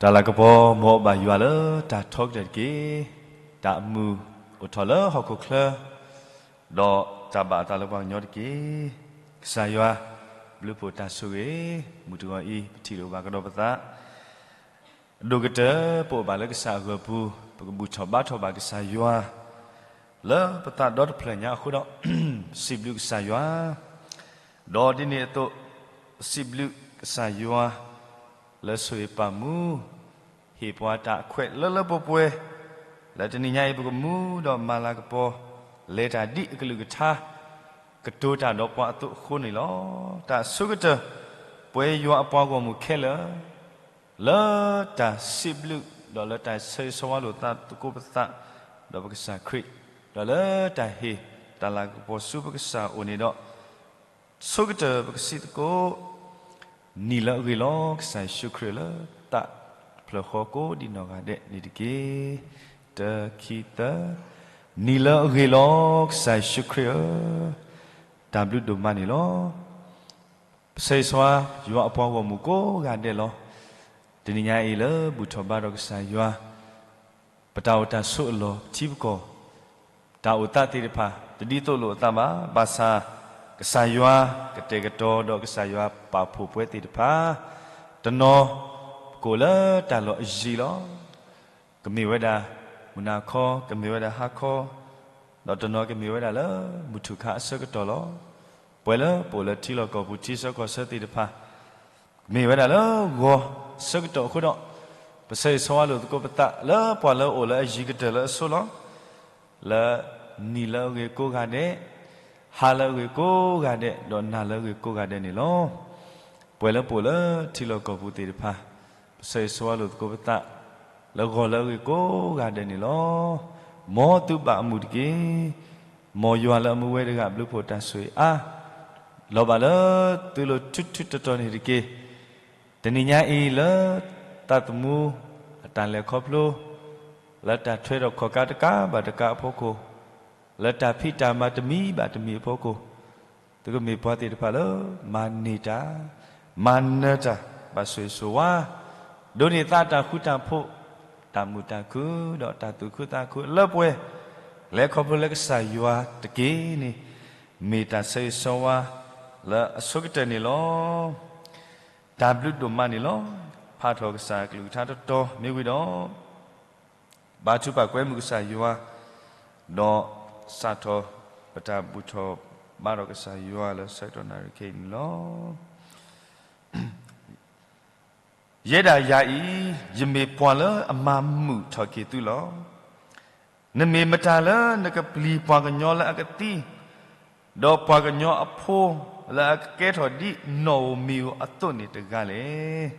တၢ်လၤကပီၤ မ်အဘၣ်ယွၤလၢတၢ်ထီကတၢၢ်တက့ၢ်. တၢ်အမုာ်အိၣ်ထီၣ်လၢဟီၣ်ခိၣ်ချၢ, ဒီးတၢ်ဘၣ်အသးလၢပှၤကညီတက့ၢ်. ကစၢ်ယွၤဘျုးဖှိၣ်တၢ်ဆိၣ်ဂ့ၤ, မုၢ်တဂီၤအံၤ ပထံၣ်လိာ်ဘၣ်ကဒီးပသး အဒိၣ်ကတၢၢ် ပအိၣ်ဘၣ်လၢကစၢ်အဂီၢ်ပူၤ, ပကဘူၣ်ထီၣ်ဘါထီၣ်ဘၣ်ကစၢ်ယွၤ လၢပသးဒီတဖျၢၣ်ညါအဃိဒီး, စံးဘျုးကစၢ်ယွၤ, ဒီးဒ်န့ၣ်အသိး စံးဘျုးကစၢ်ယွၤ လၢဆိၣ်ဂ့ၤပာ်မူ ဟ့ၣ်ပှၤတၢ်အခွဲးလၢလၢပှဲၤပှဲၤ, လၢတနံၤညါအံၤ ပကမူဒီးမၤလၤကပီၤ လဲၤတၢ်ဒ်အကလုၢ်ကထါ ကတိၤတၢ်ဒီးပှၤအသိးအဃိန့ၣ်လီၤ. တၢ်အဆိကတၢၢ် ပဝဲယွၤအပှၤဂီၢ်မုၢ်ခဲလၢာ် လၢတၢ်စံးဘျုး ဒီးလၢတၢ်ဆၢဂ့ၤဆၢဝါလိာ်သးသကိးပသး ဒီးပကစၢ်ခရံာ်, ဒီးလၢတၢ်ဟ့ၣ်တၢ်လၤကပီၤဆူပကစၢ်အအိၣ်န့ၣ်ဒီး, ဆိကတၢၢ်ပကစံးသကိး နံၤလၢအဂ့ၤလီၤ ကစၢ်ယ့ၣ်ၡူးခရံာ်လၢ သးဖျၢၣ်ဃီကိးဒံးနီၢ်ဂၤဒဲးန့ၣ်တက့ၢ်. တၢ ခံ သၢ, နံၤလၢအဂ့ၤလီၤ ကစၢ်ယ့ၣ်ၡူးခရံာ်ဧၢ, တၢ်ဘျုးဒိၣ်မးန့ၣ်လီၤ. ပဆၢဂ့ၤဆၢဝါ ယွၤအပှၤဂီၢ်မုၢ်ကိးဂၤဒဲးလီၤ. တနံၤညါအံၤလၢဘူၣ်ထီၣ်ဘါထီၣ်ကစၢ်ယွၤ ပတၢ်အိၣ်တၢ်ဆိးအလီၢ်ထံပကီၢ်, တၢ်အိၣ်သးသ့ၣ်တဖၣ် တဒ်သိးလိာ်အသးဘၣ်, ဘၣ်ဆၣ် ကစၢ်ယွၤကတဲာ်ကတီၤဒီးကစၢ်ယွၤပာ်ဖှိၣ်ပဝဲသ့ၣ်တဖၣ်, တနီၤ ကအိၣ်လၢတၢ်လီၢ်အယံၤလီၤ. ကမ့ၢ်ဝဲဒၣ် မုၢ်နၤခီ, ကမ့ၢ်ဝဲဒၣ်ဟါခီ, ဒီးတနီၤကမ့ၢ်ဝဲဒၣ်လၢ မုၢ်ထူၣ်ခါအဆၢကတီၢ်လီၤ. ပှဲၤလၢပအိၣ်လၢထံလီၢ်ကီၢ်ပူၤ ထံဆၢကီၢ်ဆၢသ့ၣ်တဖၣ် မ့ၢ်ဝဲဒၣ်လၢဂီၤဆၢကတီၢ်အဃိဒီး, ပဆၢဂ့ၤဆၢဝါလိာ်သကိးပသးလၢပှၤလၢအအိၣ်လၢအယံၤကတၢၢ်လၢအဆိလီၤ. လၢနံၤလၢအဂ့ၤကိးဂၤဒဲး, ဟါလၢအဂ့ၤကိးဂၤဒဲး, ဒီးနၤလၢအဂ့ၤကိးဂၤဒဲးန့ၣ်လီၤ. ပှဲၤလၢပအိၣ်လၢထံလီၢ်ကီၢ်ပူၤသ့ၣ်တဖၣ်, ပဆၢဂ့ၤဆၢဝါလိာ်သကိးပသး လၢဂီၤလၢအဂ့ၤကိးဂၤဒဲးန့ၣ်လီၤ. မ်သုဘၣ်အမုာ်တက့ၢ်. မ်ယွၤလၢအမူဝဲတဂၤ ဘျုးဖှိၣ်တၢ်ဆိၣ်ဂ့ၤအါ လီၤဘၣ်လၢသုလိၤထူထူတီတီန့ၣ်တက့ၢ်. တနံၤညါအံၤလၢ သးသမူအတၢ်လဲၤခီဖျိ, လၢတၢ်ထွဲဒီးခီၣ်ကါတကးဘၣ်တကးအဖီခိၣ်, လၢတၢ်ဖံးတၢ်မၤတမံၤဘၣ်တမံၤအဖီခိၣ်, သုကမ့ၢ်ပှၤသ့ၣ်တဖၣ်လၢ မၤန့ၢ်တၢ်, မၤနၢၤတၢ်, ဘၣ်ဆိၣ်ဂ့ၤဆိၣ်ဝါ, ဒိးန့ၢ်သးတၢ်ဃူတၢ်ဖိး, တၢ်မုာ်တၢ်ခုၣ်, ဒီးတၢ်သူၣ်ခုသးခုလၢပှဲၤ, လဲၤခီဖျိလၢကစၢ်ယွၤတက့ၢ်န့ၣ်, မ့ၢ်တၢ်ဆၢဂ့ၤဆၢဝါ လၢအဆိကတၢၢ်န့ၣ်လီၤ. တၢ်ဘျုးဒိၣ်မးန့ၣ်လီၤ. ဖးထီၣ်ကစၢ်ကလုၢ်ကထါတတီၤမ့ၢ်ဝံၤဒီး, ဘါထုကဖၣ်ကွဲမုာ်ကစၢ်ယွၤ, ဒီးစးထီၣ်ပတၢ်ဘူၣ်ထီၣ်ဘါထီၣ်ကစၢ်ယွၤလၢဆၢကတီၢ်နၣ်ရံၣ်ခဲအံၤန့ၣ်လီၤ. ယဲဒၣ်ယၤအံၤ, ယမ့ၢ်ပှၤလၢအမၤမုာ်ထီၣ်က့ၤသုလီၤ. နမ့ၢ်မတၤလၢနကပျံၤပှၤကညီလၢအကသံ, ဒီးပှၤကညီအဖိလၢအကကဲထီၣ်ဒ်နီၣ်ဧိၤမံၤဧိၤအသိးန့ၣ်တဂၤလဲၣ်.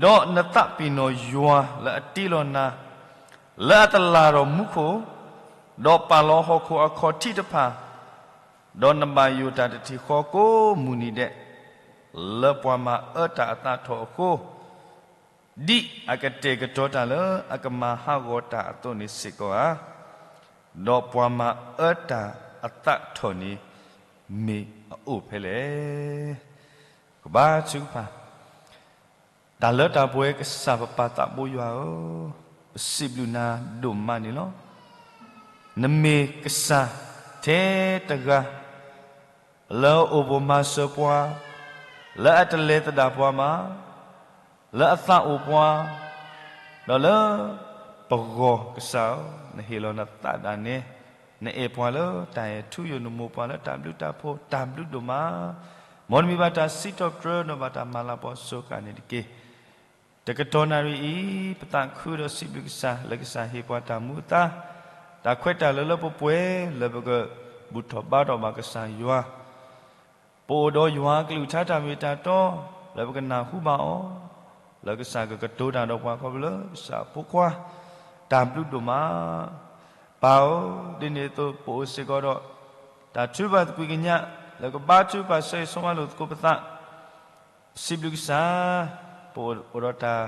ဒီးနသးပ့ၤနီၣ်ယွၤလၢအတ့လီၤနၤ, လၢအတလၢ်ထီၣ်မူခိၣ်, ဒီးပာ်လီၤဟီၣ်ခိၣ်အခီၣ်ထံးတဖၣ်, ဒီးနဘၣ်ယိၣ်တၢ်တထံၣ်ဃီကိးမုၢ်နံၤဒဲး, လၢပှၤမၤအၢတၢ်အသးထီၣ်အဃိ, ဒ်အကတဲာ်ကတီၤတၢ်လၢအကမၤဟးဂီၤတၢ်အသိးန့ၣ်စ့ၢ်ကီးဧါ. ဒီးပှၤမၤအၢတၢ်အသးထီၣ်န့ၣ် မ့ၢ်အအိၣ်ဖဲလဲၣ်. ကဘါထုကဖၣ်. တၢ်လၢတၢ်ပှဲၤကစၢ်ပပၢ်သးဘိယွၤဧၢ, ပစံးဘျုးနၤဒိၣ်မးန့ၣ်လီၤ. နမ့ၢ်ကစၢ်ထဲတဂၤ လၢအအိၣ်ဘိၣ်မၤစၢၤပှၤ, လၢအတလဲၤသဒၣ်ပှၤမး, လၢအသးအိၣ်ပှၤ, ဒီးလၢပဂီၢ်ကစၢ်ဧၢ, နဟ့ၣ်လီၤနသးဒၣ်နဲ, နအဲၣ်ပှၤလၢတၢ်အဲၣ်ထူယိာ် နမိၢ်ပှၤလၢတၢ်ဘျုးတၢ်ဖှိၣ် တၢ်ဘျုးဒိၣ်မး, မ်နမံၤဘၣ်တၢ်စံးထီၣ်ပတြၢၤ ဒီးဘၣ်တၢ်မၤလၤကပီၤစိၤဃၣ်န့ၣ်တက့ၢ်. တကတီၢ်နၣ်ရံၣ်အံၤ ပသးခုဒီးစံးဘျုးကစၢ် လၢကစၢ်ဟ့ၣ်ပှၤတၢ်မူအသါ, တၢ်ခွဲးတၢ်လၢလၢပှဲၤပှဲၤ လၢပကဘူၣ်ထီၣ်ဘါထီၣ်ဘၣ်ကစၢ်ယွၤ, ပအိၣ်ဒီးယွၤအကလုၢ်ကထါတၢ်မ့ၢ်တၢ်တီ, လၢပကနၢ်ဟူဘၣ်အီၤ, လၢကစၢ်ကကတိၤတၢ်ဒီးပှၤခီဖျိလၢကစၢ်အဖိခွါ, တၢ်ဘျုးဒိၣ်မး, ပၢ်ဧၢ, ဒ်န့ၣ်အသိးပအိၣ်စ့ၢ်ကီးဒီး တၢ်ထုကဖၣ်သကွံာ်ကညး လၢကဘါထုကဖၣ်ဆၢဂ့ၤဆၢဝါလိာ်သကိးပသး စံးဘျုးကစၢ်, ပအိၣ်ဒီးတၢ်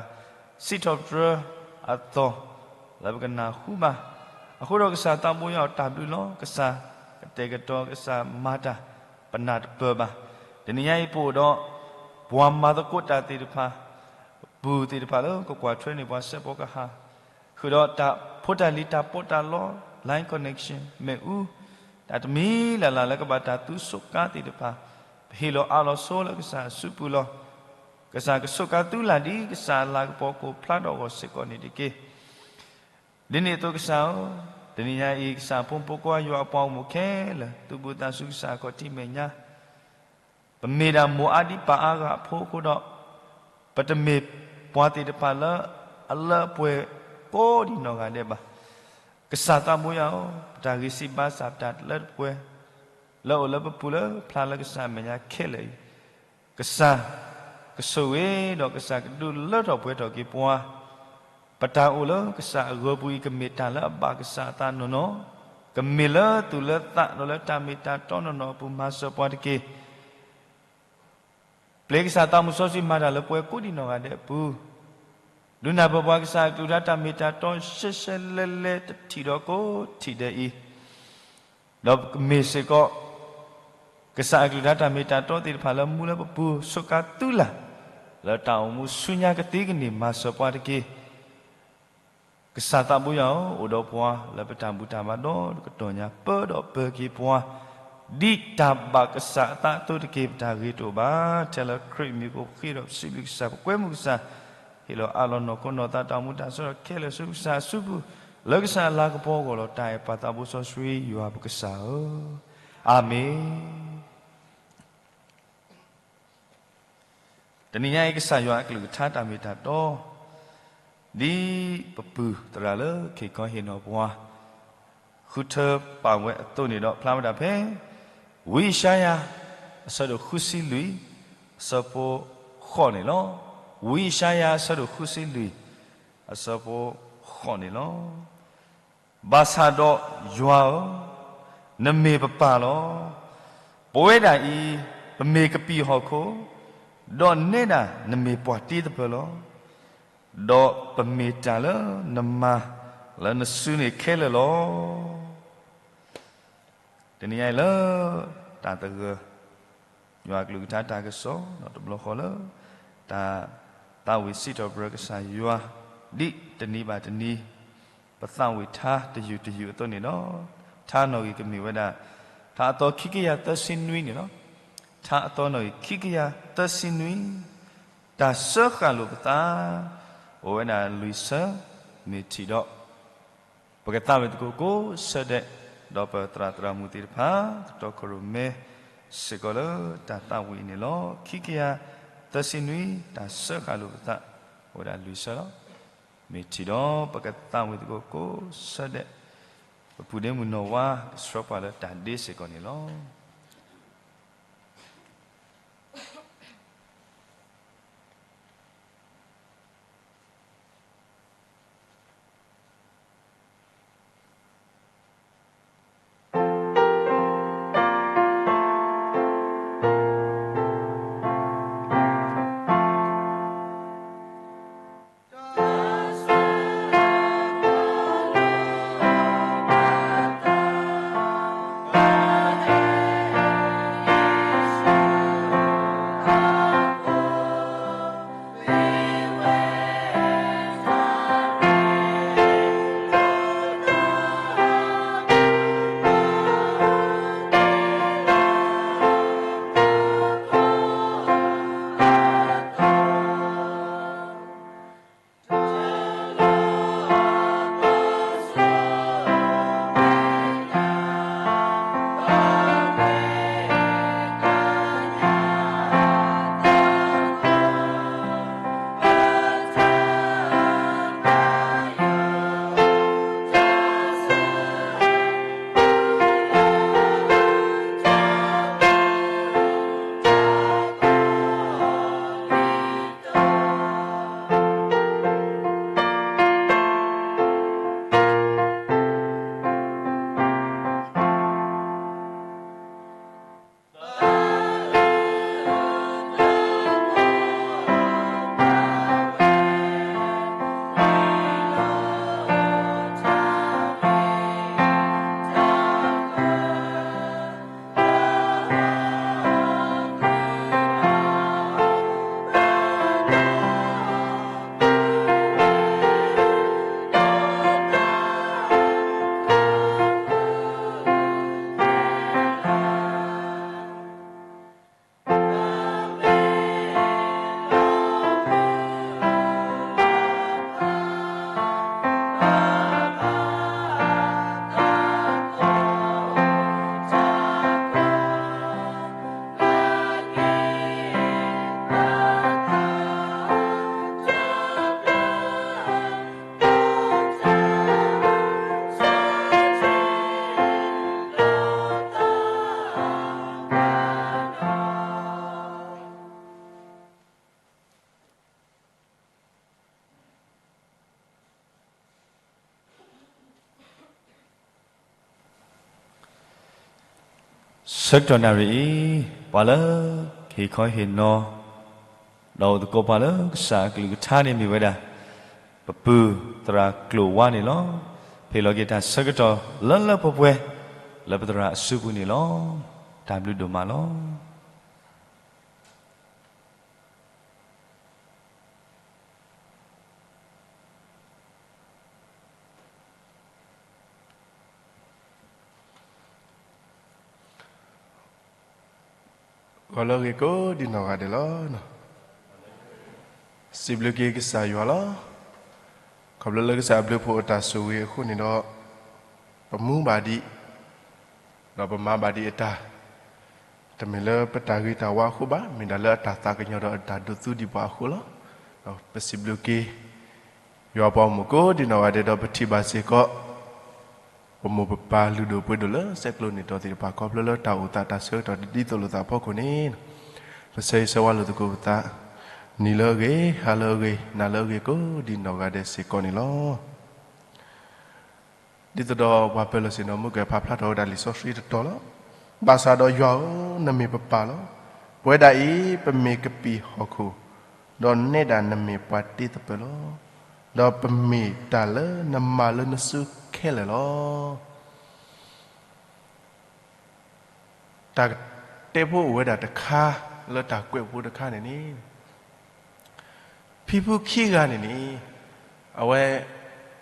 စံးထီၣ်ပတြၢၤအသီၣ် လၢပကနၢ်ဟူဘၣ်. အဃိဒီးကစၢ်သးဘိယွၤအတၢ်ဘျုးလီၤ. ကစၢ်ကတဲာ်ကတီၤ ကစၢ်မၤတၢ် ပနၢ်တပၢၢ်ဘၣ်. တနံၤညါအံၤပအိၣ်ဒီး ပှၤမၤသကိးတၢ်သ့ၣ်တဖၣ် ပူၤသ့ၣ်တဖၣ်လၢကကွၢ်ထွဲန့ၢ်ပှၤစဲးဖီကဟၣ်, ဃုာ်ဒီးတၢ်ဖိတၢ်လံၤတၢ်ပီးတၢ်လီ line connection မ့ၣ်အူ, တၢ်တမံၤလၢ်လၢ်လၢကဘၣ်တၢ်သူဆိးကါသ့ၣ်တဖၣ်, ပဟ့ၣ်လီၤအးလီၤဆိလၢကစၢ်အစုပူၤလီၤ. ကစၢ်ကဆိးကါသုလၢ်ဒ်ကစၢ်အလၤကပီၤကအိၣ်ဖျါထီၣ်အဂီၢ်စ့ၢ်ကီးန့ၣ်တက့ၢ်. ဒ်န့ၣ်အသိးကစၢ်ဧၢ, တနံၤညါအံၤ ကစၢ်အဖိမုၣ်ဖိခွါယွၤအပှၤဂီၢ်မုၢ်ခဲလၢာ် သုးဘူးသးဆူကစၢ်အခီၣ်ထံးမဲာ်ညါ ပမ့ၢ်ဒၣ်မိၢ်အါဒံပၢ်အါဂၤအဖိအဃိဒီး, ပတမ့ၢ်ပှၤသ့ၣ်တဖၣ်လၢအလၢအပှဲၤကိးဒံးနီၢ်ဂၤဒဲးဘၣ်. ကစၢ်သးဘိယွၤဧၢ, ပတၢ်ဂံၢ်စၢ်ဘါစၢ်ပတၢ်လၢတပှဲၤ လၢအိၣ်လၢပပူၤလၢဖျါလၢကစၢ်အမဲာ်ညါခဲလၢာ်အံၤ, ကစၢ်ကဆိၣ်ဂ့ၤဒီးကစၢ်ကဒုးလၢထီၣ်ပှဲၤထီၣ်က့ၤပှၤ ပတၢ်အိၣ်လၢကစၢ်အဂၢၤပူၤအံၤကမ့ၢ်တၢ်လၢအဘၣ်ကစၢ်အသးနီၢ်နီၢ်, ကမ့ၢ်လၢသူၣ်လၢသးဒီးလၢတၢ်မ့ၢ်တၢ်တီနီၢ်နီၢ်အပူၤမၤစၢၤပှၤတက့ၢ်. ပျဲကစၢ်သးမုၢ်စီဆှံမၤတၢ်လၢပှၤကိးဒံးနီၢ်ဂၤဒဲးအပူၤ, ဒုးနၢ်ပၢၢ်ပှၤကစၢ်အကလုၢ်ကထါတၢ်မ့ၢ်တၢ်တီရှဲရှဲလဲလဲတထံၣ်ဒီးကိးထံၣ်ဒဲးအံၤ, ဒီးကမ့ၢ်စ့ၢ်ကီး ကစၢ်အကလုၢ်ကထါတၢ်မ့ၢ်တၢ်တီသ့ၣ်တဖၣ်လၢမူလၢပပူၤ ဆိးကါသုလၢ် လၢတၢ်အိၣ်မူဆူညါကသ့ကန့ၢ်မၤစၢၤပှၤတက့ၢ်. ကစၢ်သးဘိယွၤဧၢ, အိၣ်ဒီးပှၤလၢပတၢ်ဘူၣ်တၢ်ဘါဒီတကတီၢ်ညါ ပၢဒီးပၢၤက့ၤပှၤ ဒ်တၢ်ဘၣ်ကစၢ်အသးအသိးတက့ၢ်. ပတၢ်ဂ့ၤတအိၣ်ဘၣ်. ထဲလၢခရံာ်မံၤအဃိပဃ့ဒီးပစံးဘျုးကစၢ် ပကွဲမုာ်ကစၢ်, ဟ့ၣ်လီၤအးလီၤနီၢ်ခိနီၢ်သးတၢ်အိၣ်မူတၢ်ဆၢထၢၣ်ခဲလၢာ်ဆူကစၢ်အစုပူၤ, လၢကစၢ်အလၤကပီၤအဂီၢ်လီၤ. တၢ်အဲၣ်ပၢ်သးဘိစီဆှံယွၤပကစၢ်ဧၢ, အၤမ့ၣ်. တနံၤညါအံၤ ကစၢ်ယွၤအကလုၢ်ကထါတၢ်မ့ၢ်တၢ်တီ ဒ်ပပုၢ်သရၣ်လၢခ့ၣ်ကီဟ့ၣ်နီၤပှၤ ဃုထၢပာ်ဝဲအသိးန့ၣ်ဒီး ဖျါဝဲဒၣ်ဖဲ ဝံယၡါယၤ အဆၢဒိၣ်ဃုဆံလွံၢ် အဆၢဖိဃိးန့ၣ်လီၤ. ဝံယၡါယၤ အဆၢဒိၣ်ဃုဆံလွံၢ် အဆၢဖိဃိးန့ၣ်လီၤ. ဘၣ်ဆၣ်ဒီးယွၤဧၢ, နမ့ၢ်ပပၢ်လီၤ. ပဝဲဒၣ်အံၤ ပမ့ၢ်ကပံာ်ဟီၣ်ခိၣ်, ဒီးနဲဒၣ်နမ့ၢ်ပှၤတ့သပၢၤလီၤ. ဒီးပမ့ၢ်တၢ်လၢနမၤလၢနစုန့ၣ်ခဲလၢာ်လီၤ. တနံၤညါအံၤလၢ တၢ်သဂၢၢ် ယွၤအကလုၢ်ကထါတၢ်ကစီၣ် ဒီးတဘျီဃီလၢ တၢ်သးဝံၣ်စံးထီၣ်ပတြၢၤကစၢ်ယွၤ ဒ်တနံၤဘၣ်တနံၤ ပသးဝံၣ်ထါတယုၢ်တယုၢ်အသိးန့ၣ်လီၤ. ထါနီၣ်ဂံၢ်ကမ့ၢ်ဝဲဒၣ် ထါအသီခံကယၤသၢဆံနွံန့ၣ်လီၤ. ထါအသီနီၣ်ဂံၢ်ခံကယၤသၢဆံနွံ တၢ်စၢဃာ်လိာ်ပသး အိၣ်ဝဲဒၣ်လွံၢ်ဆၢ မ့ၢ်ထံၣ်ဒီး ပကသးဝံၣ်သကိးကိးဆၢဒဲး, ဒီးပသရၣ်သရၣ်မုၣ်သ့ၣ်တဖၣ် ကတီၢ်ခိၣ်ရိၣ်မဲ စ့ၢ်ကီးလၢတၢ်သးဝံၣ်အံၤန့ၣ်လီၤ. ခံကယၤသၢဆံနွံ တၢ်စၢဃာ်လိာ်ပသး အိၣ်ဝဲဒၣ်လွံၢ်ဆၢလီၤ. မ့ၢ်ထံၣ်ဒီးပကသးဝံၣ်သကိးကိးဆၢဒဲး, ပပုၢ်ဒ့မုၣ်နီၢ်ဝါ ကဆှၢပှၤလၢတၢ်ဒ့စ့ၢ်ကီးန့ၣ်လီၤ. ဆၢကတီၢ်နၣ်ရံၣ်အံၤ, ပှၤလၢဟ့ၣ်ခီဟ့ၣ်နီၤ ဒီးအိၣ်သကိးပှၤလၢကစၢ်အကလုၢ်ကထါန့ၣ်မ့ၢ်ဝဲဒၣ် ပပုၢ်သရၣ်ကျိာ်ဝါန့ၣ်လီၤ. ဟ့ၣ်လီၤက့ၤတၢ်ဆၢကတီၢ်လၢလၢပှဲၤပှဲၤ လၢပသရၣ်အစုပူၤန့ၣ်လီၤ. တၢ်ဘျုးဒိၣ်မးလီၤ. ဂီၤလၢအဂ့ၤကိးဒံနီၢ်ဂၤဒဲးလီၤ. စံးဘျုးက့ၤကစၢ်ယွၤလီၤ. ခီဖျိလၢကစၢ်အဘျုးအဖှိၣ်အတၢ်ဆိၣ်ဂ့ၤအဃိန့ၣ်ဒီး, ပမူဘၣ်ဒံး, ဒီးပမၤဘၣ်ဒံးအတၢ်, တမ့ၢ်လၢပတၢ်ဂ့ၤတၢ်ဝါအဃိဘၣ်, မ့ၢ်ဒၣ်လၢအတၢ်သးကညီၤဒီးအတၢ်ဒိးသူဒံးပှၤအဃိလီၤ. ဒီးပစံးဘျုးက့ၤ ယွၤပှၤအိၣ်မူကိးဒံနီၢ်ဂၤဒဲးဒီး ပထံၣ်ဘၣ်စ့ၢ်ကီး ပမိၢ်ပပၢ်လုၢ်ဒိၣ်ပှ့ၤဒိၣ်လၢဆဲးကျိးန့ၢ်တီၤသ့ၣ်တဖၣ် ခီဖျိလၢတၢ်အိၣ်သးတၢ်ဆၢကတီၢ်တဒ်သိးလိာ်သးအဖီခိၣ်န့ၣ်, ပဆၢဂ့ၤဆၢဝါလိာ်သကိးပသး, နံၤလၢအဂ့ၤ, ဟါလၢအဂ့ၤ, နၤလၢအဂ့ၤကိးဒံနီၢ်ဂၤဒဲးစ့ၢ်ကီးန့ၣ်လီၤ. ဒ်သိးဒီးပှၤပၢၤလီၢ်ဆ့ၣ်နီၤမုၢ်ကဲၤဖးဖျါထီၣ်ဝဲဒၣ်လံာ်စီဆှံတတီၤလီၤ. ဘၣ်ဆၣ်ဒီးယွၤဧၢ, နမ့ၢ်ပပၢ်လီၤ. ပဝဲဒၣ်အံၤ ပမ့ၢ်ကပံာ်ဟီၣ်ခိၣ်, ဒီးနဲဒၣ်နမ့ၢ်ပှၤတ့သပၢၤလီၤ. ဒီးပမ့ၢ်တၢ်လၢနမၤလၢနစုခဲလၢာ်လီၤ. တၢ်တဲဖိအိၣ်ဝဲဒၣ်တခါ, လၢတၢ်ကွဲးဖိတခါန့ၣ်န့ၣ်, ဖံဖုခံဂၤန့ၣ်န့ၣ်, အဝဲ,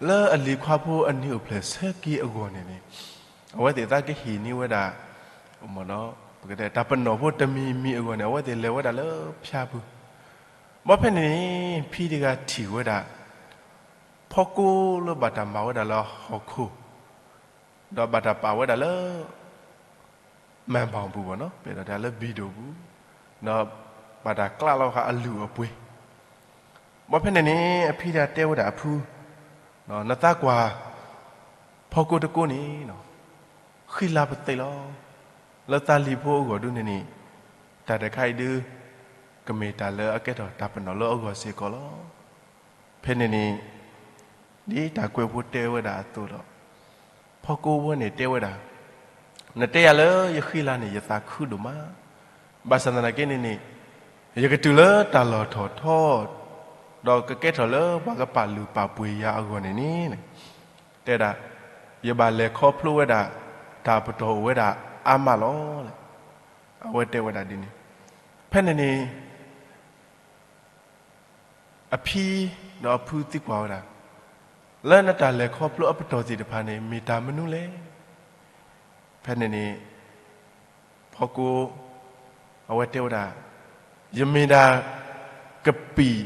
လၢအလံၤခွါဖိအနံၤအိၣ်ဖျဲၣ်ဆၢက့ၤအဂီၢ်န့ၣ်န့ၣ်, အဝဲသ့ၣ်သးကဟ့ၣ်န့ၢ်ဝဲဒၣ်, ပကတဲတၢ်ပနီၣ်ဖိတမံၤမံၤအဂီၢ်န့ၣ် အဝဲသ့ၣ်လဲၤဝဲဒၣ်လၢဖၠါပူၤ, ဘၣ်ဖဲန့ၣ်န့ၣ် ဖံတဂၤထံၣ်ဝဲဒၣ်, ဖီကိလၢဘၣ်တၢ်မၤဝဲဒၣ်လၢဟီၣ်ခိၣ်, ဒီးဘၣ်တၢ်ပာ်ဝဲဒၣ်လၢ မၤဘၣ်ပူၤဘၣ်နီၤ, ပအဲၣ်ဒိးတဲလၢဘံၣ်ဒိၣ်ပူၤ, ဒီးဘၣ်တၢ်ကျးလီၤဃာ်အလုၢ်အပှ့ၤ, ဘၣ်ဖဲန့ၣ်န့ၣ် အဖံတဂၤတဲဝဲဒၣ်အဖု, နသးကွၢ်, ဖီကိတကိန့ၣ်, ဃံလၤပသ့လီၤ. လၢသးလံၤဖိအဂီၢ်ဒုန့ၣ်န့ၣ်, တၢ်တခါအံၤဒု, ကမ့ၢ်တၢ်လၢအကဲထီၣ်တၢ်ပနီၣ်လၢအဂီၢ်စ့ၢ်ကီးလီၤ. ဖဲန့ၣ်န့ၣ်, ဒ်တၢ်ကွဲးဖိတဲဝဲဒၣ်အသိးဒီး, ဖီကိဝဲန့ၣ်တဲဝဲဒၣ်, နတဲယၤလၢယဃံလၤန့ၣ် ယသးခုဒိၣ်မး, ဘၣ်ဆၣ်သနာ်က့န့ၣ်န့ၣ်, ယကတုၤလၢတၢ်လီၢ်ထီၣ်ထီ, ဒီးကကဲထီၣ်လၢပှၤကပာ်လုၢ်ပာ်ပှ့ၤယၤအဂီၢ်န့ၣ်န့ၣ်, တဲဒၣ်, ယဘၣ်လဲၤခီဖျိဝဲဒၣ်, တၢ်ပတီၢ်အိၣ်ဝဲဒၣ်အါမးလီၤ. အဝဲတဲဝဲဒၣ်ဒ်န့ၣ်, ဖဲန့ၣ်န့ၣ် အဖံဒီးအဖုသံကွၢ်ဝဲဒၣ်, လၢနတၢ်လဲၤခီဖျိအပတီၢ်သ့ၣ်တဖၣ်န့ၣ် မ့ၢ်တၢ်မနုၤလဲၣ်. ဖဲန့ၣ်န့ၣ်, ဖီကိ, အဝဲတဲဝဲဒၣ်, ယမ့ၢ်ဒၣ်ကပံာ်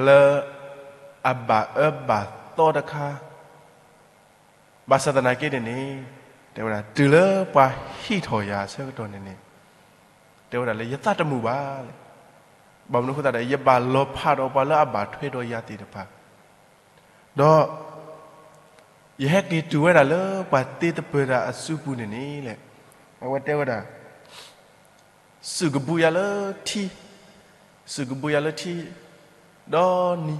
လၢ အဘၣ်အၢဘၣ်သီတခါ ဘၣ်ဆၣ်သနာ်က့န့ၣ်န့ၣ်, တဲဝဲဒၣ်တုၤလၢပှၤဟံးထီၣ်ယၤအဆၢကတီၢ်န့ၣ်န့ၣ်, တဲဝဲဒၣ်လၢယသးတမုာ်ဘၣ်. ဘၣ်မနုၤအဃိသတးဒီး ယဘၣ်လီၤဖးဒီးပှၤလၢအဘၣ်ထွဲဒီးယၤသ့ၣ်တဖၣ်, ဒီး ယဟဲက့ၤတုၤဝဲဒၣ်လၢပှၤတ့သပၢၤတၢ်အစုပူၤန့ၣ်န့ၣ်လဲၣ်, အဝဲတဲဝဲဒၣ် စုၣ်ကဘုးယၤလၢထံ, စုၣ်ကဘုးယၤလၢထံ, ဒီးနံၤ, ဒီး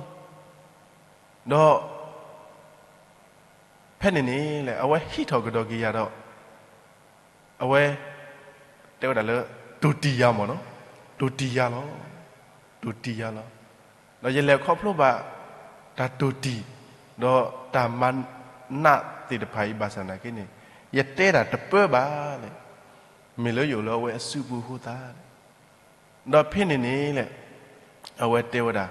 ဖဲန့ၣ်န့ၣ်လဲၣ် အဝဲဟံးထီၣ်ကဒီးက့ၤယၤဒီး, အဝဲ တဲဝဲဒၣ်လၢ တိၢ်တံၢ်ယၤမ့ၢ်နီၤ, တိၢ်တံၢ်ယၤလီၤ, တိၢ်တံၢ်ယၤလီၤ. ဒီးယလဲၤခီဖျိဘၣ် တၢ်တိၢ်တံၢ်, ဒီးတၢ်မၤနးသ့ၣ်တဖၣ်အံၤဘၣ်ဆၣ်သနာ်က့န့ၣ်, ယတဲဒၣ်တပၢဘၣ်လဲၣ်, မ့ၢ်လၢယအိၣ်လၢအဝဲအစုပူၤအဃိသတး, ဒီးဖဲန့ၣ်န့ၣ်လဲၣ်, အဝဲတဲဝဲဒၣ်,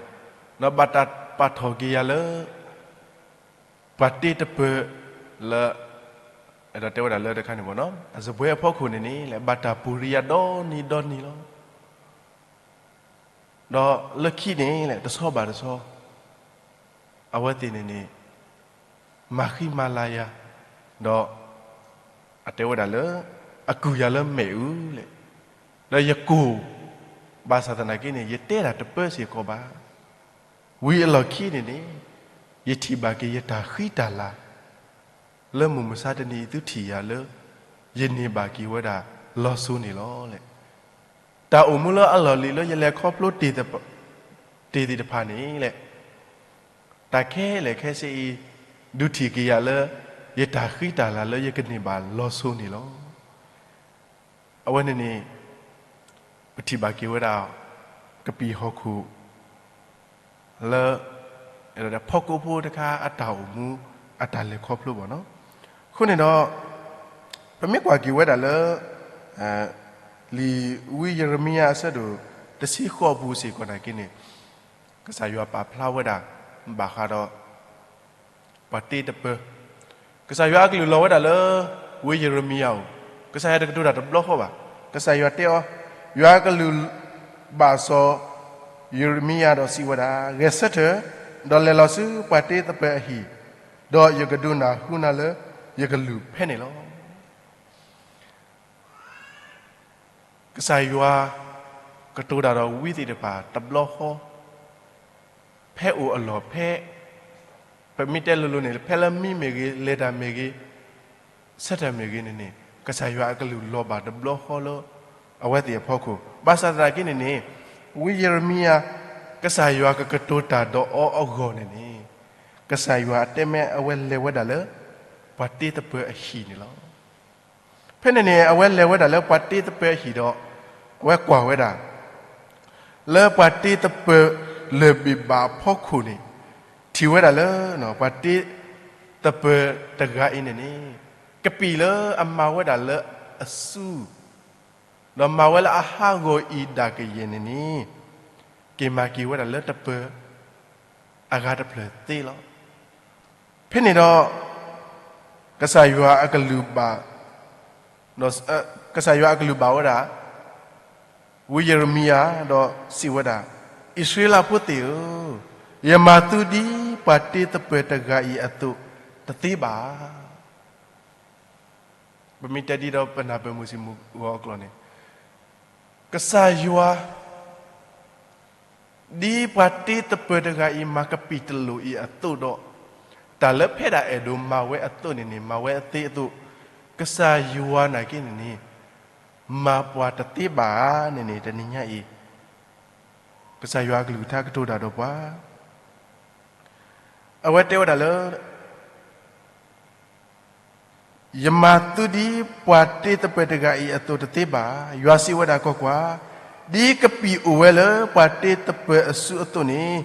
ဒီးဘၣ်တၢ်ပာ်ထီၣ်က့ၤယၤလၢ ပှၤတ့တပၢၤလၢ အဲၣ်ဒိးတဲဝဲဒၣ်လၢတခါန့ၣ်မ့ၢ်နီၤ, အစပွဲအဖီခိၣ်န့ၣ်န့ၣ်လဲၣ် ဘၣ်တၢ်ပူၤရံယၤဒီနံၤဒီနံၤလီၤ. ဒီးလၢခံန့ၣ်လဲၣ် တဆီဘၣ်တဆီ အဝဲသ့ၣ်န့ၣ်န့ၣ် မၤဃံမၤလၤယၤ, ဒီး အတဲဝဲဒၣ်လၢ အကုၢ်ယၤလၢမဲာ်အုလဲၣ်, ဒီးယကိၢ်, ဘၣ်ဆၣ်သနာ်က့န့ၣ် ယတဲဒၣ်တပၢစ့ၢ်ကီးဘၣ်. ဝံၤအလီၢ်ခံန့ၣ်န့ၣ် ယထံၣ်ဘၣ်က့ၤယတၢ်ဃံတၢ်လၤ လၢမုၢ်မဆါတနံၤအံၤသုထံၣ်ယၤလၢ ယန့ၢ်ဘၣ်က့ၤဝဲဒၣ်လီၤစိၤန့ၣ်လီၤလဲၣ်. တၢ်အိၣ်မူလၢအလီၢ်လံၤလၢယလဲၤခီဖျိတ့ၢ်သ့ၣ်တဖၣ်န့ၣ်လဲၣ်, တၢ်ခဲလၢာ်ခဲဆ့အံၤ ဒုးထံၣ်က့ၤယၤလၢ ယတၢ်ဃံတၢ်လၤလၢယကန့ၢ်ဘၣ်လီၤစိၤန့ၣ်လီၤ. အဝဲန့ၣ်န့ၣ် ပထံၣ်ဘၣ်က့ၤဝဲဒၣ် ကပံာ်ဟီၣ်ခိၣ် လၢ ဖီကိဖိတခါအတၢ်အိၣ်မူ အတၢ်လဲၤခီဖျိဘၣ်နီၤ. အဃိန့ၣ်ဒီး ပမ့ၢ်ကွၢ်က့ၤဝဲဒၣ်လၢ လံာ်ဝံယံးရမံယၤအဆၢဒိၣ်တဆံဃိးပူၤစ့ၢ်ကီးနာ်က့န့ၣ် ကစၢ်ယွၤပာ်ဖျါဝဲဒၣ် ဘၣ်ဃးဒီး ပှၤတ့တပၢ ကစၢ်ယွၤအကလုၢ်လီၤဝဲဒၣ်လၢ ဝံယံးရမံယၤအအိၣ်, ကစၢ်ယွၤတကတိၤတၢ်တဘျီဃီဘၣ်. ကစၢ်ယွၤတဲအီၤ, ယွၤအကလုၢ်ဘၣ်စီၤယံးရမံယၤဒီးစံးဝဲဒၣ်, ဂဲၤဆၢထၢၣ်, ဒီးလဲၤလီၤဆူပှၤတ့တပၢအဟံၣ်, ဒီးယကဒိးနၢ်ဟူနၤလၢယကလုၢ်ဖဲန့ၣ်လီၤ. ကစၢ်ယွၤ ကတိၤတၢ်ဒီးဝံသ့ၣ်တဖၣ်တဘျီဃီ, ဖဲအိၣ်အလီၢ်ဖဲ, ပမ့ၢ်တဲလိၤလိၤန့ၣ် ဖဲလၢမံမ့ၢ်ဂ့ၤ, လဲၤတၢ်မ့ၢ်ဂ့ၤ, ဆၢထၢၣ်မ့ၢ်ဂ့ၤန့ၣ်န့ၣ် ကစၢ်ယွၤအကလုၢ်လီၤဘၣ်တဘျီဃီလၢ အဝဲသ့ၣ်အဖီခိၣ်. ဘၣ်ဆၣ်သနာ်က့န့ၣ်န့ၣ် ဝံယံးရမံယၤ ကစၢ်ယွၤကကတိၤတၢ်ဒီးအီၤအဂီၢ်န့ၣ်န့ၣ် ကစၢ်ယွၤအတဲမ့ၢ်အဝဲလဲၤဝဲဒၣ်လၢ ပှၤတ့တပၢအဟံၣ်န့ၣ်လီၤ. ဖဲန့ၣ်န့ၣ် အဝဲလဲၤဝဲဒၣ်လၢပှၤတ့တပၢအဟံၣ်ဒီး အဝဲကွၢ်ဝဲဒၣ် လၢပှၤတ့သပၢၤလၢၢ်ဘ့ၣ်ဘၣ်အဖီခိၣ်န့ၣ် ထံၣ်ဝဲဒၣ်လၢ ပှၤတ့သပၢၤတဂၤအံၤန့ၣ်န့ၣ် ကပံာ်လၢအမၤဝဲဒၣ်လၢအစု ဒီးမၤဝဲလၢအဟးဂီၤအံၤဒၣ်ကယဲၢ်န့ၣ်န့ၣ် က့ၤမၤက့ၤဝဲဒၣ်လၢတပၢၤ အဂၤတဖျၢၣ်သ့လီၤ. ဖဲန့ၣ်ဒီး ကစၢ်ယွၤအကလုၢ်ဘၣ် ဒီး ကစၢ်ယွၤအကလုၢ်ဘၣ်ဝဲဒၣ် ဝံယံးရမံယၤ ဒီးစံးဝဲဒၣ်, အံၣ်စရ့လးဖိသ့ၣ်ဧၢ, ယမၤသုဒ်ပှၤတ့သပၢၤတဂၤအံၤအသိးတသ့ဘၣ်. ပမ့ၢ်တဲဒ်ဒီးပနၢ်ပၢၢ်မုၢ်ဆ့ၣ်မုၢ်ဂီၤအကျိာ်န့ၣ် ကစၢ်ယွၤ ဒ်ပှၤတ့သပၢၤတဂၤအံၤ မၤကပံာ်တလိၣ်အံၤအသိးဒီး တၢ်လၢဖဲဒၣ်အဲၣ်ဒိးမၤဝဲအသိးန့ၣ်န့ၣ် မၤဝဲအသ့အသိး, ကစၢ်ယွၤနာ်က့န့ၣ်န့ၣ် မၤပှၤတသ့ဘၣ်ဧါန့ၣ်န့ၣ် တနံၤညါအံၤ ကစၢ်ယွၤအကလုၢ်ကထါကတိၤတၢ်ဒီးပှၤ အဝဲတဲဝဲဒၣ်လၢ ယမၤသုဒ်ပှၤတ့သပၢၤတဂၤအံၤအသိးတသ့ဘၣ်. ယွၤစံးဝဲဒၣ်, ကွၢ်ကွၢ်, ဒ်ကပံာ်အိၣ်ဝဲလၢပှၤတ့သပၢၤအစုအသိးန့ၣ်,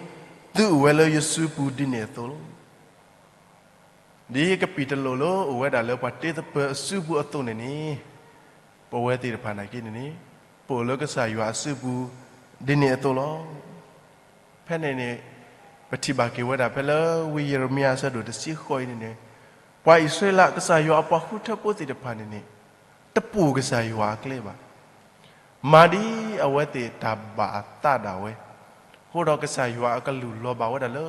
သုအိၣ်ဝဲလၢယစုပူၤဒ်န့ၣ်အသိးလီၤ. ဒ်ကပံာ်တလိၣ်လၢအိၣ်ဝဲဒၣ်လၢပှၤတ့သပၢၤအစုပူၤအသိးန့ၣ်န့ၣ်, ပဝဲသ့ၣ်တဖၣ်နာ်က့န့ၣ်န့ၣ်, ပအိၣ်လၢကစၢ်ယွၤအစုပူၤဒ်န့ၣ်အသိးလီၤ. ဖဲန့ၣ်န့ၣ် ပထံၣ်ဘၣ်က့ၤဝဲဒၣ်ဖဲလၢဝံယံးရမံယၤအဆၢဒိၣ်တဆံဃိးအံၤန့ၣ်န့ၣ်, ပှၤအံၣ်စရ့လးကစၢ်ယွၤအပှၤဃုထၢဖိသ့ၣ်တဖၣ်န့ၣ်န့ၣ်, တပိာ်ကစၢ်ယွၤအကျဲဘၣ်. မၤဒ်အဝဲသ့ၣ်တၢ်ဘၣ်အသးဒၣ်ဝဲ, အဃိဒီးကစၢ်ယွၤအကလုၢ်လီၤဘၣ်ဝဲဒၣ်လၢ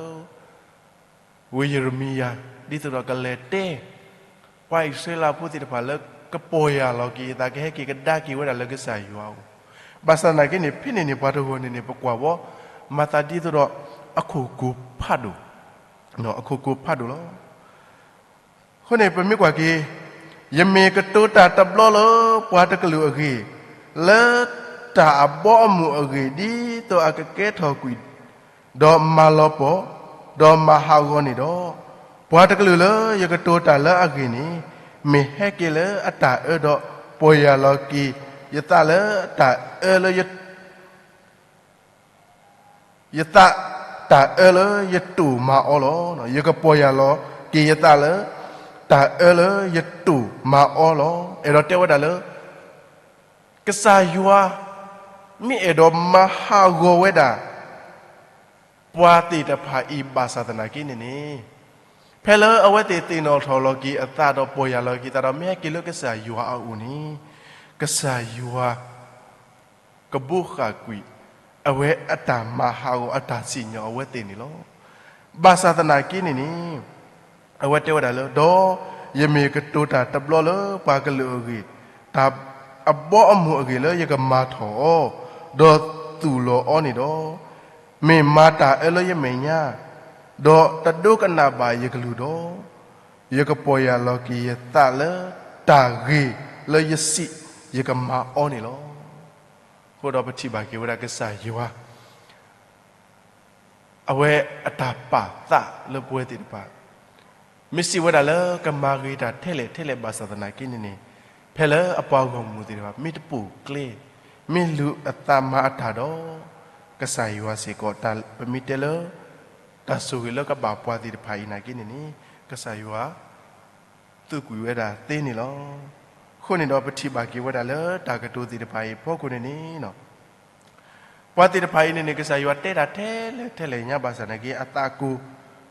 ဝံယံးရမံယၤ ဒ်သိးဒီးကလဲၤတဲ ပှၤအံၣ်စရ့လးဖိသ့ၣ်တဖၣ်လၢကပီၢ်ယၢ်လီၤက့ၤအသး ကဟဲက့ၤကဒါက့ၤဝဲဒၣ်လၢကစၢ်ယွၤအအိၣ်. ဘၣ်ဆၣ်သနာ်က့န့ၣ် ဖဲန့ၣ်န့ၣ် ပှၤတဂီၤန့ၣ်န့ၣ် ပကွၢ်ဝဲ မၤသးဒ်သိးဒီး အခိၣ်ကိၤဖးဒိၣ်, အခိၣ်ကိၤဖးဒိၣ်လီၤ. အဃိန့ၣ် ပမ့ၢ်ကွၢ်က့ၤ, ယမ့ၢ်ကတိၤတၢ်တဘျီလၢပှၤတကလုာ်အဂ့ၢ်, လၢတၢ်အဘီအမုၢ်အဂ့ၢ် ဒ်သိးအကကဲထီၣ်ကွံာ် ဒီးမၤလီၤပှီၢ်, ဒီးမၤဟးဂီၤန့ၣ်ဒီး, ပှၤတကလုာ်လၢယကတိၤတၢ်လၢအဂ့ၢ်န့ၣ်, မ့ၢ်ဟဲက့ၤလၢအတၢ်အၢဒီး ပီၢ်ယၢ်လီၤက့ၤယသးလၢတၢ်အၢလၢ ယသးတၢ်အၢလၢယတိၢ်မၤအီလီၤ. ယကပီၢ်ယၢ်လီၤက့ၤယသးလၢ တၢ်အၢလၢယတိၢ်မၤအီလီၤ. အဲၣ်ဒိးတဲဝဲဒၣ်လၢ ကစၢ်ယွၤ မ့ၢ်အဲၣ်ဒိးမၤဟးဂီၤဝဲဒၣ် ပှၤသ့ၣ်တဖၣ်အံၤဘၣ်ဆၣ်သနာ်က့န့ၣ်န့ၣ်, ဖဲလၢအဝဲသ့ၣ်သ့ၣ်နီၣ်ထီၣ်လီၤက့ၤအသးဒီးပီၢ်ယၢ်လီၤက့ၤအသးဒီး မ့ၢ်ဟဲက့ၤလၢကစၢ်ယွၤအအိၣ်န့ၣ်, ကစၢ်ယွၤ ကဘိးဃာ်ကွံာ် အဝဲအတၢ်မၤဟးဂီၤအတၢ်စံၣ်ညီၣ်အဝဲသ့ၣ်န့ၣ်လီၤ. ဘၣ်ဆၣ်သနာ်က့န့ၣ်န့ၣ်, အဝဲတဲဝဲဒၣ်လၢ ဒီးယမ့ၢ်ကတိၤတၢ်တဘျီလၢပှၤကလုာ်အဂ့ၢ်, တၢ်အဘီအမုၢ်အဂ့ၢ်လၢယကမၤထီၣ်အီၤ, ဒီးသူၣ်လီၤအီၤန့ၣ်ဒီး, မ့ၢ်မၤတၢ်အၢလၢယမဲာ်ညါ, ဒီးတဒိကနၣ်ဘၣ်ယကလုၢ်ဒီး, ယကပီၢ်ယၢ်လီၤက့ၤယသးလၢတၢ်ဂ့ၤလၢယစံးယကမၤအီၤန့ၣ်လီၤ. အဃိဒီးပထံၣ်ဘၣ်က့ၤဝဲဒၣ်ကစၢ်ယွၤ အဝဲအတၢ်ပာ်သးလၢပဝဲသ့ၣ်တဖၣ်, မ့ၢ်စံးဝဲဒၣ်လၢကမၤဂ့ၤတၢ်ထဲလဲၣ်ထဲလဲၣ်ဘၣ်ဆၣ်သနာ်က့န့ၣ်န့ၣ်, ဖဲလၢအပှၤဂီၢ်မုၢ်သ့ၣ်တဖၣ် မ့ၢ်တပိာ်ကျဲ, မ့ၢ်လူၤအသးမၤအတၢ်ဒီး ကစၢ်ယွၤစ့ၢ်ကီး ပမ့ၢ်တဲလၢ တၢ်ဆိၣ်ဂ့ၤလၢကဘၣ်ပှၤသ့ၣ်တဖၣ်အံၤနာ်က့န့ၣ်န့ၣ် ကစၢ်ယွၤ သူၣ်ကွံာ်ဝဲဒၣ်သ့န့ၣ်လီၤ. အဃိန့ၣ်ဒီး ပထံၣ်ဘၣ်က့ၤဝဲဒၣ်လၢတၢ်ကတိၤသ့ၣ်တဖၣ်အံၤအဖီခိၣ်န့ၣ်န့ၣ် ပှၤသ့ၣ်တဖၣ်အံၤန့ၣ်န့ၣ် ကစၢ်ယွၤတဲတၢ်ထဲလဲၣ်ထဲလဲၣ်ညါဘၣ်ဆၣ်နာ်က့ အသးကိၢ်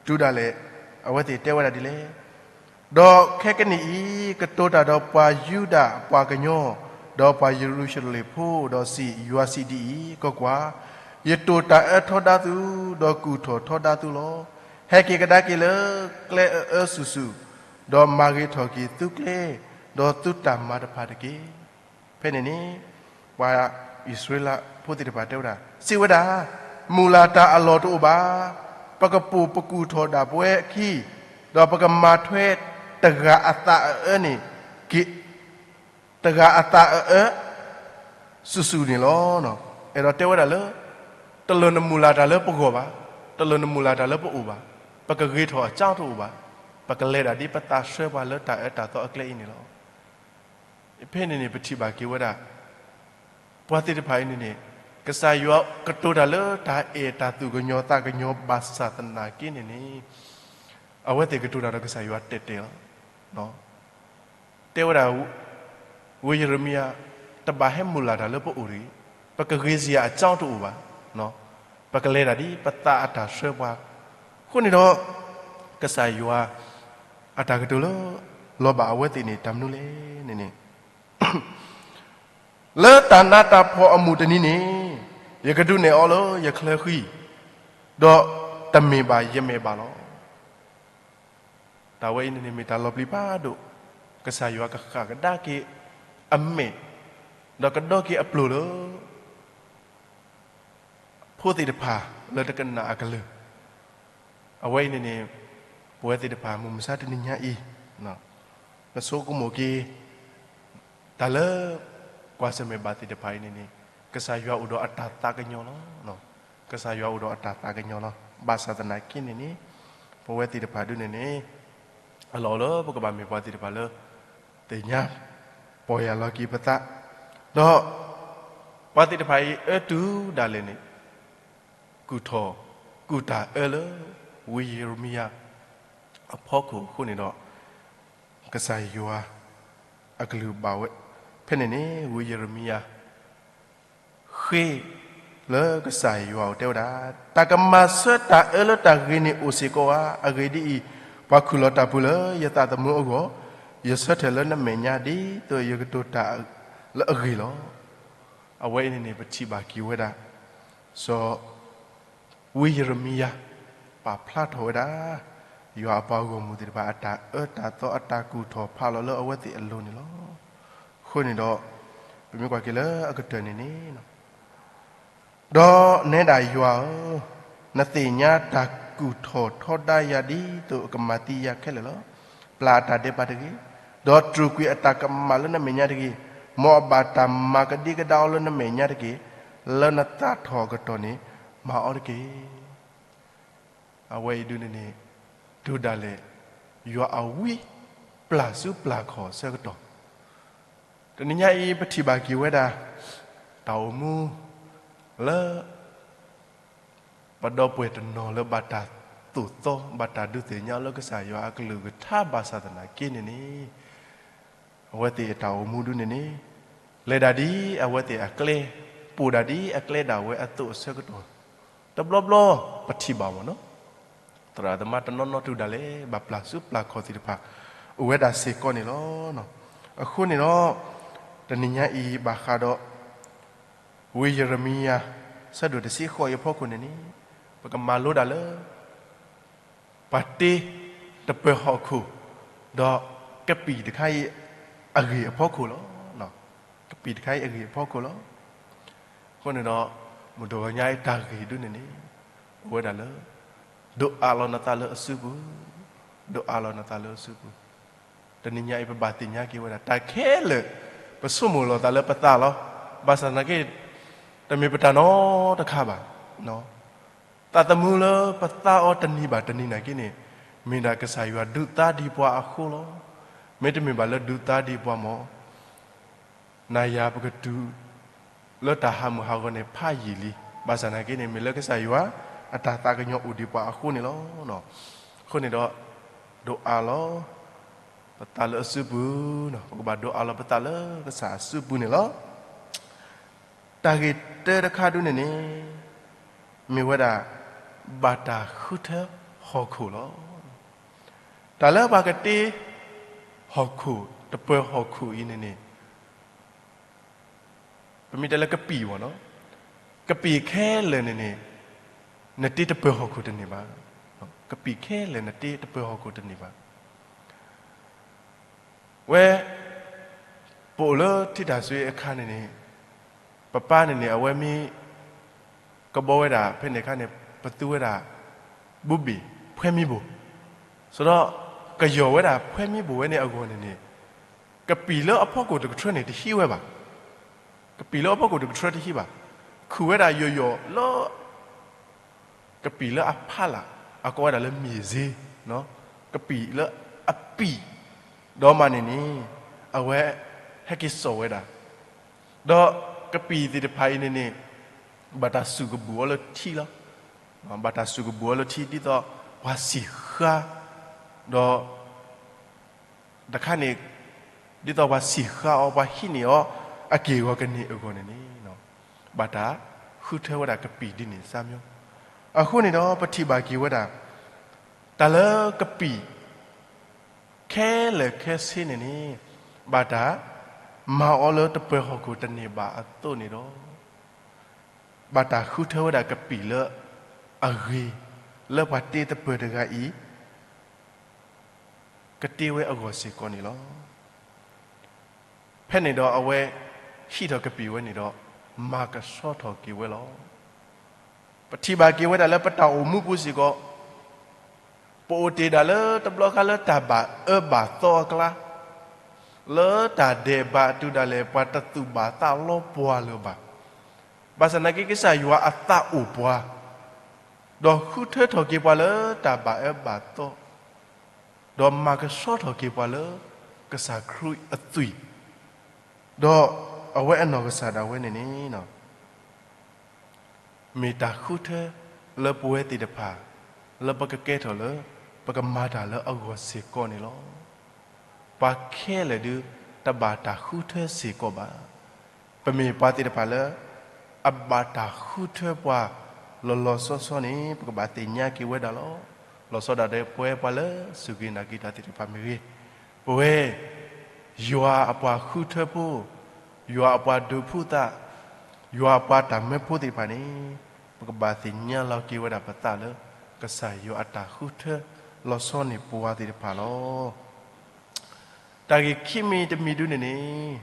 တုၤဒၣ်လဲာ် အဝဲသ့ၣ်တဲဝဲဒၣ်ဒ်လဲၣ်. ဒီးခဲကနံၣ်အံၤ ကတိၤတၢ်ဒီးပှၤယူဒၤပှၤကညီ, ဒီးပှၤယရူၤၡလ့ၣ်ဖိ, ဒီးစံး, ယွၤစံးဒ်အံၤ, ကွၢ်ကွၢ်, ယတိာ်တၢ်အၢထီဒါသု, ဒီးကူၣ်ထီၣ်ထီဒါသုလီၤ. ဟဲက့ၤကဒါက့ၤလၢကျဲအအၢဆူၣ်ဆူၣ်, ဒီးမၤဂ့ၤထီၣ်က့ၤသုကျဲ, ဒီးသုတၢ်မၤတဖၣ်တက့ၢ်. ဖဲန့ၣ်န့ၣ် ပှၤအံၣ်စရ့လးဖိသ့ၣ်တဖၣ်တဲဝဲဒၣ်, စံးဝဲဒၣ်, မုာ်လၤတၢ်အလီၢ်တအိၣ်ဘၣ်. ပကပိာ်ပကူၣ်ထီၣ်ဒၣ်ပဝဲအခံ, ဒီးပကမၤထွဲတဂၤအသးအအၢန့ၣ်က့ၤ, တဂၤအသးအအၢ ဆူၣ်ဆူၣ်န့ၣ်လီၤ. အဲၣ်ဒိးတဲဝဲဒၣ်လၢ တလိၣ်နမုာ်လၤတၢ်လၢပဂီၢ်ဘၣ်, တလိၣ်နမုာ်လၤတၢ်လၢပအိၣ်ဘၣ်, ပကဂ့ၤထီၣ်အကၠီတအိၣ်ဘၣ်, ပကလဲၤဒၣ်ဒ်ပသးဆှၢပှၤလၢတၢ်အၢတၢ်သီအကျဲအံၤန့ၣ်လီၤ. ဖဲန့ၣ်န့ၣ် ပထံၣ်ဘၣ်က့ၤဝဲဒၣ် ပှၤသ့ၣ်တဖၣ်အံၤန့ၣ်န့ၣ် ကစၢ်ယွၤကတိၤတၢ်လၢတၢ်အဲၣ်တၢ်သူၣ်ကညီၤသးကညီၤဘၣ်ဆၣ်သနာ်က့န့ၣ်န့ၣ် အဝဲသ့ၣ်ကတိၤတၢ်ဒီးကစၢ်ယွၤတဲာ်တဲာ်လီၤ. တဲဝဲဒၣ်, ဝ့ၢ်ယရမံယၤ, တဘၣ်ဟဲမုာ်လၤတၢ်လၢပအိၣ်တဂ့ၤ, ပကဂ့ၤစ့ၢ်အကၠီတအိၣ်ဘၣ်, ပကလဲၤတၢ်ဒ်ပသးအတၢ်ဆှၢပှၤ. အဃိန့ၣ်ဒီး ကစၢ်ယွၤ အတၢ်ကတိၤလၢ လီၤဘၣ်အဝဲသ့ၣ်န့ၣ် တၢ်မနုၤလဲၣ်န့ၣ်န့ၣ် လၢတၢ်နးတၢ်ဖှီၣ်အမူးတနံၤန့ၣ် ယကဒုးနဲၣ်အီၤလၢယချၢဃံ, ဒီးတမ့ၢ်ဘၣ်ယမဲာ်ဘၣ်လီၤ. တၢ်ဝဲအံၤန့ၣ်န့ၣ်မ့ၢ်တၢ်လီၤပျံၤဖးဒိၣ်, ကစၢ်ယွၤကဃၣ်ကဒါက့ၤအမဲာ်, ဒီးကဒီက့ၤအပျိၢ်လၢ ဖိသ့ၣ်တဖၣ်လၢတကနၣ်အကလုၢ်, အဝဲအံၤန့ၣ်န့ၣ် ပဝဲသ့ၣ်တဖၣ်မုၢ်မဆါတနံၤညါအံၤ နဆိကမိၣ်က့ၤ တၢ်လၢ ကွၢ်ဆၢၣ်မဲာ်ဘၣ်သ့ၣ်တဖၣ်အံၤန့ၣ်န့ၣ် ကစၢ်ယွၤအိၣ်ဒီးအတၢ်သးကညီၤလီၤ. ကစၢ်ယွၤအိၣ်ဒီးအတၢ်သးကညီၤလီၤ. ဘၣ်ဆၣ်သနာ်က့န့ၣ်န့ၣ် ပဝဲသ့ၣ်တဖၣ်ဒုးန့ၣ်န့ၣ် အလီၢ်လၢပကဘၣ်မ့ၢ်ပှၤသ့ၣ်တဖၣ်လၢ သ့ၣ်ညါ ပီၢ်ယၢ်လီၤက့ၤပသး, ဒီး ပှၤသ့ၣ်တဖၣ်အံၤအၢတုၤဒၣ်လဲာ်န့ၣ် ကူၣ်ထီၣ် ကူၣ်တၢ်အၢလၢ ဝ့ၢ်ယရမံယၤ အဖီခိၣ်အဃိန့ၣ်ဒီး ကစၢ်ယွၤ အကလုၢ်ဘၣ်ဝဲ ဖဲန့ၣ်န့ၣ် ဝ့ၢ်ယရမံယၤ ဃ့ လၢကစၢ်ယွၤအအိၣ်တဲဝဲဒၣ်, တၢ်ကမၤဆၢတၢ်အၢလၢတၢ်ဂ့ၤန့ၣ်အိၣ်စ့ၢ်ကီးဧါ. အဂ့ၢ်ဒ်အံၤ, ပှၤခူၣ်လီၤတၢ်ပူၤလၢယသးသမူအဂီၢ်, ယဆၢထၢၣ်လၢနမဲာ်ညါ ဒ်သိးယကတိၤတၢ်လၢအဂ့ၤလီၤ. အဝဲအံၤန့ၣ်န့ၣ် ပထံၣ်ဘၣ်က့ၤဝဲဒၣ် စီၤ ဝ့ၢ်ယရမံယၤ ပာ်ဖျါထီၣ်ဝဲဒၣ် ယွၤအပှၤဂီၢ်မုၢ်သ့ၣ်တဖၣ် အတၢ်အၢတၢ်သီအတၢ်ကူၣ်ထီၣ်ဖးလီၤလၢအဝဲသ့ၣ်အလိၤန့ၣ်လီၤ. အဃိန့ၣ်ဒီး ပမ့ၢ်ကွၢ်က့ၤလၢအကတၢၢ်န့ၣ်န့ၣ် ဒီးနဲဒၣ်ယွၤဧၢ, နသ့ၣ်ညါတၢ်ကူၣ်ထီၣ်ထီဒါယၤဒ်သိးအကမၤသံယၤခဲလၢာ်လီၤ. ပျၢ်အတၢ်ဒဲးဘးတဂ့ၤ, ဒီးတြူာ်ကွံာ်အတၢ်ကမၣ်လၢနမဲာ်ညါတဂ့ၤ. မ်အဘၣ်တၢ်မၤကဒံကဒါအီၤလၢနမဲာ်ညါတက့ၢ်. လၢနသးထီၣ်အကတီၢ်န့ၣ် မၤအီၤတက့ၢ်. အဝဲအံၤဒုးန့ၣ်န့ၣ် တုၤဒၣ်လဲာ် ယွၤအဝံပျၢ်စုပျၢ်ခီၣ်အဆၢကတီၢ် တနံၤညါအံၤ ပထံၣ်ဘၣ်က့ၤဝဲဒၣ် တၢ်အိၣ်မူ လၢ ပဒီပုၢ်ဝဲၢ်တနီၤလၢဘၣ်တၢ်သိၣ်သီ ဘၣ်တၢ်ဒုးသ့ၣ်ညါလၢကစၢ်ယွၤအကလုၢ်ကထါဘၣ်ဆၣ်သနာ်က့န့ၣ်န့ၣ် အဝဲသ့ၣ်အတၢ်အိၣ်မူဒုးန့ၣ်န့ၣ် လဲၤဒၣ်ဒ်အဝဲသ့ၣ်အကျဲ ပိာ်ဒၣ်ဒ်အကျဲဒၣ်ဝဲအသိးအဆၢကတီၢ် တဘျီဘျီ ပထံၣ်ဘၣ်မ့ၢ်နီၤ သရၣ်သမါတနီၤနီၤတုၤဒၣ်လဲာ် ဘၣ်ပျၢ်စုပျၢ်ခီၣ်သ့ၣ်တဖၣ် အိၣ်ဝဲဒၣ်စ့ၢ်ကီးန့ၣ်လီၤ. အဃိန့ၣ်ဒီး တနံၤညါအံၤဘၣ်ဃးဒီး ဝံယံးရမံယၤ ဆၢဒိၣ်တဆံဃိးအံၤအဖီခိၣ်န့ၣ်န့ၣ် ပကမၤလိဒၣ်လၢ ပှၤတ့တပၢၤဟီၣ်ခိၣ် ဒီးကပံာ်တခါအံၤအဂ့ၢ်အဖီခိၣ်လီၤ. ကပံာ်တခါအံၤအဂ့ၢ်အဖီခိၣ်လီၤ. အဃိန့ၣ်ဒီး မုၢ်တဂီၤညါအံၤတၢ်ဂ့ၢ်ဒုးန့ၣ်န့ၣ် အိၣ်ဝဲဒၣ်လၢ ဒိးအးလီၤနသးလၢအစုပူၤ, ဒိးအးလီၤနသးလၢအစုပူၤ. တနံၤညါအံၤ ပဘၣ်သ့ၣ်ညါက့ၤဝဲဒၣ် တၢ်ခဲလၢာ် ပဆိကမိၣ်လီၤသးလၢပသးလီၤ. ဘၣ်ဆၣ်သနာ်က့ တမ့ၢ်ပတၢ်နီတခါဘၣ်. သးသမူလၢပသးအီၤတနံၤဘၣ်တနံၤနာ်က့န့ၣ် မ့ၢ်ဒၣ်ကစၢ်ယွၤဒုးသးဒံးပှၤအဃိလီၤ. မ့တမ့ၢ်ဘၣ်လၢဒုးသးဒံးပှၤမ့ၢ် နၤယၤပကတုၤလၢတၢ်ဟးမုၢ်ဟးဂီၤန့ၣ်ဖးယံာ်လံ. ဘၣ်ဆၣ်သနာ်က့န့ၣ် မ့ၢ်လၢကစၢ်ယွၤအတၢ်သးကညီၤအိၣ်ဒံးပှၤအဃိန့ၣ်လီၤ. အဃိန့ၣ်ဒီး ဒိးအးလီၤပသးလၢအစုပူၤ, ပကဘၣ်ဒိးအးလီၤပသးလၢကစၢ်အစုပူၤန့ၣ်လီၤ. တၢ်ဂ့ၢ်တၢတခါဒုန့ၣ်န့ၣ် မ့ၢ်ဝဲဒၣ် ဘၣ်တၢ်ဃုထၢဟီၣ်ခိၣ်လီၤ. တၢ်လၢပှၤကတ့ဟီၣ်ခိၣ် တပၢၤဟီၣ်ခိၣ်အံၤန့ၣ်န့ၣ် ပမ့ၢ်တဲလၢကပံာ်ဘၣ်နီၤ, ကပံာ်ခဲလၢာ်န့ၣ်န့ၣ် နတ့တပၢၤဟီၣ်ခိၣ်တန့ၢ်ဘၣ်. ကပံာ်ခဲလၢာ်နတ့တပၢၤဟီၣ်ခိၣ်တန့ၢ်ဘၣ်. ဝဲ ပအိၣ်လၢထံတၢ်ဆွ့အခါန့ၣ်န့ၣ် ပပၢ်န့ၣ်န့ၣ် အဝဲမ့ၢ် ကဘီဝဲဒၣ်ဖဲန့ၣ်အခါန့ၣ် ပသူဝဲဒၣ် ဘူဘ့ၣ် ဖှဲမံဘိၣ်, ဆိုတော့ ကယီၢ်ဝဲဒၣ်ဖှဲမံဘိၣ်ဝဲန့ၣ်အဂီၢ်န့ၣ်န့ၣ် ကပံာ်လၢအဖီခိၣ်တကထြၢန့ၣ် တဟံးဝဲဘၣ်. ကပံာ်လၢအဖီခိၣ်တကထြၢတဟံးဘၣ်. ခုၣ်ဝဲဒၣ်ယီၢ်ယီၢ်လၢ ကပံာ်လၢအဖီလာ်, အကိးဝဲဒၣ်လၢမ့ၢ်စ့, ကပံာ်လၢအပံာ်, ဒီးမးန့ၣ်န့ၣ် အဝဲဟဲက့ၤစိာ်ဝဲဒၣ်. ဒီးကပံာ်သ့ၣ်တဖၣ်အံၤန့ၣ်န့ၣ် ဘၣ်တၢ်စူၢ်ကဘူၣ်အီၤလၢထံလီၤ. ဘၣ်တၢ်စူၢ်ကဘူၣ်အီၤလၢထံ ဒ်သိးပှၤစံၣ်ဃါ, ဒီး တခါန့ၣ် ဒ်သိးပှၤစံၣ်ဃါအီၤ ပှၤဟံးန့ၢ်အီၤ အက့ၢ်အဂီၤကန့ၢ်အဂီၢ်န့ၣ်န့ၣ် ဘၣ်တၢ်ဃုထၢဝဲဒၣ်ကပံာ်ဒ်န့ၣ်စၢ်မၠိ. အဃိန့ၣ်ဒီး ပထံၣ်ဘၣ်က့ၤဝဲဒၣ် တၢ်လၢကပံာ် ခဲလၢာ်ခဲဆ့န့ၣ်န့ၣ် ဘၣ်တၢ်မၤအီၤလၢတပၢၤဟီၣ်ခိၣ်တန့ၢ်ဘၣ်အသိးန့ၣ်ဒီး ဘၣ်တၢ်ဃုထၢဝဲဒၣ်ကပံာ်လၢအဂ့ၤ လၢပှၤတ့တပၢၤတဂၤအံၤ ကတ့ဝဲအဂီၢ်စ့ၢ်ကီးန့ၣ်လီၤ. ဖဲန့ၣ်ဒီးအဝဲဟံးထီၣ်ကပံာ်ဝဲန့ၣ်ဒီး မၤကဆှီထီၣ်က့ၤဝဲလီၤ. ပထံၣ်ဘၣ်က့ၤဝဲဒၣ်လၢပတၢ်အိၣ်မူပူၤစ့ၢ်ကီး ပအိၣ်တ့ၢ်ဒၣ်လၢတဘျီဃီလၢတၢ်ဘၣ်အၢဘၣ်သီအကျါ, လၢတၢ်ဒဲးဘးတုၤဒၣ်လဲာ် ပှၤတသူၣ်ဘၣ်သးလီပှၤလၢၤဘၣ်. ဘၣ်ဆၣ်သနာ်က့ ကစၢ်ယွၤအသးအိၣ်ပှၤ, ဒီးဃုထၢထီၣ်က့ၤပှၤလၢတၢ်ဘၣ်အၢဘၣ်သီ, ဒီးမၤကဆှီထီၣ်က့ၤပှၤလၢကစၢ်ခရံာ်အသွံၣ်, ဒီးအဝဲအနီၢ်ကစၢ်ဒၣ်ဝဲန့ၣ်န့ၣ် မ့ၢ်တၢ်ဃုထၢလၢပဝဲသ့ၣ်တဖၣ် လၢပကကဲထီၣ်လၢ ပကမၤတၢ်လၢအဂီၢ်စ့ၢ်ကီးန့ၣ်လီၤ. ပှၤခဲလၢာ်ဒု တဘၣ်တၢ်ဃုထၢစ့ၢ်ကီးဘၣ်. ပမ့ၢ်ပှၤသ့ၣ်တဖၣ်လၢ အဘၣ်တၢ်ဃုထၢပှၤ လီၤလီၤဆီဆီန့ၣ် ပကဘၣ်သ့ၣ်ညါက့ၤဝဲဒၣ်လီၤ. လီၤဆီဒၣ်ဒီးပဝဲပှၤလၢစူၢ်က့ၤနာ်က့ၤတၢ်သ့ၣ်တဖၣ်မ့ၢ်ဂ့ၤ, ပဝဲ ယွၤအပှၤဃုထၢဖိ, ယွၤအပှၤဒုးဖှူသး, ယွၤအပှၤတၢ်မၢဖိသ့ၣ်တဖၣ်န့ၣ် ပကဘၣ်သ့ၣ်ညါလီၤက့ၤဝဲဒၣ်ပသးလၢ ကစၢ်ယွၤအတၢ်ဃုထၢလီၤဆီန့ၣ်ပဝဲသ့ၣ်တဖၣ်လီၤ. တၢ်ဂ့ၢ်ခံမံၤတမံၤဒုန့ၣ်န့ၣ်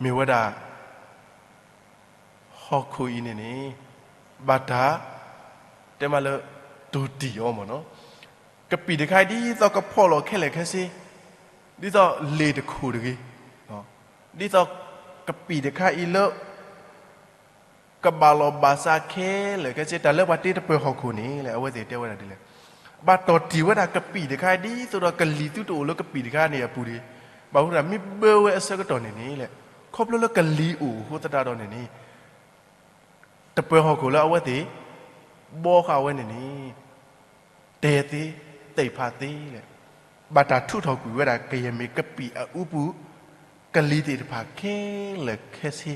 မ့ၢ်ဝဲဒၣ် ဟီၣ်ခိၣ်အံၤန့ၣ်န့ၣ် ဘၣ်တၢ် တဲမးလၢ တိၢ်တံၢ်အီၤမ့ၢ်နီၤ, ကပံာ်တခါအံၤ ဒ်သိးကဖီၣ်လီၤခဲလၢာ်ခဲဆ့, ဒ်သိးလ့ၣ်တခိၣ်တဂ့ၤ, ဒ်သိးကပံာ်တခါအံၤလၢ ကဘၣ်လီၢ်ဘၣ်စးခဲလၢာ်ခဲဆ့ တၢ်လၢပှၤတ့တပၢၤဟီၣ်ခိၣ်န့ၣ်လဲၣ် အဝဲသ့ၣ်တဲဝဲဒၣ်ဒ်လဲၣ်, ဘၣ်တီၢ်တံၢ်ဝဲဒၣ်ကပံာ်တခါအံၤ ဒ်သိးဒီးကလံၤသုတအိၣ်လၢကပံာ်တခါန့ၣ်အပူၤတဂ့ၤ, ဘၣ်မနုၤမ့ၢ်ဘၢဝဲအဆၢကတီၢ်န့ၣ်န့ၣ်လဲၣ်, ခီဖျိလၢကလံၤအိၣ်အဃိသတးဒီးန့ၣ်န့ၣ် တပၢၤဟီၣ်ခိၣ်လၢအဝဲသ့ၣ် ဘီဃာ်ဝဲန့ၣ်န့ၣ် တဲသ့ သ့ၣ်ဖးသ့လဲၣ်, ဘၣ်တၢ်ထုးထီၣ်ကွံာ်ဝဲဒၣ်ကယဲၢ်မ့ၢ်ကပံာ်အအူပူၤ ကလံၤသ့ၣ်တဖၣ်ခဲလၢာ်ခဲဆ့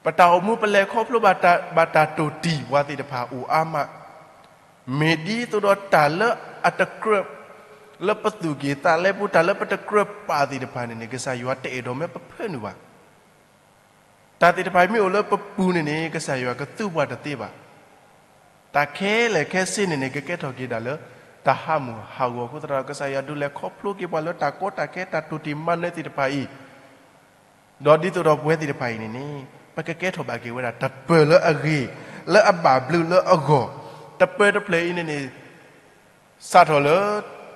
ပတၢ်အိၣ်မူပလဲၤခီဖျိဘၣ်တၢ် ဘၣ်တၢ်တိၢ်တံၢ်ပှၤသ့ၣ်တဖၣ်အိၣ်အါမး, မ့ၢ်ဒ်သိးဒီးတၢ်လၢအတကြၢး လၢပသူၣ်က့ၣ်သးလဲပူၤ တၢ်လၢပတကြၢးပာ်သ့ၣ်တဖၣ်န့ၣ်န့ၣ် ကစၢ်ယွၤတအဲၣ်ဒိးမၢပဖၢနုာ်ဘၣ်. တၢ်သ့ၣ်တဖၣ်မ့ၢ်အိၣ်လၢပပူၤန့ၣ်န့ၣ် ကစၢ်ယွၤကသူပှၤတသ့ဘၣ်. တၢ်ခဲလၢာ်ခဲဆ့န့ၣ်န့ၣ် ကကဲထီၣ်က့ၤဒၣ်လၢ တၢ်ဟးမုၢ်ဟးဂီၤအဃိသတးဒီး ကစၢ်ယွၤဒုးလဲၤခီဖျိက့ၤပှၤလၢတၢ်ကီတၢ်ခဲ တၢ်တိၢ်တံၢ်မၤနၢၤသ့ၣ်တဖၣ်အံၤ ဒီးဒ်သိးဒီးပဝဲသ့ၣ်တဖၣ်အံၤန့ၣ်န့ၣ် ပကကဲထီၣ်ဘၣ်က့ၤဝဲဒၣ် တပၢၤလၢအဂ့ၤ လၢအဘၣ်ဘျုးလၢအဂီၢ်, တပၢၤတဖျၢၣ်အံၤန့ၣ်န့ၣ် စးထီၣ်လၢ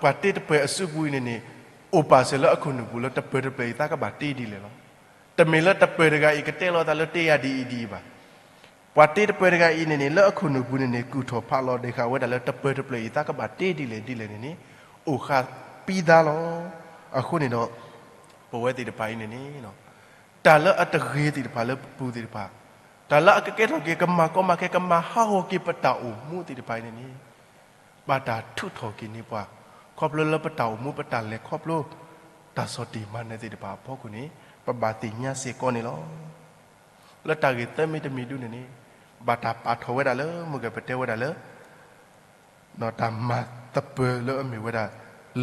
ပှၤတ့တပၢၤအစုပူၤအံၤန့ၣ်န့ၣ် အိၣ်ပာ်စၢၤလၢအခိၣ်နူာ်ပူၤလၢတပၢၤတဖျၢၣ်အံၤသးကဘၣ်တ့ဒ်လဲၣ်လီၤ. တမ့ၢ်လၢတပၢၤတဂၤအံၤကတဲလီၤသးလၢတ့ယၤဒ်အံၤဒ်အံၤဘၣ်. ပှၤတ့တပၢၤတဂၤအံၤန့ၣ်န့ၣ် လၢအခိၣ်နူာ်ပူၤန့ၣ်န့ၣ် ကူၣ်ထီၣ်ဖးလီၤဒဲးဃာ်ဝဲဒၣ်လၢတပၢၤတဖျၢၣ်အံၤသးကဘၣ်တ့ဒ်လဲၣ်ဒ်လဲၣ်န့ၣ်န့ၣ် အိၣ်ဃာ်ပံသါလီၤ. အဃိန့ၣ်ဒီး ပဝဲသ့ၣ်တဖၣ်အံၤန့ၣ်န့ၣ်, တၢ်လၢအတဂ့ၤသ့ၣ်တဖၣ်လၢပပူၤသ့ၣ်တဖၣ်, တၢ်လၢအကကဲထီၣ်က့ၤ ကမၤကီမၤခဲ ကမၤဟးဂီၤက့ၤပတၢ်အိၣ်မူသ့ၣ်တဖၣ်အံၤန့ၣ်န့ၣ်, ဘၣ်တၢ်ထုးထီၣ်က့ၤန့ၢ်ပှၤ, ခီဖျိလၢပတၢ်အိၣ်မူ ပတၢ်လဲၤခီဖျိ တၢ်ဆီၣ်တံၢ်မၤနၢၤသ့ၣ်တဖၣ်အဖီခိၣ်န့ၣ် ပဘၣ်သ့ၣ်ညါစ့ၢ်ကီးန့ၣ်လီၤ. လၢတၢ်ဂ့ၢ်သၢမံၤတမံၤဒုန့ၣ်န့ၣ်, ဘၣ်တၢ်ပာ်ထီၣ်ဝဲဒၣ်လၢ မုၢ်ကပတဲဝဲဒၣ်လၢ တၢ်မၤသပၢၤလၢအမ့ၢ်ဝဲဒၣ်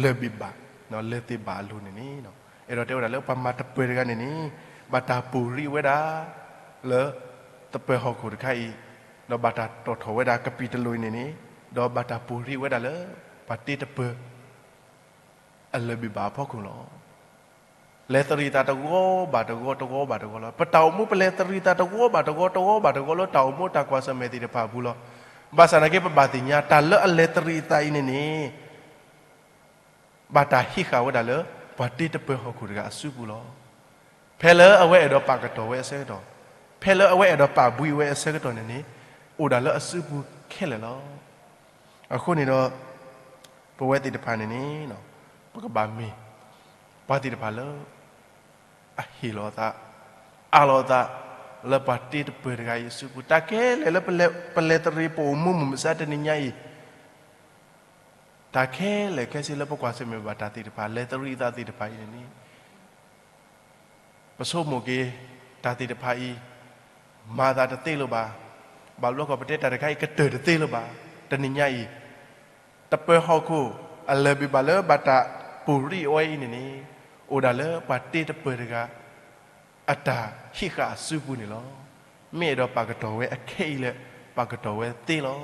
လၢၢ်ဘံၣ်ဘၣ်, လၢၢ်သ့ၣ်ဘၣ်အလိၤန့ၣ်န့ၣ်, အဲၣ်ဒိးတဲဝဲဒၣ်လၢပှၤမၤသပၢၤတဂၤန့ၣ်န့ၣ်, ဘၣ်တၢ်ပူၤရံးဝဲဒၣ် လၢသပၢၤဟီၣ်ခိၣ်တခါအံၤ, ဒီးဘၣ်တၢ်တီၣ်ထီၣ်ဝဲဒၣ်ကပံာ်တလိၤအံၤန့ၣ်န့ၣ်, ဒီးဘၣ်တၢ်ပူၤရံးဝဲဒၣ်လၢ ပှၤတ့တပၢၤ အလၢၢ်ဘံၣ်ဘၣ်အဖီခိၣ်လီၤ. လဲၤသရံးသးတဂီၤဘၣ်တဂီၤ တဂီၤဘၣ်တဂီၤလီၤ. ပတၢ်အိၣ်မူပလဲၤသရံးသးတဂီၤဘၣ်တဂီၤ တဂီၤဘၣ်တဂီၤလၢတၢ်အိၣ်မူတၢ်ကွၢ်ဆၢၣ်မဲာ်သ့ၣ်တဖၣ်အပူၤလီၤ. ဘၣ်ဆၣ်သနာ်က့ ပဘၣ်သ့ၣ်ညါ တၢ်လၢအလဲၤသရံးသးအံၤန့ၣ်န့ၣ် ဘၣ်တၢ်ဟံးဃာ်ဝဲဒၣ်လၢ ပှၤတ့တပၢၤဟီၣ်ခိၣ်တဂၤအစုပူၤလီၤ. ဖဲလၢအဝဲအဲၣ်ဒိးပာ်ကတီၢ်ဝဲအဆၢကတီၢ်, ဖဲလၢအဝဲအဲၣ်ဒိးပာ်ဘှံးဝဲအဆၢကတီၢ်န့ၣ်န့ၣ်, အိၣ်ဒၣ်လၢအစုပူၤခဲလၢာ်လီၤ. အဃိန့ၣ်ဒီး ပဝဲသ့ၣ်တဖၣ်န့ၣ်န့ၣ်, ပကဘၣ်မ့ၢ် ပှၤသ့ၣ်တဖၣ်လၢ အဟ့ၣ်လီၤအသး, အးလီၤအသး လၢပှၤတ့တပၢၤတဂၤအံၤအစုပူၤ, တၢ်ခဲလၢာ်လၢပလဲၤသရံးပအိၣ်မူမုၢ်မဆါတနံၤညါအံၤ တၢ်ခဲလၢာ်ခဲဆ့လၢပကွၢ်ဆၢၣ်မဲာ်ဘၣ်တၢ်သ့ၣ်တဖၣ် လဲၤသရံးသးသ့ၣ်တဖၣ်အံၤန့ၣ်န့ၣ်, ပဆိကမိၣ်က့ၤ တၢ်သ့ၣ်တဖၣ်အံၤ မၤသးတသ့လၢၤဘၣ်. ဘၣ်ဘျီကီၢ်ပတဲတၢ်တခါအံၤ ကတၢၢ်တသ့လၢၤဘၣ်. တနံၤညါအံၤ တပၢၤဟီၣ်ခိၣ် အလၢၢ်ဘံၣ်ဘၣ်လၢဘၣ်တၢ်ပူၤရံးအီၤအံၤန့ၣ်န့ၣ်, အိၣ်ဒၣ်လၢပှၤတ့တပၢၤတဂၤ အတၢ်ဟံးဃာ်အစုပူၤန့ၣ်လီၤ. မ့ၢ်အဲၣ်ဒိးပာ်ကတီၢ်ဝဲအခဲအံၤလၢ ပာ်ကတီၢ်ဝဲသ့လီၤ.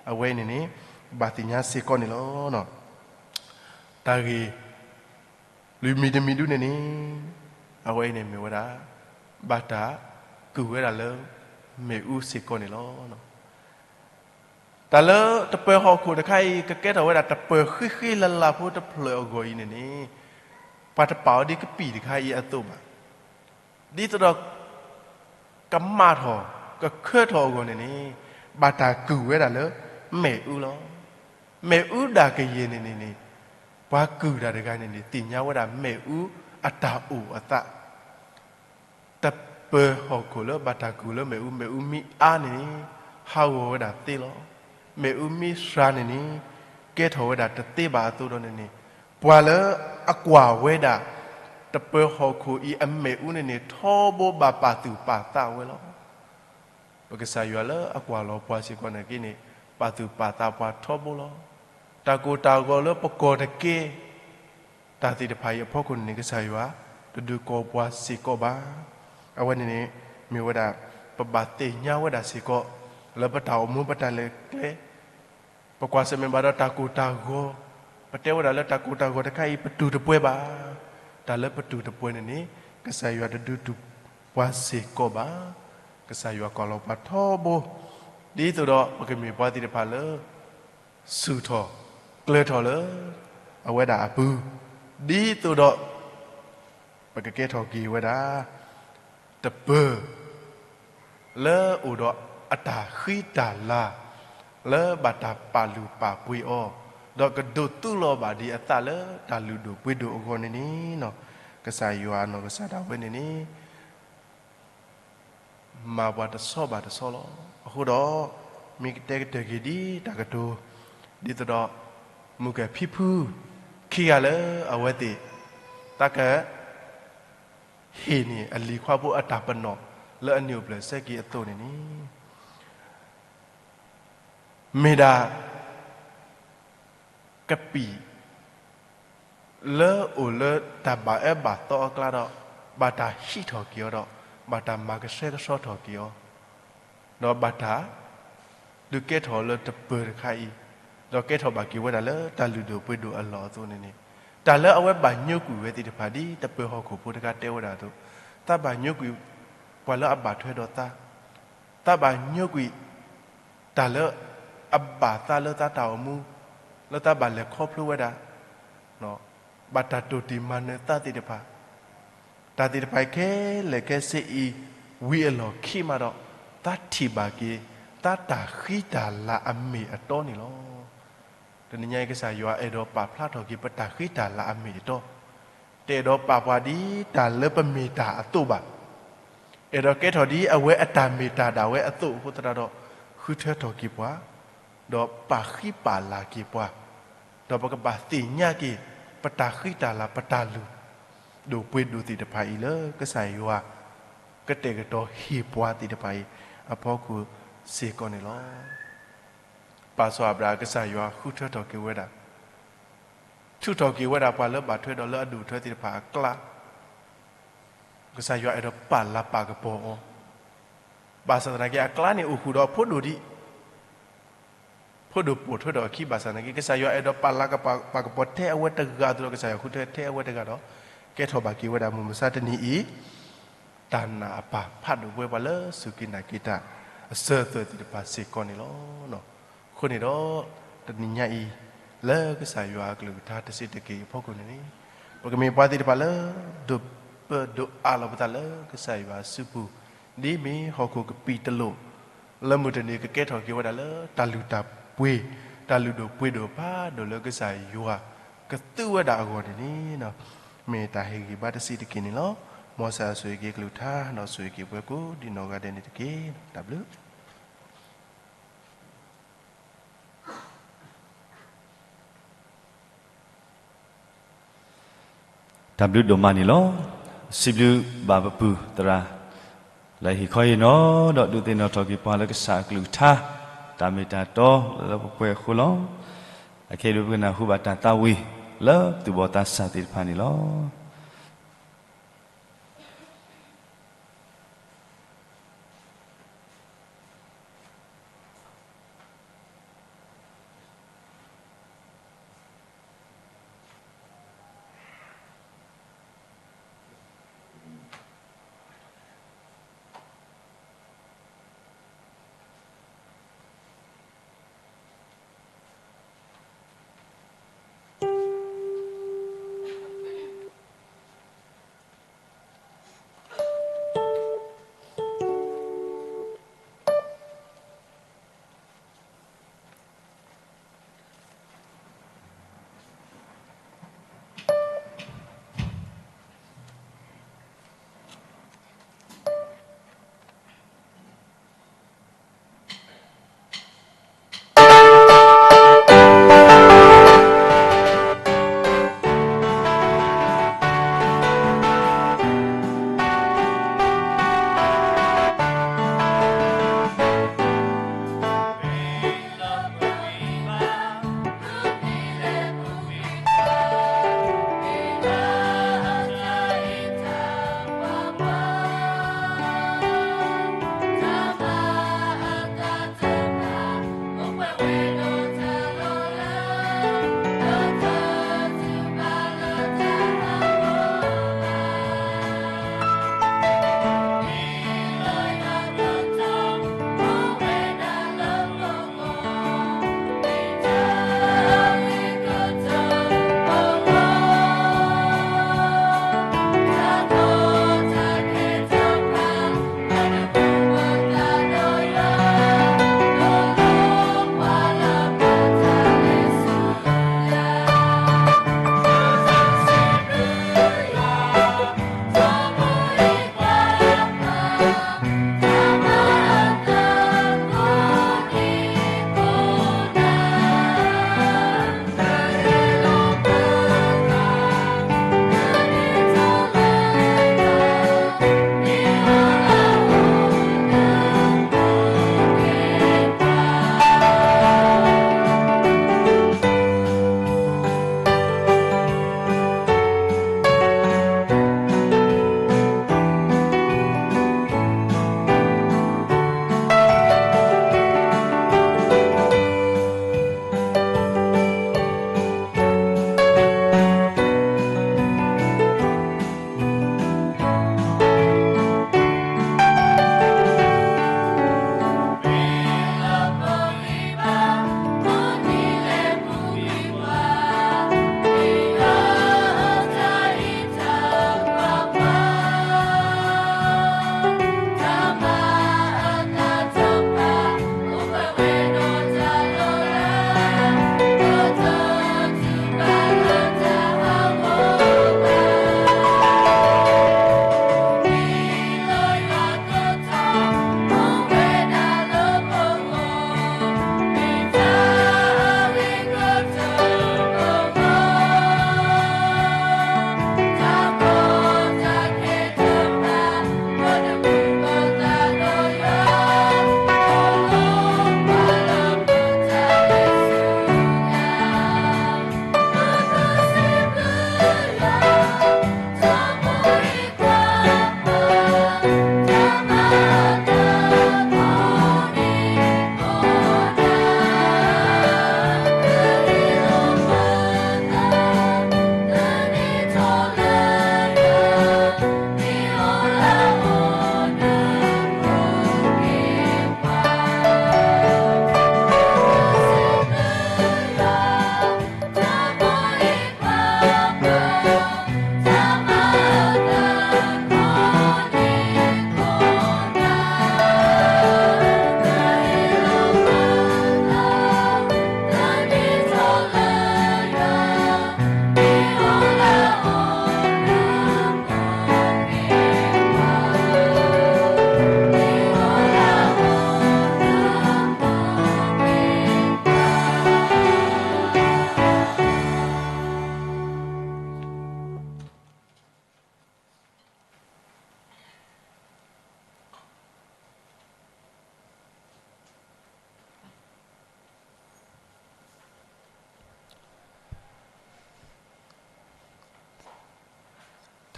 အဝဲအံၤန့ၣ်န့ၣ် ဘၣ်သ့ၣ်ညါစ့ၢ်ကီးန့ၣ်လီၤ. တၢ်ဂ့ၢ် လွံၢ်မံၤတမံၤဒုန့ၣ်န့ၣ်, အဝဲအံၤန့ၣ်မ့ၢ်ဝဲဒၣ် ဘၣ်တၢ်ကုၢ်ဝဲဒၣ်လၢ မ့ၣ်အူစ့ၢ်ကီးန့ၣ်လီၤ. တၢ်လၢတပၢၤဟီၣ်ခိၣ်တခါအံၤ ကကဲထီၣ်ဝဲဒၣ်တပၢၤဃံဃံလၤလၤဖိတဖျၢၣ်အဂီၢ်အံၤန့ၣ်န့ၣ်, ပှၤတပာ်အီၤဒ်ကပံာ်တခါအံၤအသိးဘၣ်. ဒ်သိးဒီး ကမၣ်ထီၣ် ကခၢထီၣ်အဂီၢ်န့ၣ်န့ၣ်, ဘၣ်တၢ်ကုၢ်ဝဲဒၣ်လၢ မ့ၣ်အူလီၤ. မ့ၣ်အူဒၣ်ကယဲၢ်န့ၣ်န့ၣ်န့ၣ်, ပှၤကုၢ်တၢ်တဂၤန့ၣ်န့ၣ် သ့ၣ်ညါဝဲဒၣ်မ့ၣ်အူအတၢ်အိၣ်အသး တပၢၤဟီၣ်ခိၣ်လၢဘၣ်တၢ်ကုၢ်လၢမ့ၣ်အူ, မ့ၣ်အူမ့ၢ်အါန့ၣ်န့ၣ်, ဟးဂီၤဝဲဒၣ်သ့လီၤ. မ့ၣ်အူမ့ၢ်စှၤန့ၣ်န့ၣ်, ကဲထီၣ်ဝဲဒၣ်တသ့ဘၣ်အသိးဒီးန့ၣ်န့ၣ်, ပှၤလၢအကွၢ်ဝဲဒၣ် တပၢၤဟီၣ်ခိၣ်အံၤအမ့ၣ်အူန့ၣ်န့ၣ် ထီဘိဘၣ်ပာ်သူၣ်ပာ်သးဝဲလီၤ. ပကစၢ်ယွၤလၢအကွၢ်လီၤပှၤစ့ၢ်ကီးန့ၣ်က့န့ၣ်, ပာ်သူၣ်ပာ်သးပှၤထီဘိလီၤ. တၢ်ကိၢ်တၢ်ဂီၤလၢပကီၢ်တက့ၢ် တၢ်သ့ၣ်တဖၣ်အံၤအဖီခိၣ်န့ၣ်န့ၣ် ကစၢ်ယွၤတဒုးကိးပှၤစ့ၢ်ကီးဘၣ်. အဝဲန့ၣ်န့ၣ် မ့ၢ်ဝဲဒၣ် ပဘၣ်သ့ၣ်ညါဝဲဒၣ်စ့ၢ်ကီး လၢပတၢ်အိၣ်မူပတၢ်လဲၤကျဲ ပကွၢ်ဆၢၣ်မဲာ်ဘၣ်ဒီးတၢ်ကိၢ်တၢ်ဂီၤ, ပတဲဝဲဒၣ်လၢတၢ်ကိၢ်တၢ်ဂီၤတခါအံၤ ပတူၢ်တပှဲၤဘၣ်. တၢ်လၢပတူၢ်တပှဲၤန့ၣ်န့ၣ် ကစၢ်ယွၤတဒုးတူၢ်ပှၤစ့ၢ်ကီးဘၣ်. ကစၢ်ယွၤကွၢ်လီၤပှၤထီဘိ, ဒ်သိးဒီးပကမ့ၢ်ပှၤသ့ၣ်တဖၣ်လၢ ဆူၣ်ထီၣ်ကျၢၤထီၣ်လၢ အဝဲဒၣ်အပူၤ, ဒ်သိးဒီး ပကကဲထီၣ်က့ၤဝဲဒၣ် တပၢၤ လၢအိၣ်ဒီးအတၢ်ဃံတၢ်လၤ လၢဘၣ်တၢ်ပာ်လုၢ်ပာ်ပှ့ၤအီၤ, ဒီးကဒိးသူလီၤဘၣ်ဒံးအသးလၢတၢ်လုၢ်ဒိၣ်ပှ့ၤဒိၣ်အဂီၢ်န့ၣ်န့ၣ်, ကစၢ်ယွၤအနီၢ်ကစၢ်ဒၣ်ဝဲန့ၣ်န့ၣ် မၤပှၤတဆီဘၣ်တဆီလီၤ. အဃိဒီး မ့ၢ်ကတဲကတၢၢ်က့ၤဒ်တၢ်ကတိၤ ဒ်သိးဒီး မုၢ်ကဖံဖု ခံဂၤလၢအဝဲသ့ၣ် တၢ်က ဟ့ၣ်န့ၢ်အလံၤခွါဖိအတၢ်ပနီၣ်လၢအနံၣ်အိၣ်ဖျဲၣ်ဆၢက့ၤအသိးန့ၣ်န့ၣ် မ့ၢ်ဒၣ် ကပံာ် လၢအိၣ်လၢတၢ်ဘၣ်အၢဘၣ်သီအကျါဒီး ဘၣ်တၢ်ဟံးထီၣ်က့ၤအီၤဒီး ဘၣ်တၢ်မၤကဆှဲကဆှီထီၣ်က့ၤအီၤ ဒီးဘၣ်တၢ် ဒုးကဲထီၣ်လၢတပၢၤတခါအံၤ, ဒီးကဲထီၣ်ဘၣ်က့ၤဝဲဒၣ်လၢတၢ်လုၢ်ဒိၣ်ပှ့ၤဒိၣ်အလီၢ်အသိးန့ၣ်န့ၣ်, တၢ်လၢအဝဲဘၣ်ညိကွံာ်ဝဲသ့ၣ်တဖၣ် ဒ်တပၢၤဟီၣ်ခိၣ်ဖိတခါတဲဝဲဒၣ်အသိး, သးဘၣ်ညိကွံာ် ပှၤလၢအဘၣ်ထွဲဒီးသး, သးဘၣ်ညိကွံာ် တၢ်လၢအဘၣ်သးလၢသးတၢ်အိၣ်မူ, လၢသးဘၣ်လဲၤခီဖျိဝဲဒၣ် ဘၣ်တၢ်တိၢ်တံၢ်မၤနၢၤသးသ့ၣ်တဖၣ်, တၢ်သ့ၣ်တဖၣ်ခဲလၢာ်ခဲဆ့အံၤ ဝံၤအလီၢ်ခံမးဒီး သးထံၣ်ဘၣ်က့ၤ သးတၢ်ဃံတၢ်လၤအမ့ၢ်အတီန့ၣ်လီၤ. တနံၤညါအံၤ ကစၢ်ယွၤအဲၣ်ဒိးပာ်ဖျါထီၣ်က့ၤ ပတၢ်ဃံတၢ်လၤအမ့ၢ်အတီ, တအဲၣ်ဒိးပာ်ပှၤဒ်တၢ်လၢပမ့ၢ်တၢ်အသိးဘၣ်. အဲၣ်ဒိးကဲထီၣ်ဒ်အဝဲအတၢ်မ့ၢ်တၢ်ဒၣ်ဝဲအသိးအဃိသတးဒီး ဃုထၢထီၣ်က့ၤပှၤ, ဒီးပာ်ဃံပာ်လၤက့ၤပှၤ, ဒီးပကဘၣ်သ့ၣ်ညါက့ၤ ပတၢ်ဃံတၢ်လၤ ပတၢ်လုၢ်ဒိၣ်ပှ့ၤဒိၣ်သ့ၣ်တဖၣ်အံၤလၢကစၢ်ယွၤ ကတဲာ်ကတီၤဟ့ၣ်ပှၤသ့ၣ်တဖၣ်အံၤ အဖီခိၣ်စ့ၢ်ကီးန့ၣ်လီၤ. ပာ်စီၤအၤဘြၤဟၣ် ကစၢ်ယွၤဃုထၢထီၣ်က့ၤဝဲဒၣ် ထုးထီၣ်က့ၤဝဲဒၣ်ပှၤလၢဘၣ်ထွဲဒီးလၢအဒိၣ်အထွဲသ့ၣ်တဖၣ်အကျါ, ကစၢ်ယွၤအဲၣ်ဒိးပာ်လၤပာ်ကပီၤအီၤ, ဘၣ်ဆၣ်သနာ်က့ အကျါန့ၣ်အိၣ်ဃုာ်ဒီးအဖိဒိၣ်ဒံး, ဖိဒိၣ်ပိာ်ထွဲဒီးအခံဘၣ်ဆၣ်သနာ်က့ ကစၢ်ယွၤအဲၣ်ဒိးပာ်လၤကပာ်ကပီၤထဲအဝဲတဂၤအသိးဒီး ကစၢ်ယွၤဃုထၢထဲအဝဲတဂၤဒီး ကဲထီၣ်ဘၣ်က့ၤဝဲဒၣ်မုၢ်မဆါတနံၤအံၤ တၢ်နာ်အပၢ်ဖးဒိၣ်ပဝဲပှၤလၢစူၢ်က့ၤနာ်က့ၤတၢ်အစၢၤအသွဲၣ်သ့ၣ်တဖၣ်စ့ၢ်ကီးန့ၣ်လီၤ. အဃိန့ၣ်ဒီး တနံၤညါအံၤ လၢကစၢ်ယွၤအကလုၢ်ကထါတဆံးတက့ၢ်အဖီခိၣ်န့ၣ်န့ၣ် ပကမ့ၢ်ပှၤသ့ၣ်တဖၣ်လၢ ဒိးပၢဒိးအးလီၤပသးလၢကစၢ်ယွၤအစုပူၤ, ဒ်မ့ၢ်ဟီၣ်ခိၣ်ကပံာ်တလိာ် လၢမုၢ်တနံၤကကဲထီၣ်က့ၤဝဲဒၣ်လၢတၢ်လုၢ်တၢ်ပှ့ၤ, တၢ်လုၢ်ဒိၣ်ပှ့ၤဒိၣ်ဖးဒိၣ်လၢကစၢ်ယွၤကသူဝဲဒၣ်အဂီၢ်န့ၣ်န့ၣ် မ့ၢ်တၢ်ဟ့ၣ်ဂံၢ်ဘါတဆံးတက့ၢ်န့ၣ်လီၤ. မ်ကစၢ်ယွၤဆိၣ်ဂ့ၤက့ၤအကလုၢ်ကထါ ဒီးဆိၣ်ဂ့ၤက့ၤပှၤကိးဒံးနီၢ်ဂၤဒဲးန့ၣ်တက့ၢ်. တၢ်ဘျုး တၢ်ဘျုးဒိၣ်မးန့ၣ်လီၤ. စံးဘျုးဘၣ်ပပုၢ်သရၣ် လၢဟ့ၣ်ခီဟ့ၣ်နီၤ ဒီးဒုးသ့ၣ်နီၣ်ထီၣ်က့ၤပှၤလၢကစၢ်အကလုၢ်ကထါ တၢ်မ့ၢ်တၢ်တီလၢပှဲၤအဃိလီၤ. အခဲအံၤဒုးပကနၢ်ဟူဘၣ်တၢ်သးဝံၣ်လၢသူၣ်ဘီၣ်သးစၢ်သ့ၣ်တဖၣ်န့ၣ်လီၤ.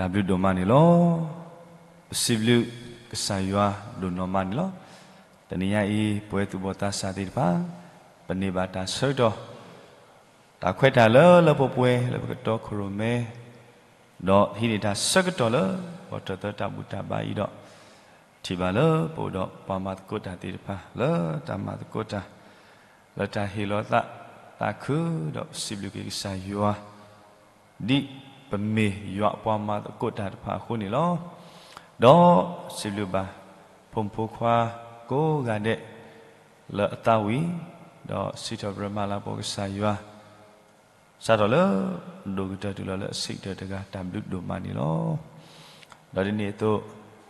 တၢ်ဘျုးဒိၣ်မးန့ၣ်လီၤ. ပစံးဘျုးကစၢ်ယွၤဒိၣ်နီၢ်မးန့ၣ်လီၤ. တနံၤညါအံၤ ပဝဲသူၣ်ဘီၣ်သးစၢ်သ့ၣ်တဖၣ် ပန့ၢ်ဘၣ်တၢ်ဆၢကတီၢ် တၢ်ခွဲးတၢ်ယာ်လၢလၢပှဲၤပှဲၤ လၢပကတီခိၣ်ရိၣ်မဲ ဒီးဟံးန့ၢ်တၢ်ဆၢကတီၢ်လၢ ပှၤတၢၢ်သၢတၢ်ဘူၣ်တၢ်ဘါအံၤဒီး ထံၣ်ဘၣ်လၢပအိၣ်ဒီးပှၤမၤသကိးတၢ်သ့ၣ်တဖၣ် လၢတၢ်မၤသကိးတၢ် လၢတၢ်ဟ့ၣ်လီၤသးသးခု ဒီးပစံးဘျုးက့ၤကစၢ်ယွၤ ဒ်ပမ့ၢ်ယွၤအပှၤမၤသကိးတၢ်တဖၣ်အဃိန့ၣ်လီၤ. ဒီးစံးဘျုးဘၣ် ဖိမုၣ်ဖိခွါကိးဂၤဒဲး လၢအသးဝံၤ ဒီးစံးထီၣ်ပတြၢၤမၤလၤကပီၤကစၢ်ယွၤ စးထီၣ်လၢ ဒိၣ်ကတၢၢ်တုၤလီၤလၢအဆံးကတၢၢ်တဂၤ တၢ်ဘျုးဒိၣ်မးန့ၣ်လီၤ. ဒီးဒ်န့ၣ်အသိး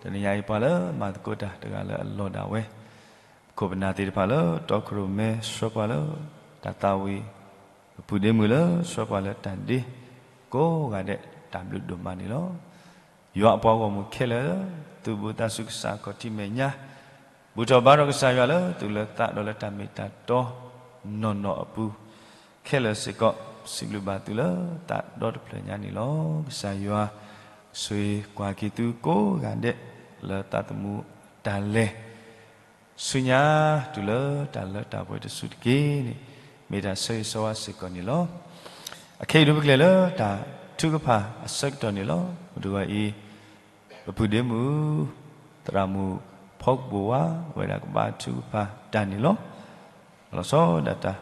တနံၤညါအံၤ ပှၤလၢမၤသကိးတၢ်တဂၤလၢအလီၢ်ဒၣ်ဝဲ ပခိၣ်ပနၢ်သ့ၣ်တဖၣ်လၢတီခိၣ်ရိၣ်မဲ ဆှၢပှၤလၢတၢ်သးဝံၤ, ပပုၢ်ဒ့မုၣ်လၢဆှၢပှၤလၢတၢ်ဒ့ ကိးဂၤဒဲး တၢ်ဘျုးဒိၣ်မးန့ၣ်လီၤ. ယွၤအပှၤဂီၢ်မုၢ်ခဲလၢာ် သုးဘူးသးစူၤကစၢ်ခီၣ်ထံးမဲာ်ညါ ဘူၣ်ထီၣ်ဘါထီၣ်ကစၢ်ယွၤလၢသူၣ်လၢသးဒီးလၢတၢ်မ့ၢ်တၢ်တီ နီၢ်နီၢ်အပူၤ ခဲလၢာ်စ့ၢ်ကီး စံးဘျုးဘၣ်သုလၢသးဒီတဖျၢၣ်ညါန့ၣ်လီၤ. ကစၢ်ယွၤ ဆိၣ်ဂ့ၤကွၢ်က့ၤသုကိးဂၤဒဲး လၢသးသမူတၢ်လဲၤ ဆူညါတုၤလၢတၢ်လၢတၢ်ပှဲၤတစုတက့ၢ်န့ၣ် မ့ၢ်တၢ်ဆၢဂ့ၤဆၢဝါစ့ၢ်ကီးန့ၣ်လီၤ. အခဲအံၤဒုးပကလဲၤလၢတၢ်ထုကဖၣ်အဆၢကတီၢ်န့ၣ်လီၤ. မုၢ်တဂီၤအံၤ ပပုၢ်ဒ့မုၣ် သရၣ်မုၣ်ဖီကပိာ်ဝါ အဝဲဒၣ်ကဘါထုကဖၣ်တၢ်န့ၣ်လီၤ. လီၤဆီဒၣ်တၢ်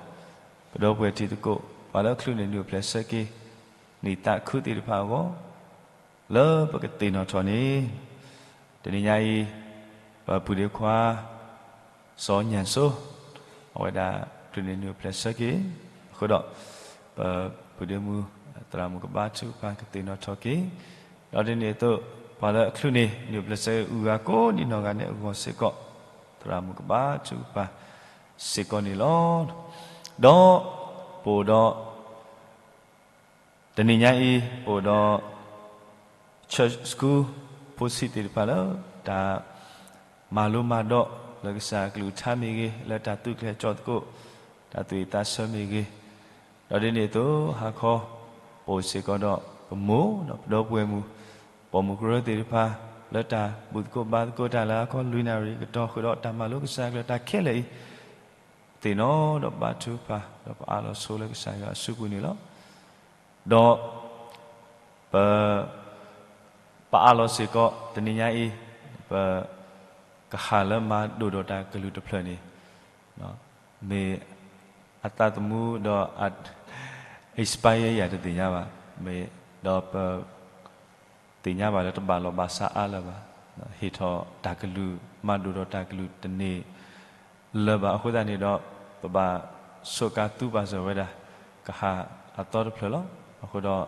ပဒီပုၢ်ဝဲၢ်တံၤသကိး ပှၤလၢအချုးန့ၢ်နုၢ်အိၣ်ဖျဲၣ်ဆၢက့ၤ နံၣ်သးခုသ့ၣ်တဖၣ်အဂီၢ် လၢပကသ့ၣ်နီၣ်ထီၣ်န့ၣ် တနံၤညါအံၤ ပပုၢ်ဒ့ခွါ စီၤညၣ်စိ အဝဲဒၣ်ချုးန့ၢ်နုၢ်အိၣ်ဖျဲၣ်ဆၢက့ၤ အဃိဒီး ပပုၢ်ဒ့မုၣ် သရၣ်မုၣ်ကဘါထုကဖၣ်ကသ့ၣ်နီၣ်ထီၣ်က့ၤ ဒီးဒ်န့ၣ်အသိး ပှၤလၢအချုးန့ၢ်နုၢ်အိၣ်ဖျဲၣ်ဆၢက့ၤ အဂၤကိးဒံးနီၢ်ဂၤဒဲးအဂီၢ်စ့ၢ်ကီး သရၣ်မုၣ်ကဘါထုကဖၣ်စ့ၢ်ကီးန့ၣ်လီၤ. ဒီး ပအိၣ်ဒီး တနံၤညါအံၤ ပအိၣ်ဒီး church school ဖိဆံးသ့ၣ်တဖၣ်လၢ တၢ်မၤလိမၤဒိးလၢကစၢ်အကလုၢ်ကထါမ့ၢ်ဂ့ၤ, လၢတၢ်သူၣ်ကျဲၤကၠီသကိး, တၢ်သူၣ်ဝံၣ်သးဆၢမ့ၢ်ဂ့ၤ, ဒီးဒ်န့ၣ်အသိး ဟါခီ ပအိၣ်စ့ၢ်ကီးဒီးပမိၢ် ဒီးပဒီပုၢ်ဝဲၢ်မုၣ် ပိာ်မုၣ်ကရၢသ့ၣ်တဖၣ် လၢတၢ်ဘူၣ်သကိးဘါသကိးတၢ်လၢဟါခီလွံၢ်နၣ်ရံၣ်ကတီၢ်ဃုာ်ဒီးတၢ်မၤလိကစၢ်အကလုၢ်တၢ်ခဲလၢာ်အံၤ သ့ၣ်နီၣ်ဒီးဘါထုကဖၣ် ဒီးပအးလီၤဆိလၢကစၢ်ယွၤအစုပူၤန့ၣ်လီၤ. ဒီး ပ ပအးလီၤစ့ၢ်ကီး တနံၤညါအံၤ ပ ကဟးလၢမၤဒိၣ်ဒီးတၢ်ကလုၢ်တဖျၢၣ်န့ၣ် မ့ၢ်အသးသမူဒီး expire ယၤတသ့ၣ်ညါဘၣ်, မ့ၢ်ဒီးပ သ့ၣ်ညါဘၣ်လၢတဘၣ်လီၢ်ဘၣ်စးအါလၢၤဘၣ်, ဟ့ၣ်ထီၣ်တၢ်ကလုၢ် မၤဒိၣ်ဒီးတၢ်ကလုၢ်တန့ၢ်လၢၤဘၣ်အဃိသတးန့ၣ်ဒီး ပဘၣ်ဆိးကါသူပာ်စၢၤဝဲဒၣ် ကဟးအသီတဖျၢၣ်လီၤ. အဃိဒီး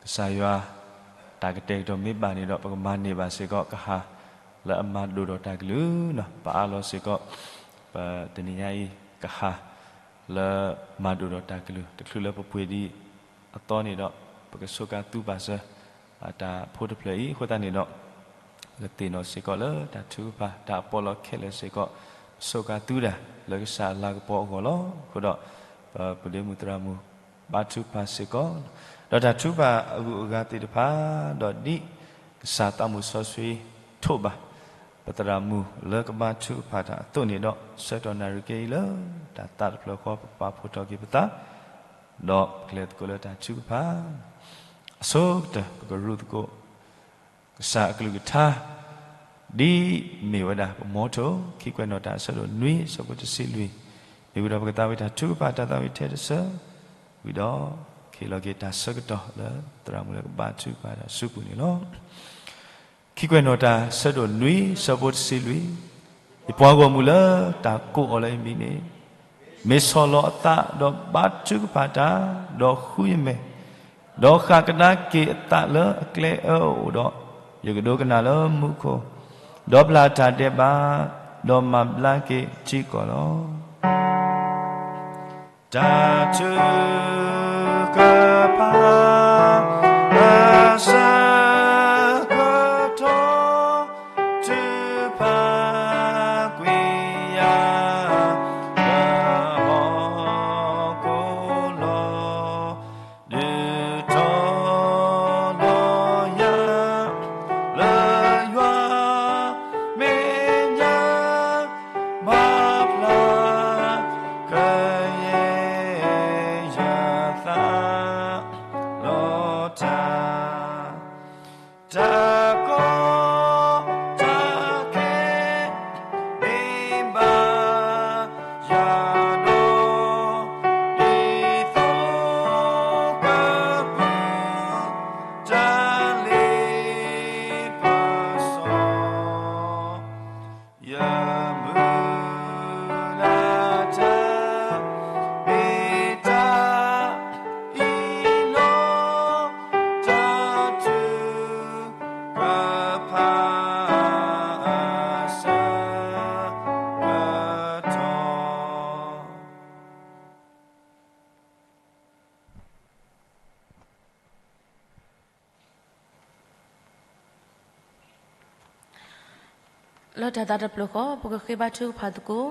ကစၢ်ယွၤ တၢ်ကတဲာ်ကတီၤမ့ၢ်ဘၣ်န့ၣ်ဒီး ပကမၤန့ၢ်ဘၣ်စ့ၢ်ကီး ကဟးလၢအမၤဒိၣ်ဒီးတၢ်ကလုၢ်န့ၣ် ပအးလီၤစ့ၢ်ကီး ပတနံၤညါအံၤ ကဟးလၢမၤဒိၣ်ဒီးတၢ်ကလုၢ် တချုးလၢပပှ့ၤဒံးအသီန့ၣ်ဒီး ပကဆိးကါသူပာ်စၢၤ အတၢ်ဖိတဖျၢၣ်အံၤအဃိသတးန့ၣ်ဒီး ပကသ့ၣ်နီၣ်စ့ၢ်ကီးလၢတၢ်ထုကဖၣ် တၢ်အပီးလီခဲလၢာ်စ့ၢ်ကီး ပဆိးကါသူတၢ်လၢကစၢ်အလၤကပီၤအဂီၢ်လီၤ. အဃိဒီး ပပုၢ်ဒ့မုၣ်သရၣ်မုၣ် ဘါထုကဖၣ်စ့ၢ်ကီး ဒီးတၢ်ထုကဖၣ်အဂုၤအဂၤသ့ၣ်တဖၣ် ဒီးဒ်ကစၢ်သးမုၢ်စီဆှံထိးဘၣ် ပသရၣ်မုၣ်လၢကဘါထုကဖၣ်တၢ်အသိးန့ၣ်ဒီး ဆၢကတီၢ်နၣ်ရံၣ်ကဲအံၤလၢ တၢ်သးတဖျၢၣ်ဃီ ပပာ်ဖှိၣ်ထီၣ်က့ၤပသး ဒီးပကလဲၤသကိးလၢတၢ်ထုကဖၣ် အဆိကတၢၢ် ပကရူၢ်သကိး ကစၢ်အကလုၢ်ကထါ ဒ်မ့ၢ်ဝဲဒၣ်ပမီထိၣ် ခံကွဲးနီၣ်တၢ်အဆၢဒိၣ်နွံ ဆၢဖိတဆံလွံၢ် မ့ၢ်ဝံၤဒီးပကသးဝံၣ်တၢ်ထုကဖၣ်တၢ်သးဝံၣ်ထဲတဆၢ ဝံၤဒီး ကဟ့ၣ်လီၤက့ၤတၢ်ဆၢကတီၢ်လၢသရၣ်မုၣ်လၢကဘါထုကဖၣ်တၢ်အစုပူၤန့ၣ်လီၤ. ခံကွဲးနီၣ်တၢ်ဆၢဒိၣ်နွံ ဆၢဖိတဆံလွံၢ်, ယပှၤဂီၢ်မုၢ်လၢတၢ်ကိးအီၤလၢယမံၤန့ၣ် မ့ၢ်ဆီၣ်လီၤအသးဒီးဘါထုကဖၣ်တၢ်, ဒီးဃုယမဲာ်, ဒီးဃၣ်ကဒါက့ၤအသးလၢအကျဲအၢအအိၣ်ဒီး, ယကဒိကနၣ်လၢမူခိၣ်, ဒီးပျၢ်တၢ်ဒဲးဘး, ဒီးမၤဘျါက့ၤထံကီၢ်လီၤ. တၢ်ထုကဖၣ် အဆၢကတီၢ် ထုကဖၣ်ကွံာ်ယၤ လၢဟီၣ်ခိၣ်လီၤ. ဒုးထီၣ်လီၤ လၢတၢ်သးတဖျၢၣ်ဃီ ပကဃ့ဘါထုကဖၣ်သကိး.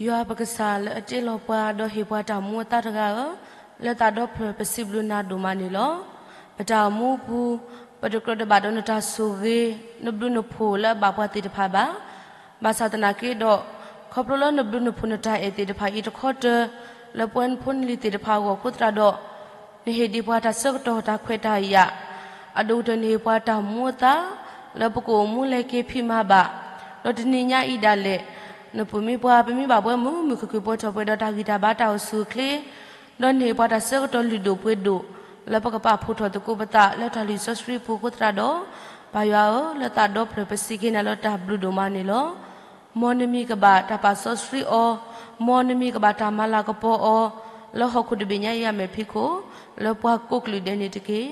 ယွၤပကစၢ်လၢအတ့လီၤပှၤ ဒီးဟ့ၣ်ပှၤတၢ်မူအသါတဂၤဧၢ, လၢသးဒီဖျၢၣ်ပစံးဘျုးနၤဒိၣ်မးန့ၣ်လီၤ. ပတၢ်အိၣ်မူအပူၤ ပတကြၢးတဘၣ်ဒီးနတၢ်ဆိၣ်ဂ့ၤ နဘျုးနဖှိၣ်လၢအဘၣ်ပှၤသ့ၣ်တဖၣ်ဘၣ်. ဘၣ်ဆၣ်သနာ်က့ဒီး ခီဖျိလၢနဘျုးနဖှိၣ်နတၢ်အဲၣ်သ့ၣ်တဖၣ်အံၤတခီတၢၤ လၢပဝဲနဖိနလံၤသ့ၣ်တဖၣ်အဂီၢ်အဃိသတးဒီး နဟ့ၣ်ဒံးပှၤတၢ်ဆၢကတီၢ်တၢ်ခွဲးတၢ်ယာ်, အဒိၣ်ကတၢၢ်နဟ့ၣ်ပှၤတၢ်မူအသါ လၢပကအိၣ်မူလဲၤက့ၤဖံးမၤဘၣ်, ဒီးတနံၤညါအံၤဒၣ်လဲာ် နပိာ်မံပှၤ ပမ့ၢ်ဘၣ်ပှၤမုာ်မုာ်ခုၣ်ခုၣ် ပှဲၤထီၣ်ပှဲၤဒီးတၢ်ဂံၢ်တၢ်ဘါတၢ်အိၣ်ဆူၣ်အိၣ်ချ့, ဒီးနဟ့ၣ်ပှၤတၢ်ဆၢကတီၢ်လုၢ်ဒိၣ်ပှ့ၤဒိၣ် လၢပကပာ်ဖှိၣ်ထီၣ်သကိးပသးလၢတၢ်လုၢ်စီဆှံပူၤအဃိသတးဒီး, ပၢ်ယွၤဧၢ, လၢသးဒီဖျၢၣ်ပစံးက့ၤနၤလၢတၢ်ဘျုးဒိၣ်မးန့ၣ်လီၤ. မ်နမံၤကဘၣ်တၢ်ပာ်စီဆှံအီၤ, မ်နမံၤကဘၣ်တၢ်မၤလၤကပီၤအီၤ, လၢဟီၣ်ခိၣ်တဘ့ၣ်ညါအံၤအမဲာ်ဖံးခိၣ်, လၢပှၤကိးကလုာ်ဒဲးန့ၣ်တက့ၢ်.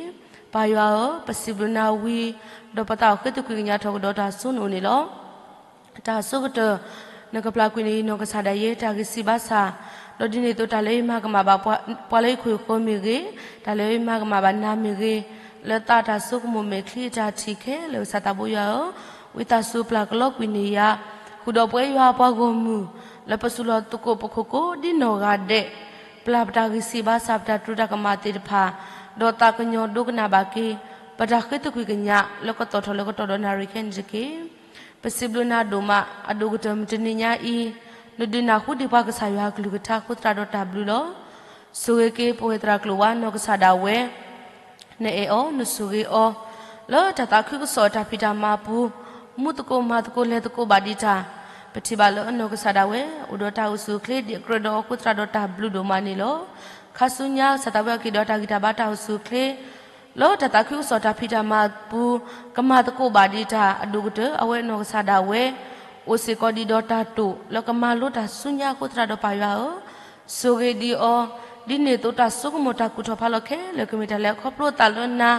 ပၢ်ယွၤဧၢ, ပစံးဘျုးနၤဝံၤ, ဒီးပသးအိၣ်ဃ့သကွံာ်ကညးထီၣ်ကဒီးတၢ်စိနအိၣ်န့ၣ်လီၤ. တၢ်အဆိကတၢၢ်, နကပျၢ်ကွံာ်န့ၢ်ယနီၢ်ကစၢ်ဒၣ်ယဲ တၢ်ဂံၢ်စၢ်ဘါစၢ်, ဒီးဒ်န့ၣ်အသိးတၢ်လၢယမၤကမၣ်ဘၣ်ပှၤလၢယခိၣ်ယဃၢၤမ့ၢ်ဂ့ၤ, တၢ်လၢယမၤကမၣ်ဘၣ်နၤမ့ၢ်ဂ့ၤ, လၢသးတၢ်ဆိကမိၣ်မဲာ်ချံအတၢ်ထံၣ်ခဲလၢာ် ကစၢ်သးဘိယွၤဧၢ, ဝံသးစူၤပျၢ်ကလီကွံာ်န့ၢ်ယၤ, ဃုာ်ဒီးပဝဲယွၤအပှၤဂီၢ်မုၢ်, လၢပသူၣ်လီၤသကိးပခိၣ်ကိးဒ်နီၢ်ဂၤဒဲး, ပျၢ်ပတၢ်ဂံၢ်စၢ်ဘါစၢ် ပတၢ်တြူးတၢ်ကမၣ်သ့ၣ်တဖၣ်, ဒီးသးကညီၤဒိကနၣ်ဘၣ်က့ၤ ပတၢ်ဃ့သကွံာ်ကညး လၢကသီၣ်ထီၣ်လၢကတီၢ်ဒီးနၣ်ရံၣ်ခဲအံၤန့ၣ်တက့ၢ်. ပစံးဘျုးနၤဒိၣ်မး, အဒိၣ်ကတၢၢ်မုၢ်တနံၤညါအံၤ, နဒုးနၢ်ဟူဒံးပှၤကစၢ်ယွၤအကလုၢ်ကထါအဃိသတးဒီးတၢ်ဘျုးလီၤ. ဆိၣ်ဂ့ၤက့ၤပဝဲသရၣ်ကျိာ်ဝါနီၢ်ကစၢ်ဒၣ်ဝဲ, နအဲၣ်အီၤ နဆိၣ်ဂ့ၤအီၤ, လၢတၢ်သးခုကစီၣ်တၢ်ဖံးတၢ်မၤအပူၤ, မူသကိးမၤသကိးလဲၤသကိးဘၣ်ဒံးတၢ်, ပထံၣ်ဘၣ်လၢအနီၢ်ကစၢ်ဒၣ်ဝဲ အိၣ်ဒီးတၢ်အိၣ်ဆူၣ်အိၣ်ချ့ဒံးအကြၢးဒီးအဃိသတးဒီးတၢ်ဘျုးဒိၣ်မးန့ၣ်လီၤ. ခါဆူညါကစၢ်သးဝဲအက့ၤဒီးတၢ်ဂံၢ်တၢ်ဘါတၢ်အိၣ်ဆူၣ်အိၣ်ချ့ လၢတၢ်သးခုကစီၣ်တၢ်ဖံးတၢ်မၤအပူၤ, ကမၤသကိးဘၣ်ဒံးတၢ်အဒိၣ်ကတၢၢ် အဝဲနီၢ်ကစၢ်ဒၣ်ဝဲ, အိၣ်စ့ၢ်ကီးဒံးဒီးတၢ်တိာ်လၢကမၤလိတၢ်ဆူညါအဃိသတးဒီးပၢ်ယွၤဧၢ, ဆိၣ်ဂ့ၤဒံးအီၤ, ဒ်န့ၣ်အသိးတၢ်ဆိကမိၣ်တၢ်ကူၣ်ထီၣ်ဖးလီၤခဲလၢာ်ကမ့ၢ်တၢ်လဲၤခီဖျိအသးလၢနၤ,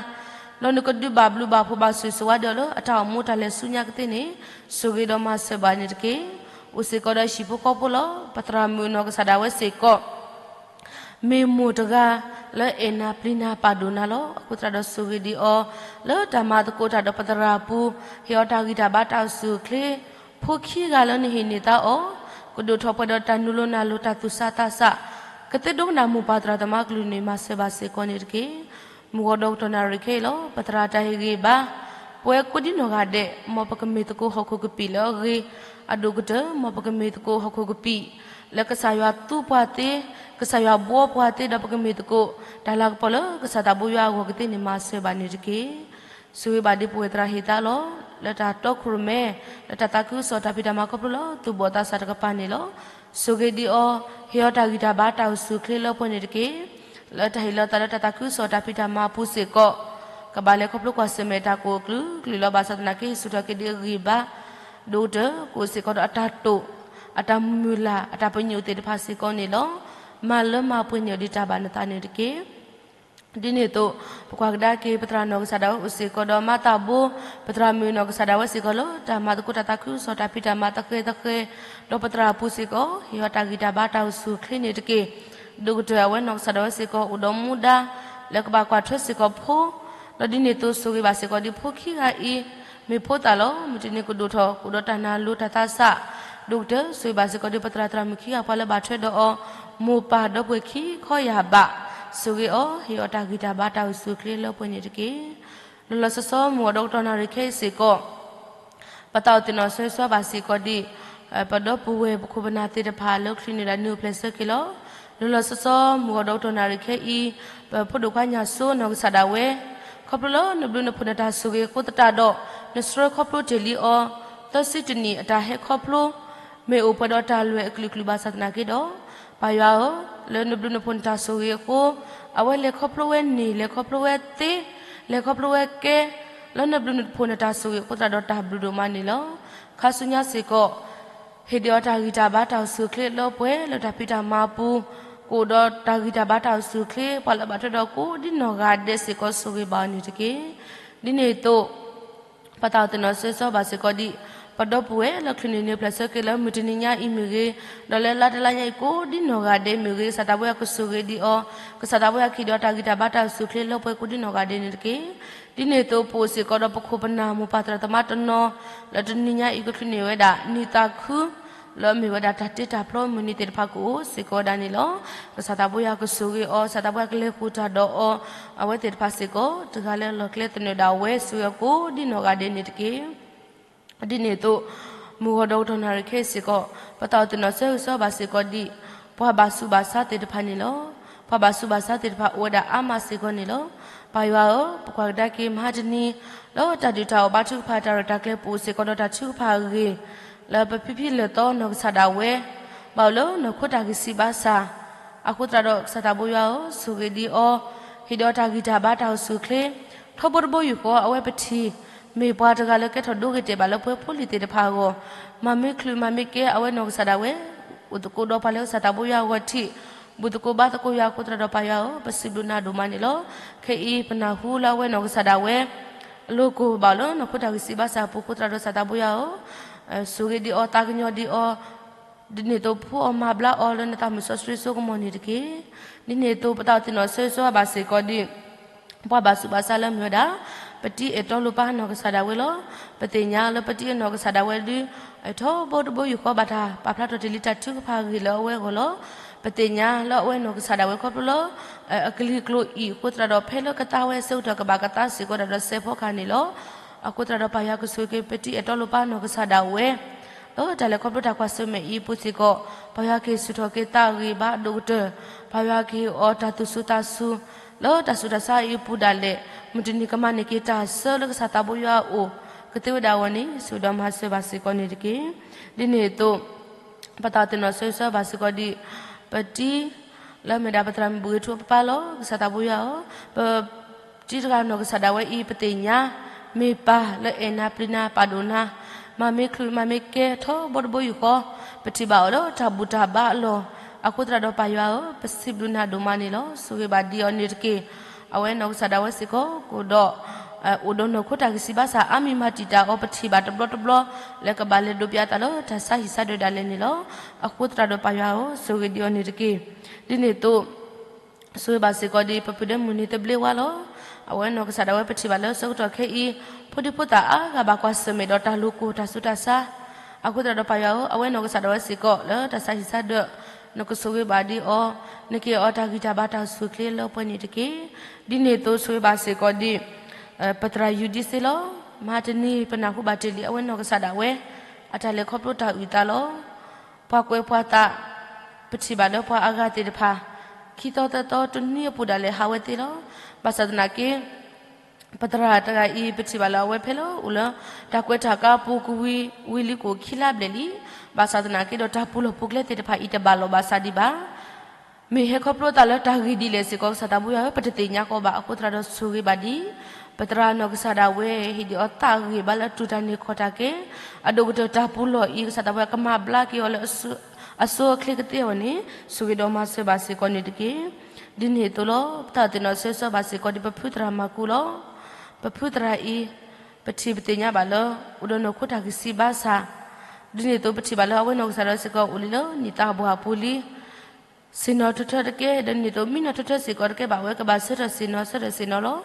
ဒီးနကဒုးဘၣ်ဘျုးဘၣ်ဖှိၣ်ဘၣ်ဆိၣ်ဂ့ၤဆိၣ်ဝါဒီးအီၤလၢအတၢ်အိၣ်မူတၢ်လဲၤဆူညါကသ့န့ၣ်, ဆိၣ်ဂ့ၤဒီးမၤစၢၤဘၣ်န့ၣ်တက့ၢ်. အိၣ်စ့ၢ်ကီးဒီးဟံၣ်ဖိဃီဖိလီၤ. ပသရၣ်မုၣ်နီၢ်ကစၢ်ဒၣ်ဝဲစ့ၢ်ကီး မ့ၢ်မိၢ်တဂၤလၢအဲၣ်နၤပျံၤနၤပာ်ဒိၣ်နၤလီၤ. အဃိသတးဒီးဆိၣ်ဂ့ၤဒံးအီၤ, လၢတၢ်မၤသကိးတၢ်ဒီးပသရၣ်အပူၤ, ဟ့ၣ်အီၤတၢ်ဂံၢ်တၢ်ဘါတၢ်အိၣ်ဆူၣ်အိၣ်ချ့, ဖိခံဂၤလၢနဟ့ၣ်န့ၢ်သါအီၤ, ကဒိၣ်ထီၣ်ပှဲၤဒီးတၢ်နုာ်လီၤနုာ်လီၤတၢ်သူၣ်ဆးသးဆး, ကသ့ဒိကနၣ်မိၢ်ပၢ်သရၣ်သမါကလုၢ်န့ၣ် မၤစၢၤဘၣ်စ့ၢ်ကီးန့ၣ်တက့ၢ်. မုၢ်ဂီၤဒီကတီၢ်နၣ်ရံၣ်ခဲအံၤလီၤ. ပသရၣ်တၢ်ဟ့ၣ်ဂံၢ်ဘါ, ပဝဲကိးဒ်နီၢ်ဂၤဒဲး, မ်ပကမ့ၢ်သကိးဟီၣ်ခိၣ်ကပံာ်လၢအဂ့ၤ, အဒိၣ်ကတၢၢ်, မ်ပကမ့ၢ်သကိးဟီၣ်ခိၣ်ကပံာ် လၢကစၢ်ယွၤသူပှၤသ့, ကစၢ်ယွၤဘှီပှၤသ့, ဒီးပကမ့ၢ်သကိး တၢ်လၤကပီၤလၢကစၢ်သးဘိယွၤအဂီၢ်ကသ့န့ၣ် မၤစၢၤဘၣ်န့ၣ်တက့ၢ်. ဆိၣ်ဂ့ၤဘၣ်ဒံးပဝဲသရၣ်ဟ့ၣ်သါလီၤ. လၢတၢ်တီခိၣ်ရိၣ်မဲ, လၢတၢ်သးခုကစီၣ်တၢ်ဖံးတၢ်မၤခီဖျိလၢသူၣ်ဘီၣ်သးစၢ်တကပၤန့ၣ်လီၤ. ဆိၣ်ဂ့ၤဒံးအီၤ, ဟ့ၣ်အီၤတၢ်ဂံၢ်တၢ်ဘါတၢ်အိၣ်ဆူၣ်အိၣ်ချ့လၢပှဲၤန့ၣ်တက့ၢ်. လၢတၢ်ဟ့ၣ်လီၤသးလၢတၢ်သးခုကစီၣ်တၢ်ဖံးတၢ်မၤအပူၤစ့ၢ်ကီး, ကဘၣ်လဲၤခီဖျိကွၢ်ဆၢၣ်မဲာ်တၢ်ကိၣ်အကလုာ်ကလုာ်လီၤ. ဘၣ်ဆၣ်သနာ်က့ ဟ့ၣ်ဆူၣ်ထီၣ်က့ၤဒံးအဂံၢ်ဘါ ဒိၣ်ကတၢၢ်, ကအိၣ်စ့ၢ်ကီးဒီးအတၢ်တိာ်, အတၢ်မုၢ်လၢ်, အတၢ်ပညိၣ်သ့ၣ်တဖၣ်စ့ၢ်ကီးန့ၣ်လီၤ. မၤလၢမၤပှဲၤန့ၢ်အီၤဒံးတၢ်ဘၣ်နသးန့ၣ်တက့ၢ်. ဒ်န့ၣ်အသိး, ပကွၢ်ကဒါက့ၤ ပသရၣ်နီၢ်ကစၢ်ဒၣ်ဝဲအိၣ်စ့ၢ်ကီးဒီးမၤသးဘိ, ပသရၣ်မုၣ်နီၢ်ကစၢ်ဒၣ်ဝဲစ့ၢ်ကီးလၢ တၢ်မၤသကိးတၢ်သးခုကစီၣ်တၢ်ဖံးတၢ်မၤသဃဲၤသဃဲၤ, ဒီးပသရၣ်အပူၤစ့ၢ်ကီး ဟ့ၣ်အီၤတၢ်ဂံၢ်တၢ်ဘါတၢ်အိၣ်ဆူၣ်အိၣ်ချ့န့ၣ်တက့ၢ်. ဒိၣ်ကတၢၢ်အဝဲနီၢ်ကစၢ်ဒၣ်ဝဲစ့ၢ်ကီး အိၣ်ဒီးမူဒါ လၢကဘၣ်ကွၢ်ထွဲစ့ၢ်ကီးဖိ, ဒီးဒ်န့ၣ်အသိးဆိၣ်ဂ့ၤဘၣ်စ့ၢ်ကီးဒံးဖိခံဂၤအံၤ, မ့ၢ်ဖိသၣ်လီၤ. မုၢ်တနံၤကဒိၣ်ထီၣ် ကအိၣ်ဒီးတၢ်နၢ်လိၤတၢ်သးစၢ်, ဒိၣ်ကတၢၢ် ဆိၣ်ဂ့ၤဘၣ်စ့ၢ်ကီးဒံးပသရၣ်သရၣ်မုၣ်ခံဂၤပှၤလၢဘၣ်ထွဲဒီးအီၤ, မိၢ်ပၢ်ဒီပုၢ်ဝဲၢ်ခံခီယာ်ဘၣ်, ဆိၣ်ဂ့ၤအီၤ, ဟ့ၣ်အီၤတၢ်ဂံၢ်တၢ်ဘါတၢ်အိၣ်ဆူၣ်အိၣ်ချ့လၢပှဲၤန့ၣ်တက့ၢ်. လီၤလီၤဆီဆီ မုၢ်ဂီၤဒီကတီၢ်နၣ်ရံၣ်ခဲအံၤစ့ၢ်ကီး ပသးအိၣ်သ့ၣ်နီၣ်ဆၢဂ့ၤဆၢဝါဘၣ်စ့ၢ်ကီးဒံး ပဒီပုၢ်ဝဲၢ်ပခိၣ်ပနၢ်သ့ၣ်တဖၣ်လၢချုးန့ၢ်ဒၣ်နုၢ်အိၣ်ဖျဲၣ်ဆၢက့ၤလီၤ. လီၤလီၤဆီဆီ မုၢ်ဂီၤဒီကတီၢ်နၣ်ရံၣ်ခဲအံၤ ပဖိဒိၣ်ခွါညၣ်စိနီၢ်ကစၢ်ဒၣ်ဝဲ ခီဖျိလၢနဘျုးနဖှိၣ်နတၢ်ဆိၣ်ဂ့ၤအဃိသတးဒီး နဆှၢခီဖျိတ့ၢ်လံအီၤ သၢဆံတနံၣ်အတၢ်ဟဲခီဖျိ မ့ၢ်အိၣ်ပှဲၤဒီးတၢ်လွဲၢ်အကလုာ်ကလုာ်ဘၣ်ဆၣ်သနာ်က့ဒီး ပၢ်ယွၤဧၢ, လၢနဘျုးနဖှိၣ်နတၢ်ဆိၣ်ဂ့ၤအဃိ အဝဲလဲၤခီဖျိဝဲန့ၢ် လဲၤခီဖျိဝဲသ့ လဲၤခီဖျိဝဲကဲ လၢနဘျုးနဖှိၣ်နတၢ်ဆိၣ်ဂ့ၤအဃိသတးဒီးတၢ်ဘျုးဒိၣ်မးန့ၣ်လီၤ. ခါဆူညါစ့ၢ်ကီး ဟ့ၣ်ဒံးအီၤတၢ်ဂံၢ်တၢ်ဘါတၢ်အိၣ်ဆူၣ်အိၣ်ချ့လၢပှဲၤလၢတၢ်ဖံးတၢ်မၤအပူၤ, ကအိၣ်ဒီးတၢ်ဂံၢ်တၢ်ဘါတၢ်အိၣ်ဆူၣ်အိၣ်ချ့ ပှၤလၢဘၣ်ထွဲဒီးကိးဒ်နီၢ်ဂၤဒဲးစ့ၢ်ကီးဆိၣ်ဂ့ၤဘၣ်အီၤန့ၣ်တက့ၢ်. ဒ်န့ၣ်အသိး ပသးအိၣ်သ့ၣ်နီၣ်ဆၢဂ့ၤဆၢဝါဘၣ်စ့ၢ်ကီးဒံး ပဒီပုၢ်ဝဲၢ်လၢချုးန့ၣ်န့ၣ် ပျၢ်ဆၢက့ၤလၢမုၢ်တနံၤညါအံၤမ့ၢ်ဂ့ၤ, ဒီးလၢလါတလါညါအံၤကိးဒ်နီၢ်ဂၤဒဲးမ့ၢ်ဂ့ၤ, ကစၢ်သးဘိယွၤကဆိၣ်ဂ့ၤဒံးအီၤ, ကစၢ်သးဘိယွၤကဟ့ၣ်ဒီးတၢ်ဂံၢ်တၢ်ဘါတၢ်အိၣ်ဆူၣ်အိၣ်ချ့လၢပှဲၤကိးဒ်နီၢ်ဂၤဒဲးန့ၣ်တက့ၢ်. ဒ်န့ၣ်အသိးပအိၣ်စ့ၢ်ကီးဒီးပခိၣ်ပနၢ်မိၢ်ပၢ်သရၣ်သမါတနီၤ, လၢတနံၤညါအံၤကချုးန့ၢ်ဝဲဒၣ် နံၣ်သးခု လၢအမ့ၢ်ဝဲဒၣ်တၢ်တ့တၢ်ဖျီမုၢ်နံၤသ့ၣ်တဖၣ်ကအိၣ်စ့ၢ်ကီးဝဲဒၣ်န့ၣ်လီၤ. ကစၢ်သးဘိယွၤကဆိၣ်ဂ့ၤအီၤ, ကစၢ်သးဘိယွၤကလဲၤဃုာ်တၢ်ဒီးအီၤ, အဝဲသ့ၣ်တဖၣ်စ့ၢ်ကီး တဂၤလၢအလီၢ်ကျဲသနၢၣ်ဒၣ်ဝဲ ဆိၣ်ဂ့ၤအီၤကိးဒ်နီၢ်ဂၤဒဲးန့ၣ်တက့ၢ်. ဒ်န့ၣ်အသိး မုၢ်ဂီၤဒီးကတီၢ်နၣ်ရံၣ်ခဲအံၤစ့ၢ်ကီး ပသးအိၣ်သ့ၣ်နီၣ်ဆၢဂ့ၤဆၢဝါဘၣ်စ့ၢ်ကီးဒ် ပှၤဘၣ်ဆူးဘၣ်ဆါသ့ၣ်တဖၣ်န့ၣ်လီၤ. ပှၤဘၣ်ဆူးဘၣ်ဆါသ့ၣ်တဖၣ်အိၣ်ဝဲဒၣ်အါမးစ့ၢ်ကီးန့ၣ်လီၤ. ပၢ်ယွၤဧၢ, ပကွၢ်ကဒါက့ၤမဟါတနံၤ လၢတၢ်ဒုၣ်တၢ်အီၣ်ဘါထုကဖၣ်တၢ်ရဲၣ်တၢ်ကျဲၤပူၤစ့ၢ်ကီးဒီးတၢ်ထုကဖၣ်အဂ့ၢ် လၢပဖံဖံလၢာ်သီနီၢ်ကစၢ်ဒၣ်ဝဲ ဘၣ်အိၣ်လၢနီၢ်ခိတၢ်ဂံၢ်စၢ်ဘါစၢ် အဃိသတးဒီးကစၢ်သးဘိယွၤဧၢ, ဆိၣ်ဂ့ၤဒံးအီၤ, ဟ့ၣ်ဒံးအီၤတၢ်ဂံၢ်တၢ်ဘါတၢ်အိၣ်ဆူၣ်အိၣ်ချ့, ထီဘိတဘိယူၢ်ဃီ အဝဲပထံၣ် မ့ၢ်ပှၤတဂၤလၢကဲထီၣ်ဒိဂ့ၤတဲာ်ဘၣ်လၢပှၤဖိလံၤသ့ၣ်တဖၣ်အဂီၢ်, မၤမ့ၢ်ချုးမၤမ့ၢ်ကဲအဝဲနီၢ်ကစၢ်ဒၣ်ဝဲ, အိၣ်သကိးဒီးပှၤလၢကစၢ်သးဘိယွၤအဂီၢ်ထံး, ဘူၣ်သကိးဘါသကိးယွၤအဃိသတးဒီးပၢ်ယွၤဧၢ, ပစံးဘျုးနၤဒိၣ်မးန့ၣ်လီၤ. ခဲအံၤပနၢ်ဟူလၢအဝဲနီၢ်ကစၢ်ဒၣ်ဝဲ အလိၤကိၢ်ဘၣ်လၢနီၢ်ခိတၢ်ဂံၢ်စၢ်ဘါစၢ်အပူၤအဃိသတးဒီးကစၢ်သးဘိယွၤဧၢ, ဆိၣ်ဂ့ၤဒံးအီၤ, သးကညီၤဒံးအီၤ, ဒ်န့ၣ်အသိးဖှူအီၤမၤဘျါအီၤလၢနသးမုၢ်စီဆှံစိကမီၤန့ၣ်တက့ၢ်. ဒ်န့ၣ်အသိးပသးအိၣ်သ့ၣ်နီၣ်ဆၢဂ့ၤဆၢဝါဘၣ်စ့ၢ်ကီးဒ် ပှၤဘၣ်ဆူးဘၣ်ဆါလၢအမ့ၢ်ဝဲဒၣ် ပတံၤအဲၣ်တီလိၤပၢ်နီၢ်ကစၢ်ဒၣ်ဝဲလီၤ. ပသ့ၣ်ညါလၢပတံၤအဲၣ်နီၢ်ကစၢ်ဒၣ်ဝဲဒုး ထီဘိတဘိယူၢ်ဃီဘၣ်တၢ်ပာ်ဖျါထီၣ်တ့ၢ်လံတၢ်ထုကဖၣ်အဂ့ၢ်လၢအဝဲအဂီၢ်လီၤ. ပသ့ၣ်ညါလၢအဝဲနီၢ်ကစၢ်ဒၣ်ဝဲခီဖျိလၢ အကလုာ်ကျိာ်အံၤအဃိသတးဒီး ဖဲလၢကသါဝဲအဆၢကတီၢ်ကဘၣ်ကသါစ့ၢ်ကီးဒၣ်ဒီးစဲးဖီကဟၣ်န့ၣ်လီၤ. အဃိသတးဒီးပၢ်ယွၤကဆိၣ်ဂ့ၤက့ၤပတံၤအဲၣ်တီလိၤပၢ်နီၢ်ကစၢ်ဒၣ်ဝဲ လၢတၢ်လဲၤခီဖျိတၢ်ကွၢ်ဆၢၣ်မဲာ်အံၤအပူၤစ့ၢ်ကီး, ပၢ်ယွၤကဟ့ၣ်ဆူၣ်ထီၣ်က့ၤသးဂံၢ်ဘါအဒိၣ်ကတၢၢ်, ပၢ်ယွၤကဟ့ၣ်အီၤတၢ်သူၣ်စူၤသးစူၤ လၢတၢ်ဆူးတၢ်ဆါအံၤအပူၤဒၣ်လဲာ်, မုၢ်တနံၤကမၤန့ၢ်က့ၤတၢ်ဆၢလၢကစၢ်သးဘိယွၤအအိၣ် ကသ့ဝဲဒၣ်အဂီၢ်န့ၣ် ဆိၣ်ဂ့ၤဒီးမၤစၢၤဘၣ်စ့ၢ်ကီးန့ၣ်တက့ၢ်. ဒ်န့ၣ်အသိး ပသးအိၣ်သ့ၣ်နီၣ်ဆၢဂ့ၤဆၢဝါဘၣ်စ့ၢ်ကီးဒ် ပတံၤ လၢအမ့ၢ်ဒၣ်ပသရၣ်မုၣ်ဘူၣ်ဂ့ၤထူအပၢ်လီၤ. ကစၢ်သးဘိယွၤဧၢ, ပတံၤတဂၤနီၢ်ကစၢ်ဒၣ်ဝဲအံၤ ပသ့ၣ်ညါ မ့ၢ်ပၢ်လၢအဲၣ်နၤပျံၤနၤပာ်ဒိၣ်နၤ, မၤမ့ၢ်ချုးမၤမ့ၢ်ကဲထီဘိတဘိယူၢ်ဃီ, ပထံၣ်ဘၣ်အီၤလၢတၢ်ဘူၣ်တၢ်ဘါအလီၢ်, အဃိသတးဒီးပၢ်ယွၤဧၢ, ပစံးဘျုးနၤဒိၣ်မးန့ၣ်လီၤ. ဆိၣ်ဂ့ၤဘၣ်ဒံးအီၤန့ၣ်တက့ၢ်. အဝဲနီၢ်ကစၢ်ဒၣ်ဝဲစ့ၢ်ကီး ကအိၣ်ဒီး အိၣ်ဒီးနီၢ်ခိတၢ်ဂံၢ်စၢ်ဘါစၢ် အါမံၤမၤတံာ်တာ်အီၤ ပထံၣ်ဘၣ်တဘျီတဘျီ လၢကဘၣ်လဲၤဒိးပျးအသးလၢတၢ်ဆါဟံၣ်ဆါဒၢးဒၣ်လဲာ်န့ၣ်လီၤ. အဃိသတးဒီးပၢ်ယွၤဧၢ, ဆိၣ်ဂ့ၤဒံးအီၤန့ၣ်တက့ၢ်. ဒ်န့ၣ်အသိး ဆိၣ်ဂ့ၤဘၣ်စ့ၢ်ကီးဒ်ပပုၢ်ဒဲမုၢ်နံၤသဘျ့ဝါလီၤ. အဝဲနီၢ်ကစၢ်ဒၣ်ဝဲပထံၣ်ဘၣ်လၢဆၢကတီၢ်ခဲအံၤ ဖိဒံဖိသၣ်အါဂၤဘၣ်ကွၢ်ဆၢၣ်မဲာ်ဒီးတၢ်လိၤကိၢ်တၢ်ဆူးတၢ်ဆါ, အဃိသတးဒီးပၢ်ယွၤဧၢ, အဝဲနီၢ်ကစၢ်ဒၣ်ဝဲစ့ၢ်ကီးလၢတၢ်ဆါဟံၣ်ဆါဒၢး နကဆိၣ်ဂ့ၤဘၣ်ဒံးအီၤ, နကဟ့ၣ်အီၤတၢ်ဂံၢ်တၢ်ဘါတၢ်အိၣ်ဆူၣ်အိၣ်ချ့လၢပှဲၤန့ၣ်တက့ၢ်. ဒ်န့ၣ်အသိးဆိၣ်ဂ့ၤဘၣ်စ့ၢ်ကီးဒ် ပသရၣ်ယူၤဒံစ့လီၤ. မဟါတနံၤ ပနၢ်ဟူဘၣ်တ့ၢ်လံအဝဲနီၢ်ကစၢ်ဒၣ်ဝဲ အတၢ်လဲၤခီဖျိတၢ်အုၣ်သးလီၤ. ပှၤကွဲးပှၤသး ပထံၣ်ဘၣ်လၢပှၤအဂၤသ့ၣ်တဖၣ် ခံသီသၢသီတနွံအပူၤဒၣ်လဲာ်ဟးဝဲသ့လီၤ. ဘၣ်ဆၣ်သနာ်က့ ပသရၣ်တဂၤအံၤ ပထံၣ်ဘၣ်လၢအဝဲဖဲလၢအိၣ်လၢ တၢ်ကွဲးတၢ်ကါပူၤကဝံၤဝံၤလံကအိၣ်ခံလါဘျဲၣ်လံ. ဘၣ်ဆၣ်သနာ်က့ဒီး တၢ်ပူၤလီၢ်ပူၤကျဲသ့ၣ်တဖၣ်အံၤတဘၣ်လီၤဘၣ်ဆၣ်ဒံးဘၣ်. မ့ၢ်ဟဲခီဖျိသးလၢတၢ်ဂ့ၢ်ဒ်လဲၣ်စ့ၢ်ကီး ကစၢ်သးဘိယွၤဧၢ, ပတသ့ၣ်ညါကီးဘၣ်. အဃိသတးဒီးဆိၣ်ဂ့ၤဘၣ်ဒံး ပသရၣ်နီၢ်ကစၢ်ဒၣ်ဝဲ ဟ့ၣ်ဒံးအီၤသးဂ့ၤဘၣ်လၢတူၢ်တၢ်န့ၢ်ခီၣ်တၢ်ကဲ အဒိၣ်ကတၢၢ်တၢ်ပူၤလီၢ်အံၤ ကစၢ်သးဘိယွၤကမၤဘျါက့ၤအီၤလၢ အစိအချ့ကသ့အဂီၢ်န့ၣ် ဆိၣ်ဂ့ၤဒီးမၤစၢၤဘၣ်စ့ၢ်ကီးန့ၣ်တက့ၢ်. ဒ်န့ၣ်အသိးလီၤ. ပသးအိၣ်သ့ၣ်နီၣ်ဆၢဂ့ၤဆၢဝါဘၣ်စ့ၢ်ကီးဒ်ပဖုသရၣ်မၤကူလီၤ. ပဖုသရၣ်အံၤ ပထံၣ်ပသ့ၣ်ညါဘၣ်လၢ အိၣ်ဒီးနီၢ်ခိတၢ်ဂံၢ်စၢ်ဘါစၢ်, ဒ်န့ၣ်အသိးပထံၣ်ဘၣ်လၢအဝဲနီၢ်ကစၢ်ဒၣ်ဝဲစ့ၢ်ကီးအိၣ်လံလၢနံၣ်သးဘီၣ်အပူၤလံ ဆ့ၣ်နီၤထၢထၢတကဲ, ဒ်န့ၣ်အသိး မံနီၤထၢထၢစ့ၢ်ကီးတကဲဘၣ်, အဝဲကဘၣ်ဆၢထၢၣ်ဆ့ၣ်နီၤ ဆၢထၢၣ်ဆ့ၣ်နီၤလီၤ.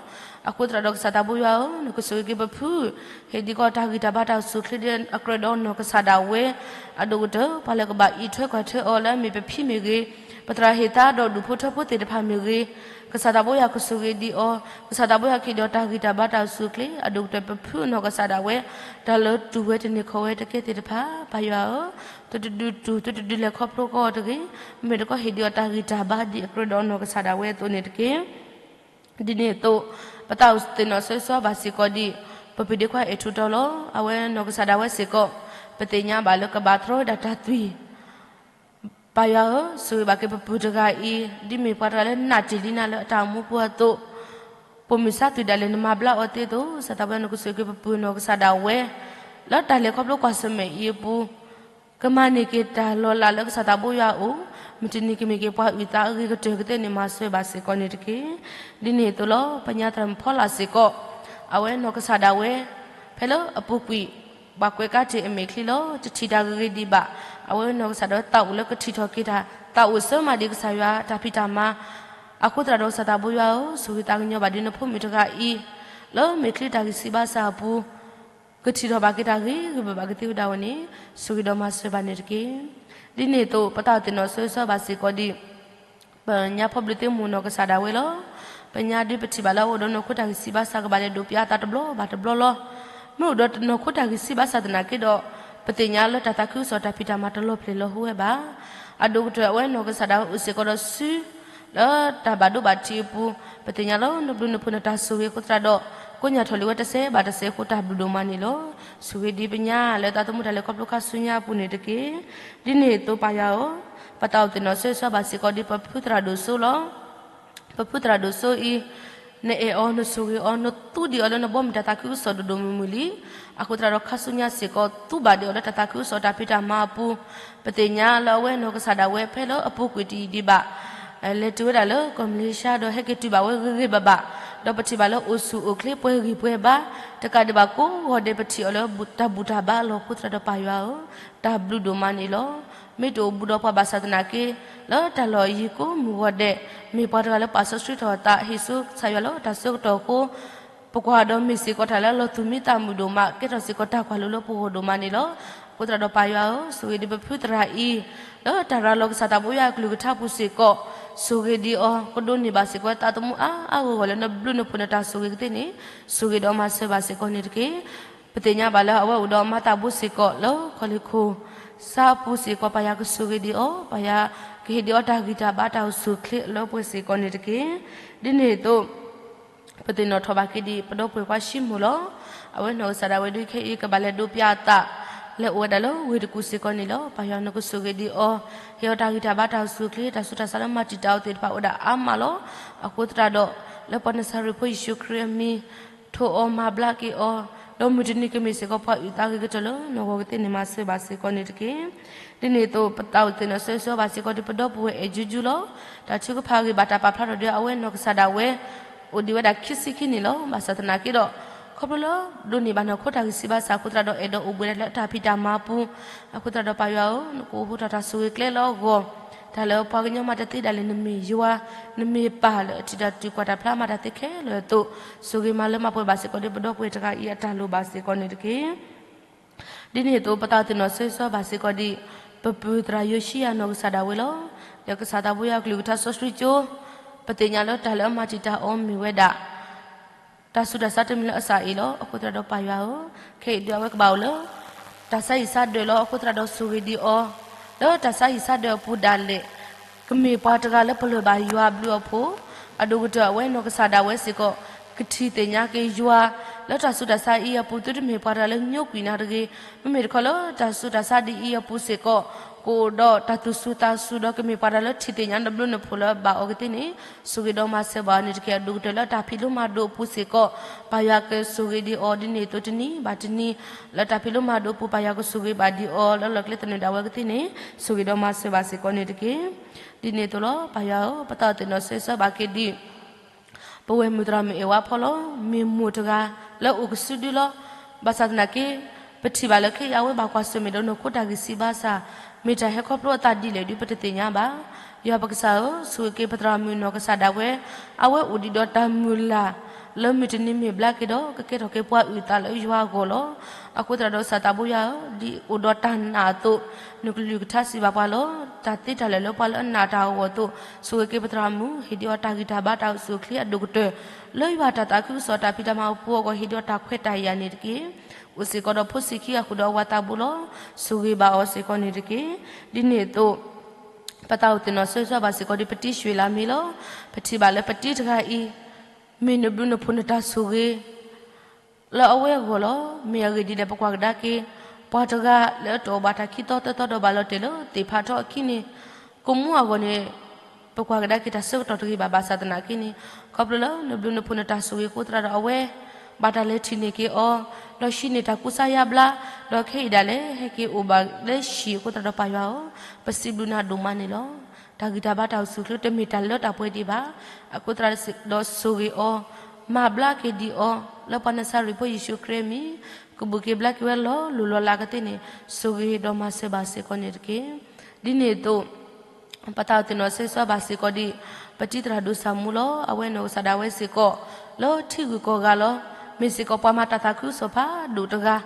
အဃိသတးဒီးကစၢ်သးဘိယွၤဧၢ, နကဆိၣ်ဂ့ၤက့ၤပဖု, ဟ့ၣ်ဒံးကီးတၢ်ဂံၢ်တၢ်ဘါတၢ်အိၣ်ဆူၣ်အိၣ်ချ့ အကြၢးဒီးနီၢ်ကစၢ်ဒၣ်ဝဲ အဒိၣ်ကတၢၢ် ပှၤလၢကဘၣ်အံးထွဲကွၢ်ထွဲအီၤလၢအမ့ၢ်ပဖံမ့ၢ်ဂ့ၤ, ပသရၣ်ဟ့ၣ်သါဒီးဒူၣ်ဖိထၢဖိသ့ၣ်တဖၣ်မ့ၢ်ဂ့ၤ, ကစၢ်သးဘိယွၤကဆိၣ်ဂ့ၤဒံးအီၤ, ကစၢ်သးဘိယွၤကဟ့ၣ်ဒံးအီၤတၢ်ဂံၢ်တၢ်ဘါတၢ်အိၣ်ဆူၣ်အိၣ်ချ့, အဒိၣ်ကတၢၢ်ပဖုနီၢ်ကစၢ်ဒၣ်ဝဲ တၢ်လၢတူၢ်ဝဲတန့ၢ်ခီၣ်ဝဲတကဲသ့ၣ်တဖၣ် ပၢ်ယွၤဧၢ, သုတဒုးတူၢ် သုတဒုးလဲၤခီဖျိကီးတဂ့ၤ, မ့ၢ်တခီဟ့ၣ်ဒံးအီၤတၢ်ဂံၢ်တၢ်ဘါဒ်အကြၢးဒီးနီၢ်ကစၢ်ဒၣ်ဝဲအသိးန့ၣ်တက့ၢ်. ဒ်န့ၣ်အသိး ပသးအိၣ်သ့ၣ်နီၣ်ဆၢဂ့ၤဆၢဝါဘၣ်စ့ၢ်ကီးဒ် ပပၢ်ဒ့ခွါအဲၣ်ထူတီလီၤ. အဝဲနီၢ်ကစၢ်ဒၣ်ဝဲစ့ၢ်ကီး ပသ့ၣ်ညါဘၣ်လၢကဘၣ်တြီဝဲဒၣ်တၢ်သွံၣ် ပၢ်ယွၤဧၢ, ဆိၣ်ဂ့ၤဘၣ်က့ၤပပုၢ်တဂၤအံၤ ဒ်မ့ၢ်ပှၤတဂၤလၢနာ်တ့ၢ်လံနၤလၢအတၢ်အိၣ်မူပူၤအသိး, ပိာ်မုၣ်ဆါသွံၣ်ဒၣ်လဲာ်နမၤဘျါအီၤသ့အသိး, ကစၢ်သးဘိယွၤနကဆိၣ်ဂ့ၤက့ၤပပုၢ်နီၢ်ကစၢ်ဒၣ်ဝဲ လၢတၢ်လဲၤခီဖျိကွၢ်ဆၢၣ်မဲာ်အံၤအပူၤ, ကမၤန့ၢ်က့ၤတၢ်လီၤလးလၢကစၢ်သးဘိယွၤအအိၣ်, မုၢ်တနံၤကမ့ၢ်က့ၤပှၤအုၣ်သးအဂ့ၤကတၢၢ်ကသ့န့ၣ် မၤစၢၤဘၣ်စ့ၢ်ကီးန့ၣ်တက့ၢ်. ဒ်န့ၣ်အသိးလီၤ. ပညါသရၣ်မုၣ်ဖီလာ်စ့ၢ်ကီး, အဝဲနီၢ်ကစၢ်ဒၣ်ဝဲ ဖဲလၢအပူၤကွံာ် ပှၤကွဲးကးတ့ၢ်အမဲာ်ချံလီၤ. တထံၣ်တၢ်ဂ့ၤဂ့ၤဒံးဘၣ်. အဝဲနီၢ်ကစၢ်ဒၣ်ဝဲသးအိၣ်လၢကထံၣ်ထီၣ်က့ၤတၢ်, သးအိၣ်ဆၢမၤဒံးကစၢ်ယွၤတၢ်ဖံးတၢ်မၤ. အဃိသတးဒီး ကစၢ်သးဘိယွၤဧၢ, ဆိၣ်ဂ့ၤသးကညီၤဘၣ်ဒံးနဖိမုၣ်တဂၤအံၤ, လၢမဲာ်ချံတၢ်ဂံၢ်စၢ်ဘါစၢ်အပူၤ ကထံၣ်ထီၣ်ဘၣ်က့ၤတၢ်ဂ့ၤဂ့ၤဘၣ်ဘၣ်ကသ့ဝဲဒၣ်ဝဲန့ၣ်, ဆိၣ်ဂ့ၤဒီးမၤစၢၤဘၣ်န့ၣ်တက့ၢ်. ဒ်န့ၣ်အသိး ပသးအိၣ်သ့ၣ်နီၣ်ဆၢဂ့ၤဆၢဝါဘၣ်စ့ၢ်ကီးဒံး ပညါဖီဘျုးသ့ၣ်မူနီၢ်ကစၢ်ဒၣ်ဝဲလီၤ. ပညါဒုးပထံၣ်ဘၣ်လၢအအိၣ်ဒီးနီၢ်ခိတၢ်ဂံၢ်စၢ်ဘါစၢ်ကဘၣ်လဲၤဒိးပၠးအသးတဘျီဘၣ်တဘျီလီၤ. မ့ၢ်အိၣ်ဒီးနီၢ်ခိတၢ်ဂံၢ်စၢ်ဘါစၢ်သနာ်က့ဒီး, ပသ့ၣ်ညါလၢတၢ်သးခုကစီၣ်တၢ်ဖံးတၢ်မၤတလီၤဖျဲၣ်လီၤဟိဝဲဘၣ်. အဒိၣ်ကတၢၢ်အဝဲနီၢ်ကစၢ်ဒၣ်ဝဲအိၣ်စ့ၢ်ကီးဒီးစု လၢတၢ်ဘၣ်ဒိဘၣ်ထံးအပူၤ, ပသ့ၣ်ညါလၢနဘျုးနဖှိၣ်နတၢ်ဆိၣ်ဂ့ၤအဃိသတးဒီး, ကိးညါထီၣ်လံဝဲတစဲးဘၣ်တစဲးအဃိတၢ်ဘျုးဒိၣ်မးန့ၣ်လီၤ. ဆိၣ်ဂ့ၤဒံးပညါလၢသးသမူတၢ်လဲၤခီဖျိခါဆူညါအပူၤန့ၣ်တက့ၢ်. ဒ်န့ၣ်အသိးပၢ်ယွၤဧၢ, ပသးအိၣ်သ့ၣ်နီၣ်ဆၢဂ့ၤဆၢဝါဘၣ်စ့ၢ်ကီးဒံးပဖုသရၣ်ဒိၣ်စိလီၤ. ပဖုသရၣ်ဒိၣ်စိအံၤ, နအဲၣ်အီၤ နဆိၣ်ဂ့ၤအီၤ နသူဒံးအီၤလၢနဘီမုၢ်တၢ်သးခုကစီၣ်ဒိၣ်ဒိၣ်မုၢ်မုၢ်လံ. အဃိသတးဒီးခါဆူညါစ့ၢ်ကီး သူဘၣ်ဒံးအီၤလၢတၢ်သးခုကစီၣ်တၢ်ဖံးတၢ်မၤအပူၤ, ပသ့ၣ်ညါလၢအဝဲနီၢ်ကစၢ်ဒၣ်ဝဲဖဲလၢအပူၤကွံာ်တယံာ်ဒံးဘၣ် လဲၤတုၤဝဲဒၣ်လၢကီၢ်မလ့ၤၡါ ဒီးဟဲက့ၤတုၤဘၣ်ဝဲဂ့ၤဂ့ၤဘၣ်ဘၣ်, ဒီးပထံၣ်ဘၣ်လၢအိၣ်ဆူၣ်အိၣ်ချ့ပှဲၤဂံၢ်ပှဲၤဘါ, တကးဒံးဘၣ်ကိးဂီၤဒဲးပထံၣ်အီၤလၢတၢ်ဘူၣ်တၢ်ဘါအလီၢ်အဃိသတးဒီးပၢ်ယွၤဧၢ, တၢ်ဘျုးဒိၣ်မးန့ၣ်လီၤ. မ့ၢ်တအိၣ်ဘူးဒီးပှၤဘၣ်ဆၣ်သနာ်က့, လၢတၢ်လီၢ်အယံၤကိးမုၢ်ဂီၤဒဲး, မ့ၢ်ပှၤတဂၤလၢပာ်စီဆှံထီၣ်အသး ဟ့ၣ်ဆူကစၢ်ယွၤလၢတၢ်ဆၢကတီၢ်အဃိ, ပကွၢ်ဒီးမ့ၢ်စ့ၢ်ကီးတၢ်လၢအလီၤသူၣ်မံသးမုာ်ဒိၣ်မး ကဲထီၣ်စ့ၢ်ကီးတၢ်ကွၢ်လိလၢပဂီၢ်ဒိၣ်မးန့ၣ်လီၤ. အဃိသတးဒီးပၢ်ယွၤဧၢ, ဆိၣ်ဂ့ၤဒံးပဖုသရၣ်အံၤ, လၢတၢ်ရၤလီၤကစၢ်သးဘိယွၤအကလုၢ်ကထါပူၤစ့ၢ်ကီး, ဆိၣ်ဂ့ၤဒံးအီၤ ကဒိးန့ၢ်ဘၣ်စ့ၢ်ကီးသးသမူအါအါဂီၢ်ဂီၢ်လၢနဘျုးနဖှိၣ်နတၢ်ဆိၣ်ဂ့ၤကသ့န့ၣ်, ဆိၣ်ဂ့ၤဒီးမၤစၢၤဘၣ်စ့ၢ်ကီးန့ၣ်တက့ၢ်. ပသ့ၣ်ညါဘၣ်လၢအဝဲအိၣ်ဒီးမၤသးဘိစ့ၢ်ကီးလၢခီၣ်လ့ၣ်ခိၣ် စါအပူၤစ့ၢ်ကီး ပၢ်ယွၤကဆိၣ်ဂ့ၤဒံးအီၤ, ပၢ်ယွၤကဟ့ၣ်ဒံးအီၤတၢ်ဂံၢ်တၢ်ဘါတၢ်အိၣ်ဆူၣ်အိၣ်ချ့လၢပှဲၤစ့ၢ်ကီးန့ၣ်တက့ၢ်. ဒ်န့ၣ်အသိး ပသ့ၣ်နီၣ်ထီၣ်ဘၣ်က့ၤဒံး ပဒီပုၢ်ဝဲၢ်ခွါၡံမိၣ်လီၤ. အဝဲနီၢ်ကစၢ်ဒၣ်ဝဲဒုးခဲအံၤကဘၣ်လဲၤဒိးပၠးအသး လဲၤအိၣ်ဝဲဒၣ်လၢဝ့ၢ်တကူၣ်စ့ၢ်ကီးန့ၣ်လီၤ. ပၢ်ယွၤနကဆိၣ်ဂ့ၤဒံးအီၤ, ဟ့ၣ်အီၤတၢ်ဂံၢ်တၢ်ဘါတၢ်အိၣ်ဆူၣ်အိၣ်ချ့ တၢ်ဆူးတၢ်ဆါလၢမၤတံာ်တာ်အီၤသ့ၣ်တဖၣ်အိၣ်ဝဲဒၣ်အါမးလီၤ. အဃိသတးဒီး လၢပှၤနစၤရ့းဖိယ့ၣ်ၡူးခရံာ်အမံၤ ထိးအီၤမၤဘျါက့ၤအီၤ, ဒီးမုၢ်တနံၤကမ့ၢ်စ့ၢ်ကီးပှၤအုၣ်သးဂ့ၤကတၢၢ်လၢနဂီၢ်ကသ့န့ၣ် မၤစၢၤဘၣ်စ့ၢ်ကီးန့ၣ်တက့ၢ်. ဒ်န့ၣ်အသိး ပသးအိၣ်သ့ၣ်နီၣ်ဆၢဂ့ၤဆၢဝါဘၣ်စ့ၢ်ကီးဒံးပဒီပုၢ်ဝဲၢ်အဲၣ်ကၠူကၠူလီၤ. တၢ်ထုကဖၣ်ဂ့ၤဘၣ်တၢ်ပာ်ဖျါထီၣ်ဒံးအဝဲနီၢ်ကစၢ်ဒၣ်ဝဲ အိၣ်ဒံးဝဲဒၣ်ခံဆံခံနံၣ်လီၤ. ဘၣ်ဆၣ်သနာ်က့ဒီး ခီဖျိလၢဒိးန့ၢ်ဘၣ်နီၢ်ခိတၢ်ဂံၢ်စၢ်ဘါစၢ်အဃိသတးဒီးအဲၣ်ဒိးအိၣ်ဘှံးဒၣ်လၢတၢ်ဖံးတၢ်မၤပူၤ, အဃိသတးဒီးပှၤယွၤဧၢ, နကအိၣ်ဖှိၣ်ထီၣ်တၢ်ဆိၣ်ဂ့ၤကျဲလၢအဂီၢ်, တၢ်လၢပှၤကညီမၤတသ့ဒၣ်လဲာ် နမ့ၢ်ယွၤ, နမ့ၢ်ပၢ်လၢအထံၣ်တၢ်ထုကဖၣ်တၢ်ဖျါမၤတၢ်သ့ခဲလၢာ်အသိး, ဆိၣ်ဂ့ၤမၤလၢမၤပှဲၤဘၣ်စ့ၢ်ကီးဒံးပဒီပုၢ်ဝဲၢ်တဂၤအံၤအတၢ်လိၣ်ဘၣ်စ့ၢ်ကီးန့ၣ်တက့ၢ်. ဒ်န့ၣ်အသိး ပသးအိၣ်သ့ၣ်နီၣ်ဆၢဂ့ၤဆၢဝါဘၣ်စ့ၢ်ကီးဒံး ပပုၢ်သရၣ်ယိၤၡံယၤနီၢ်ကစၢ်ဒၣ်ဝဲလီၤ. ဒီးကစၢ်သးဘိယွၤအကလုၢ်ကထါစီဆှံကၠိ, ပသ့ၣ်ညါလၢတၢ်လၢအမၤတံာ်တာ်အီၤမ့ၢ်ဝဲဒၣ် တၢ်ဆူးတၢ်ဆါတမံၤလၢအစၢ်အံၤလီၤ. အဃိသတးဒီးပၢ်ယွၤဧၢ, ခဲအံၤဒုးအဝဲကဘၣ်အိၣ်လၢ တၢ်ဆါဟံၣ်ဆါဒၢးလီၤ. အဃိသတးဒီးဆိၣ်ဂ့ၤဒံးအီၤ, လၢတၢ်ဆါဟံၣ်ဆါဒၢးအပူၤဒၣ်လဲာ် ကမ့ၢ်ပှၤတဂၤလၢပလၢၢ်ဘၣ်ယွၤအဘျုးအဖှိၣ်, အဒိၣ်ကတၢၢ်အဝဲနီၢ်ကစၢ်ဒၣ်ဝဲစ့ၢ်ကီး ကထံၣ်သ့ၣ်ညါက့ၤယွၤ လၢတၢ်ဆူးတၢ်ဆါအံၤအပူၤ သုတမ့ၢ်ပှၤတဂၤလၢညိကွံာ်နၤတဂ့ၤ. မ့မ့ၢ်တခီလၢတၢ်ဆူးတၢ်ဆါဒ်အံၤအပူၤစ့ၢ်ကီး ကအိၣ်ဒီးတၢ်သူၣ်စူၤသးစူၤဒီးကမ့ၢ်ပှၤတဂၤလၢထံၣ်သ့ၣ်ညါနဘျုးနဖှိၣ်လၢအဘၣ်အီၤကသ့န့ၣ် ဆိၣ်ဂ့ၤဒီးမၤစၢၤဘၣ်အီၤန့ၣ်တက့ၢ်. အဒိၣ်ကတၢၢ်လၢတၢ်ဖံးလိမၤဒိးအပူၤစ့ၢ်ကီး ပၢ်ယွၤကဆိၣ်ဂ့ၤဒံးအီၤဒ်န့ၣ်အသိးတနံၤဘၣ်တနံၤ လၢတၢ်ဖံးလိမၤဒိးအပူၤ ပၢ်ယွၤကဆိၣ်ဂ့ၤဘၣ်ဒံးအီၤ လၢလီၢ်ကျဲသနၢၣ်ဒၣ်ဝဲကသ့န့ၣ် ဆိၣ်ဂ့ၤဒီးမၤစၢၤဘၣ်စ့ၢ်ကီးန့ၣ်တက့ၢ်. ဒ်န့ၣ်အသိးလီၤ. ပၢ်ယွၤဧၢ, ပသးအိၣ်သ့ၣ်နီၣ်ဆၢဂ့ၤဆၢဝါဘၣ်က့ၤဒံး ပဝဲၢ်မုၢ်သရၣ်မုၣ်အဲၣ်ဝါဖီလီၤ. မ့ၢ်မိၢ်တဂၤလၢအိၣ်ကစုဒုလီၤ. ဘၣ်ဆၣ်သနာ်က့ ပထံၣ်ဘၣ်လၢခဲအံၤအဝဲဘၣ်ကွၢ်ဆၢၣ်မဲာ်ဒီးနီၢ်ခိတၢ်ဂံၢ်စၢ်ဘါစၢ် မ့ၢ်တၢ်ဟဲခီဖျိအသးဒ်လဲၣ်ဒုးပတသ့ၣ်ညါဘၣ်. ယွၤပကစၢ်ဧၢ, ဆိၣ်ဂ့ၤက့ၤပသရၣ်မုၣ်နီၢ်ကစၢ်ဒၣ်ဝဲ, အဝဲအိၣ်ဒံးဒီးတၢ်မုၢ်လၢ် လၢမုၢ်တနံၤမ့ၢ်ဘျါက့ၤဒီး ကကဲထီၣ်က့ၤပှၤအုၣ်သးလၢယွၤအဂီၢ်လီၤ. အဃိသတးဒီးကစၢ်သးဘိယွၤဧၢ, ဒ်အိၣ်ဒီးတၢ်နာ်အသိး နကလုၢ်ကထါစံးဘၣ်ပှၤလီၤ. တၢ်သ့တၢ်လၢာ်လၢပှၤလၢအနာ်တၢ်အဂီၢ်အသိး ဆိၣ်ဂ့ၤက့ၤပသရၣ်မုၣ် ဟ့ၣ်ဒံးအီၤတၢ်ဂံၢ်တၢ်ဘါတၢ်အိၣ်ဆူၣ်အိၣ်ချ့အဒိၣ်ကတၢၢ် လၢယွၤတၢ်သးခုကစီၣ်တၢ်ဖံးတၢ်မၤအပူၤအဂီၢ် ဟ့ၣ်ဒံးအီၤတၢ်ခွဲးတၢ်ယာ်န့ၣ်တက့ၢ်. အိၣ်စ့ၢ်ကီးဒီးဖိဆံးခံဂၤဃုာ်ဒီးအဝၤသးဘိလီၤ. ဆိၣ်ဂ့ၤဘၣ်အီၤစ့ၢ်ကီးန့ၣ်တက့ၢ်. ဒ်န့ၣ်အသိး ပသးအိၣ်သ့ၣ်နီၣ်ဆၢဂ့ၤဆၢဝါဘၣ်စ့ၢ်ကီးဒံး ပတံၤရွှ့ၣ်လးမ့ၢ်လီၤ. ပထံၣ်ဘၣ်လၢပတံၤတဂၤအံၤ မ့ၢ်နဘျုးနဖှိၣ်နတၢ်ဆိၣ်ဂ့ၤ လၢအဝဲအဂီၢ်လီၤ. မ့ၢ်အဂ့ၢ်ဒ်လဲၣ် ပကွၢ်ကဒါက့ၤ ပှၤတဂၤလၢအတအိၣ်ဘၣ်တၢ်ခံသီသၢသီဒီးဘၣ်လီၤတဲာ်လၢသ့ၣ်ဖးထီအခံန့ၣ် ကမူအဂီၢ်န့ၣ် ပကွၢ်ကဒါက့ၤတၢ်ဆၢကတီၢ်တဂ့ၤဘၣ်. ဘၣ်ဆၣ်သနာ်က့န့ၣ် ခီဖျိလၢနဘျုးနဖှိၣ်နတၢ်ဆိၣ်ဂ့ၤအဃိသတးဒီးအဝဲ ဘၣ်တၢ်လဲၤထံၣ်န့ၢ်က့ၤအီၤ ဒီးဟံးန့ၢ်တၢ်ကူစါယါဘျါ ဒီးခဲအံၤဒၣ်လဲာ် ဟဲက့ၤအိၣ်ဘၣ်လၢဟံၣ်အဃိသတးဒီးပၢ်ယွၤဧၢ, ပစံးဘျုးနၤဒိၣ်မးန့ၣ်လီၤ. တၢ်ဂံၢ်တၢ်ဘါတၢ်အိၣ်ဆူၣ်အိၣ်ချ့တမ့ၢ်တၢ်လၢတၢ်ပှဲၤဒံးဘၣ်. အဃိသတးဒီးဆိၣ်ဂ့ၤအီၤ, မၤဘျါက့ၤဒံးအီၤ လၢပှၤနၤစၤရ့းဖိယ့ၣ်ၡူးခရံာ်အမံၤ ကဘူးက့ၤဘျါက့ၤဝဲလီၤလိၤလီၤလးကသ့ၣ်န့ၣ် ဆိၣ်ဂ့ၤဒီးမၤစၢၤဘၣ်စ့ၢ်ကီးန့ၣ်တက့ၢ်. ဒ်န့ၣ်အသိး ပသးအိၣ်သ့ၣ်နီၣ်ဆိၣ်ဂ့ၤဘၣ်စ့ၢ်ကီးဒ် ပတံၤသရၣ်ဒိၣ်စၢ်မူလီၤ. အဝဲနီၢ်ကစၢ်ဒၣ်ဝဲစ့ၢ်ကီး လၢထံဂုၤကီၢ်ဂၤလီၤ. မ့ၢ်စ့ၢ်ကီးပှၤမၤတၢ်သးခုကစီၣ်ဖးဒိၣ်တဂၤ.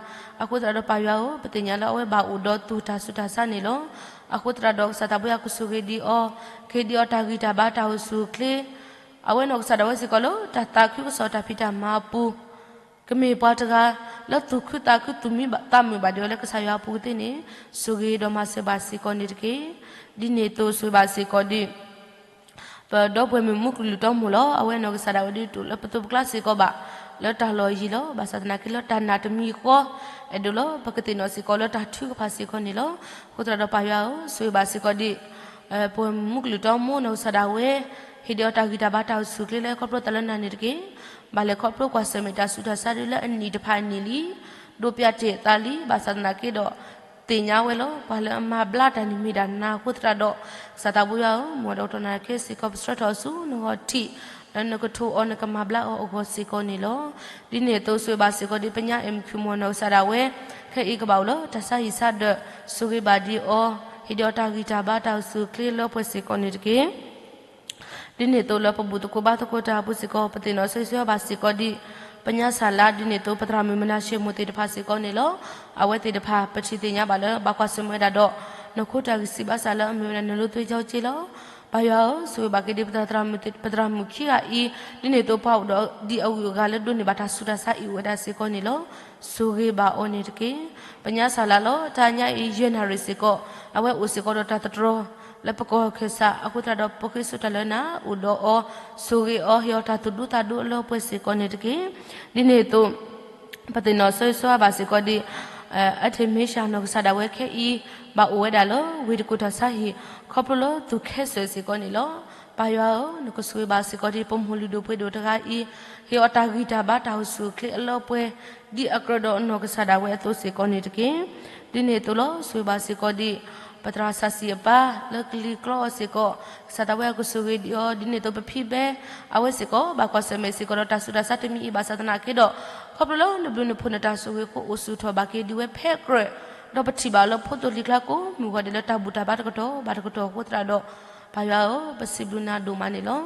အဃိသတးဒီးပၢ်ယွၤဧၢ, ပသ့ၣ်ညါလၢအဝဲဘၣ်အိၣ်ဒီးသူၣ်တၢ်ဆူးတၢ်ဆါန့ၣ်လီၤ. အဃိသတးဒီးကစၢ်သးပှၢ်ယွၤကဆိၣ်ဂ့ၤဒံးအီၤ, ကဟ့ၣ်ဒံးအီၤတၢ်ဂံၢ်တၢ်ဘါတၢ်အိၣ်ဆူၣ်အိၣ်ချ့ အဝဲနီၢ်ကစၢ်ဒၣ်ဝဲစ့ၢ်ကီးလၢတၢ်သးခုကစီၣ်တၢ်ဖံးတၢ်မၤအပူၤ ကမ့ၢ်ပှၤတဂၤ လၢသူၣ်ခုသးခုသူၣ်မံသးမုာ်ဘၣ်ဒံးအီၤလၢကစၢ်ယွၤအပူၤကသ့ၣ်န့ၣ် ဆိၣ်ဂ့ၤဒီးမၤစၢၤဘၣ်စ့ၢ်ကီးန့ၣ်တက့ၢ်. ဒ်န့ၣ်အသိးဆိၣ်ဂ့ၤဘၣ်စ့ၢ်ကီးဒ် ပဒီပုၢ်ဝဲၢ်မုၣ်မူကလုာ်တီမိၢ်လီၤ. အဝဲနီၢ်ကစၢ်ဒၣ်ဝဲဒ်တအိၣ်လၢပသိးပကျါစ့ၢ်ကီးဘၣ် လၢတၢ်လီၢ်ယံၤလီၤ. ဘၣ်ဆၣ်သနာ်က့လၢတၢ်နာ်တမံၤဃီ အဲၣ်ဒိးလၢပကသ့ၣ်နီၣ်စ့ၢ်ကီးလၢတၢ်ထုကဖၣ်စ့ၢ်ကီးန့ၣ်လီၤ. အဃိသတးဒီးပၢ်ယွၤဧၢ, ဆိၣ်ဂ့ၤဘၣ်စ့ၢ်ကီးဒ် ပုၢ်ဝဲၢ်မုၣ်မူကလုာ်တီမိၢ်နီၢ်ကစၢ်ဒၣ်ဝဲ ဟ့ၣ်ဒံးအီၤတၢ်ဂံၢ်တၢ်ဘါတၢ်အိၣ်ဆူၣ်အိၣ်ချ့လၢခီဖျိသးလၢနၤန့ၣ်တက့ၢ်. ဘၣ်လဲၤခီဖျိကွၢ်ဆၢၣ်မဲာ်တၢ်ဆူးတၢ်ဆါဒ်လၢအနံၣ်တဖၣ်အနံၣ်လံ ဒိးပၠးတ့ၢ်အသးလံ. ဘၣ်ဆၣ်သနာ်က့ဒီး သ့ၣ်ညါဝဲလီၤ. ပှၤလၢအမၤဘျါတၢ်န့ၣ်မ့ၢ်ဒၣ်နၤအဃိသတးဒီး ကစၢ်သးပှၢ်ယွၤဧၢ, မ်ဒီးကတီၢ်နၤခဲစ့ၢ်ကီး ပဆှၢထီၣ်ဆူနဂီၢ်ထံး လၢနကထိးအီၤနကမၤဘျါအီၤအဂီၢ်စ့ၢ်ကီးန့ၣ်လီၤ. ဒ်န့ၣ်အသိးဆိၣ်ဂ့ၤဘၣ်စ့ၢ်ကီးဒ်ပညါအဲၣ်မုၣ်ခုၣ်မီၢ်နီၢ်ကစၢ်ဒၣ်ဝဲ ခဲအံၤကဘၣ်အိၣ်လၢတၢ်ဆါဟံၣ်ဆါဒၢး ဆိၣ်ဂ့ၤဘၣ်ဒံးအီၤ ဟ့ၣ်ဒံးအီၤတၢ်ဂံၢ်တၢ်ဘါတၢ်အိၣ်ဆူၣ်အိၣ်ချ့လၢပှဲၤစ့ၢ်ကီးန့ၣ်တက့ၢ်. ဒ်န့ၣ်အသိးလၢပဘူၣ်သကိးဘါသကိးတၢ်အပူၤစ့ၢ်ကီး ပသ့ၣ်နီၣ်ဆိၣ်ဂ့ၤဘၣ်စ့ၢ်ကီးဒ် ပညါစၢ်လါ ဒ်န့ၣ်အသိး ပသရၣ်မုၣ်မနၤၡ့မိၢ်သ့ၣ်တဖၣ်စ့ၢ်ကီးန့ၣ်လီၤ. အဝဲသ့ၣ်တဖၣ် ပထံၣ်သ့ၣ်ညါဘၣ်လၢ ဘၣ်ကွၢ်ဆၢၣ်မဲာ်ဝဲဒၣ်ဒီး နီၢ်ခိတၢ်ဂံၢ်စၢ်ဘါစၢ်လၢအမ့ၢ်ဝဲဒၣ် နလိသ့ကၠီက့လီၤ. ပၢ်ယွၤဧၢ, ဆိၣ်ဂ့ၤဘၣ်က့ၤဒ်ပသရၣ်မုၣ်ခံဂၤအံၤ, ဒ်န့ၣ်အသိးပှၤအိၣ်ဒီးဒ်အဂုၤအဂၤလၢဒိးန့ၢ်ဘၣ်တၢ်ဆူးတၢ်ဆါအံၤအိၣ်ဝဲဒၣ်စ့ၢ်ကီးန့ၣ်လီၤ. ဆိၣ်ဂ့ၤဘၣ်အီၤန့ၣ်တက့ၢ်. ပညါစၢ်လါလီၤ. တၢ်ညါအံၤ ယဲၢ်နၣ်ရံၣ်စ့ၢ်ကီး အဝဲအိၣ်စ့ၢ်ကီးဒီးတၢ်သတြီၤ လၢပကီၢ်ခၢၣ်စး အဃိသတးဒီး ပဃ့စိာ်တၢ်လၢနၤ အိၣ်ဒီးအီၤ ဆိၣ်ဂ့ၤအီၤ ဟ့ၣ်အီၤတၢ်သူၣ်ဒူသးဒူအလၢပှဲၤစ့ၢ်ကီးန့ၣ်တက့ၢ်. ဒ်န့ၣ်အသိး ပသ့ၣ်နီၣ်ဆိၣ်ဂ့ၤဆိၣ်ဝါဘၣ်စ့ၢ်ကီးဒ် အထ့ၣ်မ့ၡၢ်နီၢ်ကစၢ်ဒၣ်ဝဲခဲအံၤ ဘၣ်အိၣ်ဝဲဒၣ်လၢဝ့ၢ်တကူၣ်တၢ်ဆါဟံၣ် ခီဖျိလၢသူၣ်ခဲစၢၣ်စ့ၢ်ကီးန့ၣ်လီၤ. ပၢ်ယွၤဧၢ, နကဆိၣ်ဂ့ၤဘၣ်စ့ၢ်ကီးဒ်ပမိၢ်လုၢ်ဒိၣ်ပှ့ၤဒိၣ်တဂၤအံၤ ဟ့ၣ်အီၤတၢ်ဂံၢ်တၢ်ဘါတၢ်အိၣ်ဆူၣ်အိၣ်ချ့အလၢပှဲၤ ဒ်အကြၢးဒီးနီၢ်ကစၢ်ဒၣ်ဝဲအသိးစ့ၢ်ကီးန့ၣ်တက့ၢ်. ဒ်န့ၣ်အသိးလီၤ. ဆိၣ်ဂ့ၤဘၣ်စ့ၢ်ကီးဒ် ပသရၣ်စီဆှံအပၢ် လၢကလံၤကျီအီၤစ့ၢ်ကီး ကစၢ်သးဝဲအကဆိၣ်ဂ့ၤဒံးအီၤ ဒ်န့ၣ်အသိးပဖံဘဲ အဝဲစ့ၢ်ကီး ဘၣ်ကွၢ်ဆၢၣ်မဲာ်စ့ၢ်ကီးဒီးတၢ်ဆူးတၢ်ဆါတမံၤအံၤ ဘၣ်ဆၣ်သနာ်က့ဒီး ခီဖျိလၢနဘျုးနဖှိၣ်နတၢ်ဆိၣ်ဂ့ၤအဃိ အိၣ်ဆူၣ်ထီၣ်ဘၣ်က့ၤဒံးဝဲဖဲကြၢး ဒီးပထံၣ်ဘၣ်လၢဖိသိၣ်လံၤကျါကိးမုၢ်ဂီၤဒဲးလၢတၢ်ဘူၣ်တၢ်ဘါတကတီၢ်ဘၣ်တကတီၢ်အဃိသတးဒီး ပၢ်ယွၤဧၢ, ပစံးဘျုးနၤဒိၣ်မးန့ၣ်လီၤ.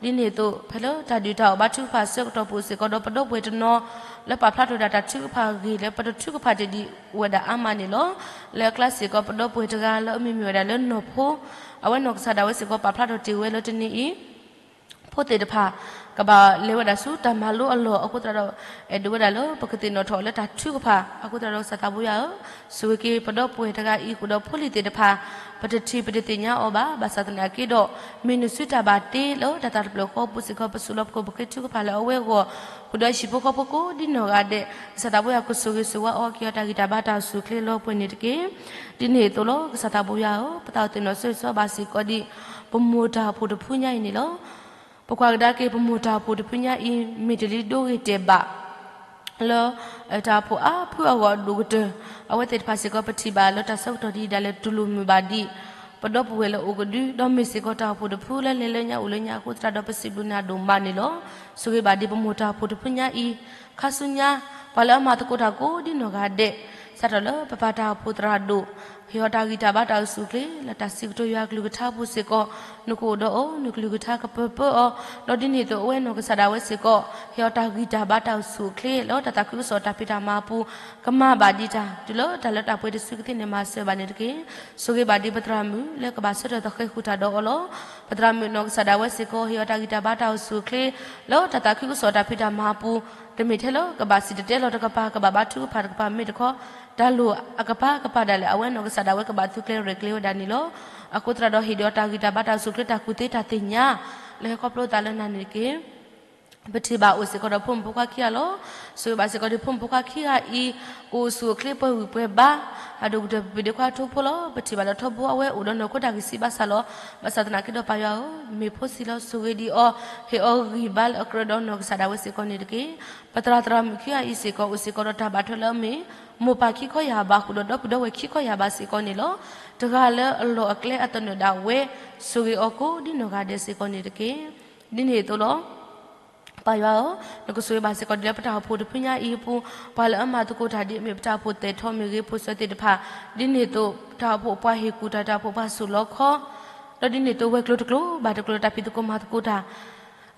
ဒ်န့ၣ်အသိး ဖဲလၢတၢ်ဒုၣ်တၢ်အီၣ်ဘါထုကဖၣ်အဆၢကတီၢ်ပူၤစ့ၢ်ကီးဒီး ပဒီပုၢ်ဝဲၢ်တနီၤ လၢပာ်ဖျါထီၣ်ဝဲဒၣ်တၢ်ထုကဖၣ်အဂ့ၢ်လၢပတထုကဖၣ်တ့ၢ်ဒံးဝဲဒၣ်အါမးန့ၣ်လီၤ. လၢအကျါစ့ၢ်ကီး ပဒီပုၢ်ဝဲၢ်တဂၤလၢအမံၤမ့ၢ်ဝဲဒၣ်လၢနီၢ်ဖိ အဝဲနီၢ်ကစၢ်ဒၣ်ဝဲစ့ၢ်ကီး ပာ်ဖျါထီၣ်တ့ၢ်ဝဲလၢတနံၤအံၤ ဖိသ့ၣ်တဖၣ် ကဘၣ်လဲၤဝဲဒၣ်ဆူတၢ်မၤလိအလီၢ်အဃိသတးဒီး အဲၣ်ဒိးဝဲဒၣ်လၢပကသ့ၣ်နီၣ်ထီၣ်အီၤလၢတၢ်ထုကဖၣ်အဃိသတးဒီး ကစၢ်သးပူၤယွၤဧၢ, ဆိၣ်ဂ့ၤက့ၤပဒီပုၢ်ဝဲၢ်တဂၤအံၤဃုာ်ဒီးဖိလံၤသ့ၣ်တဖၣ် ပတထံၣ်ပတသ့ၣ်ညါအီၤဘၣ်, ဘၣ်ဆၣ်သနာ်က့ဒီး မ့ၢ်နစုတၢ်ဘၣ်တ့လၢတၢ်သးတဖျၢၣ်ဃီအပူၤစ့ၢ်ကီး ပစူးလီၤပကိာ်ပဃ့ထုကဖၣ်လၢအဝဲအဂီၢ် ဃုာ်ဒီးဟံၣ်ဖိဃီဖိကိးဒ်နီၢ်ဂၤဒဲး, ကစၢ်သးပူၤယွၤကဆိၣ်ဂ့ၤဆိၣ်ဝါအီၤ ကဟ့ၣ်အီၤတၢ်ဂံၢ်တၢ်ဘါတၢ်အိၣ်ဆူၣ်အိၣ်ချ့လၢပှဲၤန့ၣ်တက့ၢ်. ဒ်န့ၣ်အသိးလီၤ. ကစၢ်သးပူၤယွၤဧၢ, ပသးအိၣ်သ့ၣ်နီၣ်ဆိၣ်ဂ့ၤဆိၣ်ဝါဘၣ်စ့ၢ်ကီးဒ် ပမိၢ်တၢ်အိၣ်ဖှိၣ်တဖုညါအံၤန့ၣ်လီၤ. ပကွၢ်ကဒါက့ၤ ပမိၢ်တၢ်အိၣ်ဖှိၣ်တဖုညါအံၤ မ့ၢ်တလံဒိဂ့ၤတဲာ်ဘၣ် လၢ တၢ်အိၣ်ဖှိၣ်အါဖုအဂီၢ်အဒိၣ်ကတၢၢ်, အဝဲသ့ၣ်တဖၣ်စ့ၢ်ကီး ပထံၣ်ဘၣ်လၢတၢ်ဆၢကတီၢ်ဒ်အံၤဒၣ်လဲာ်တူၢ်လိာ်မုာ်ဘၣ်ဒံး ပဒီပုၢ်ဝဲၢ်လၢအိၣ်ကဒု, ဒီးမ့ၢ်စ့ၢ်ကီးတၢ်အိၣ်ဖှိၣ်တဖုလၢလဲၤလၢညါအိၣ်လၢညါအဃိသတးဒီး ပစံးဘျုးနၤဒိၣ်မးန့ၣ်လီၤ. ဆိၣ်ဂ့ၤဘၣ်ဒံးပမိၢ်တၢ်အိၣ်ဖှိၣ်တဖုညါအံၤ, ခါဆူညါ ပှၤလၢအမၤသကိးတၢ်ကိးဒ်နီၢ်ဂၤဒဲး, စးထီၣ်လၢပပၢ်တၢ်အိၣ်ဖှိၣ်သရၣ်ဒိၣ် ဟ့ၣ်အီၤတၢ်ဂံၢ်တၢ်ဘါတၢ်အိၣ်ဆူၣ်အိၣ်ချ့ လၢတၢ်စံးကတိၤယွၤကလုၢ်ကထါအပူၤစ့ၢ်ကီး, နကအိၣ်ဒီးအီၤ, နကလုၢ်ကထါကပၢၤပၢအီၤ, ဒီးဒ်န့ၣ်အသိးအဝဲနီၢ်ကစၢ်ဒၣ်ဝဲစ့ၢ်ကီး ဟ့ၣ်အီၤတၢ်ဂံၢ်တၢ်ဘါတၢ်အိၣ်ဆူၣ်အိၣ်ချ့ လၢတၢ်သးခုကစီၣ်တၢ်ဖံးတၢ်မၤအပူၤ ကမၤဘၣ်ဒံးတၢ် တုၤလၢတၢ်လၢတၢ်ပှဲၤတစုကသ့ၣ်န့ၣ် မၤစၢၤဘၣ်န့ၣ်တက့ၢ်. ဆိၣ်ဂ့ၤဘၣ်ဒံးပသရၣ်မုၣ်လၢကဘၣ်ဆၢထၢၣ်သဃဲၤဃုာ်တၢ်ဒီးအီၤလီၤ. ပသရၣ်မုၣ်နီၢ်ကစၢ်ဒၣ်ဝဲစ့ၢ်ကီး ဟ့ၣ်အီၤတၢ်ဂံၢ်တၢ်ဘါတၢ်အိၣ်ဆူၣ်အိၣ်ချ့ လၢတၢ်သးခုကစီၣ်တၢ်ဖံးတၢ်မၤအပူၤ, တမ့ၢ်ထဲလၢကဘၣ်စံၣ်တဲၤတဲလီၤတကပၤ ကဘၣ်ဘါထုကဖၣ်တကပၤမ့ၢ်တခီ, တၢ်လိၣ်အကပၤကပၤဒၣ်လဲာ် အဝဲနီၢ်ကစၢ်ဒၣ်ဝဲကဘၣ်သုးကျဲၤရဲၣ်ကျဲၤဝဲဒၣ်န့ၣ်လီၤ. အဃိသတးဒီးဟ့ၣ်ဒံးအီၤတၢ်ဂံၢ်တၢ်ဘါတၢ်အိၣ်ဆူၣ်အိၣ်ချ့ တၢ်ကူၣ်သ့တၢ်သ့ၣ်ညါ လၢဟဲခီဖျိသးလၢနၤန့ၣ်တက့ၢ်. ပထံၣ်ဘၣ်အိၣ်စ့ၢ်ကီးဒီးဖိမုၣ်ဖိခွါခံဂၤလီၤ. ဆိၣ်ဂ့ၤဘၣ်စ့ၢ်ကီးဒံးဖိမုၣ်ဖိခွါခံဂၤအံၤ, ကအိၣ်ဆူၣ်အိၣ်ချ့ပှဲၤဂံၢ်ပှဲၤဘါ, အဒိၣ်ကတၢၢ်ပပှ့ၤဒ့ခွါထိဖိလီၤ. ပထံၣ်ဘၣ်လၢထီဘိအဝဲအိၣ်ဒီးနီၢ်ခိတၢ်ဂံၢ်စၢ်ဘါစၢ်လီၤ. ဘၣ်ဆၣ်သနာ်က့ဒီးပၢ်ယွၤဧၢ, မ့ၢ်ဖိဆံးလီၤ. ဆိၣ်ဂ့ၤဒံးအီၤ, ဟ့ၣ်အီၤဂံၢ်ဘါလၢအကြၢးဒီးနီၢ်ကစၢ်ဒၣ်ဝဲစ့ၢ်ကီးန့ၣ်တက့ၢ်. ပသရၣ်သရၣ်မုၣ်ခံဂၤအံၤစ့ၢ်ကီး အိၣ်စ့ၢ်ကီးဒီးတၢ်ဘၣ်ထွဲလၢအမ့ၢ် မိၢ်ပၢ်ခံခီယၢ်ဘး ဃုာ်ဒီးဒီပုၢ်ဒီဝဲၢ်ခံခီယၢ်ဘးစ့ၢ်ကီးန့ၣ်လီၤ. တဂၤလၢအလီၢ်အကျဲအသနၢၣ်ဒၣ်ဝဲ, ဆိၣ်ဂ့ၤအီၤကိးဒ်နီၢ်ဂၤဒဲးစ့ၢ်ကီးန့ၣ်တက့ၢ်. ဒ်န့ၣ်အသိးလီၤ. ပၢ်ယွၤဧၢ, နကဆိၣ်ဂ့ၤဘၣ်စ့ၢ်ကီးဒ်လၢပတၢ်အိၣ်ဖှိၣ်တဖုညါအံၤအပူၤ, ပှၤလၢအမၤသကိးတၢ်ဒ်အမ့ၢ်ပတၢ်အိၣ်ဖှိၣ်သဲးထီၣ်မ့ၢ်ဂ့ၤ, ဖိၣ်စၢၤသ့ၣ်တဖၣ်, ဒ်န့ၣ်အသိး ပတၢ်အိၣ်ဖှိၣ်ပှၤဟ့ၣ်ကူၣ်တၢ်, တၢ်အိၣ်ဖှိၣ်ပှၤစိာ်လီခီ, ဒီးဒ်န့ၣ်အသိးဝဲၤကျိၤတကျိၤဘၣ်တကျိၤ တၢ်ဖံးသကိးမၤသကိးတၢ်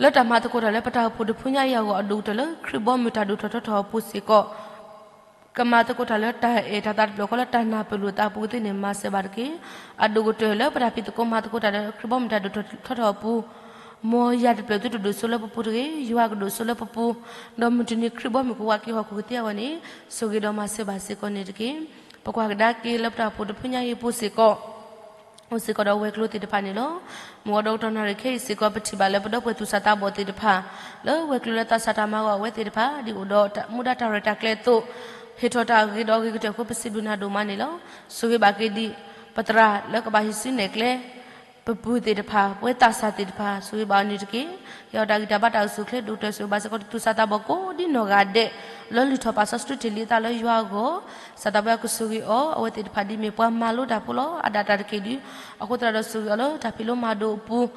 လၢတၢ်မၤသကိးတၢ်လၢပတၢ်အိၣ်ဖှိၣ်တဖုညါအံၤအဂီၢ် အဒိၣ်ကတၢၢ်လၢခရံာ်ဘီမုၢ်တၢ်ဒိၣ်ထီၣ်ထီထီၣ်အပူၤစ့ၢ်ကီး ကမၤသကိးတၢ်လၢတၢ်အဲၣ်တၢ်သးတဖျၢၣ်ဃီ လၢတၢ်နၢ်ပၢၢ်လိာ်သးအပူၤကသ့န့ၣ် မၤစၢၤဘၣ်တက့ၢ်. အဒိၣ်ကတၢၢ်လၢပတၢ်ဖံးသကိးမၤသကိးတၢ်လၢခရံာ်ဘီမုၢ်တၢ်ဒိၣ်ထီၣ်ထီထီၣ်အပူၤ, မ်ယၤတဖျၢၣ်သုတဒိၣ်စိလၢပပူၤတဂ့ၤ, ယွၤကဒိၣ်စိလၢပပူၤ, ဒီးမုၢ်တနံၤခရံာ်ဘီမုၢ်ကဝးက့ၤဟီၣ်ခိၣ်ကသ့အဂီၢ်န့ၣ် ဆိၣ်ဂ့ၤဒီးမၤစၢၤဘၣ်စ့ၢ်ကီးန့ၣ်တက့ၢ်. ပကွၢ်ကဒါက့ၤလၢပတၢ်အိၣ်ဖှိၣ်တဖုညါအံၤအပူၤစ့ၢ်ကီး အိၣ်စ့ၢ်ကီးဒီးဝဲၤကျိၤသ့ၣ်တဖၣ်န့ၣ်လီၤ. မုၢ်အီၤဒီးတနၣ်ရံၣ်ခဲအံၤစ့ၢ်ကီး ပထံၣ်ဘၣ်လၢပဒီပုၢ်ဝဲၢ်သူၣ်စၢ်သးဘီၣ်သ့ၣ်တဖၣ် လၢဝဲၤကျိၤလၢသးစၢ်တၢ်မၤအဂီၢ် အဝဲသ့ၣ်တဖၣ် ဒ်အိၣ်ဒီးမူဒါတၢ်ရဲၣ်တၢ်ကျဲၤအသိး ဟ့ၣ်ထီၣ်တၢ်အဂ့ၤဒီးအဂ့ၤကတၢၢ်အဃိ ပစံးဘျုးနၤဒိၣ်မးန့ၣ်လီၤ. ဆိၣ်ဂ့ၤဘၣ်က့ၤဒံး ပသရၣ်လၢကဘၣ်ဟံးစုနဲၣ်ကျဲ ပပုၢ်သ့ၣ်တဖၣ် ပဝဲသးစၢ်သ့ၣ်တဖၣ် ဆိၣ်ဂ့ၤဘၣ်အီၤန့ၣ်တက့ၢ်. ဟ့ၣ်အီၤတၢ်ဂံၢ်တၢ်ဘါတၢ်အိၣ်ဆူၣ်အိၣ်ချ့ ဒိၣ်ကတၢၢ်ဆိၣ်ဂ့ၤဘၣ်စ့ၢ်ကီး သူၣ်စၢ်သးဘီၣ်ကိးဒ်နီၢ်ဂၤဒဲး လၢလုၢ်ထီၣ်ပာ်စီဆှံတ့ၢ်လံအသးလၢယွၤအဂီၢ်, စၢ်သးဘီယွၤကဆိၣ်ဂ့ၤအီၤ အဝဲသ့ၣ်တဖၣ်ဒ်မ့ၢ်ပှၤမၤလိတၢ်ဖိလီၤ. အဒၣ်တၢ်တက့ၢ်ဒုး အဃိသတးဒီးဆိၣ်ဂ့ၤအီၤလၢတၢ်ဖံးလိမၤဒိးအပူၤ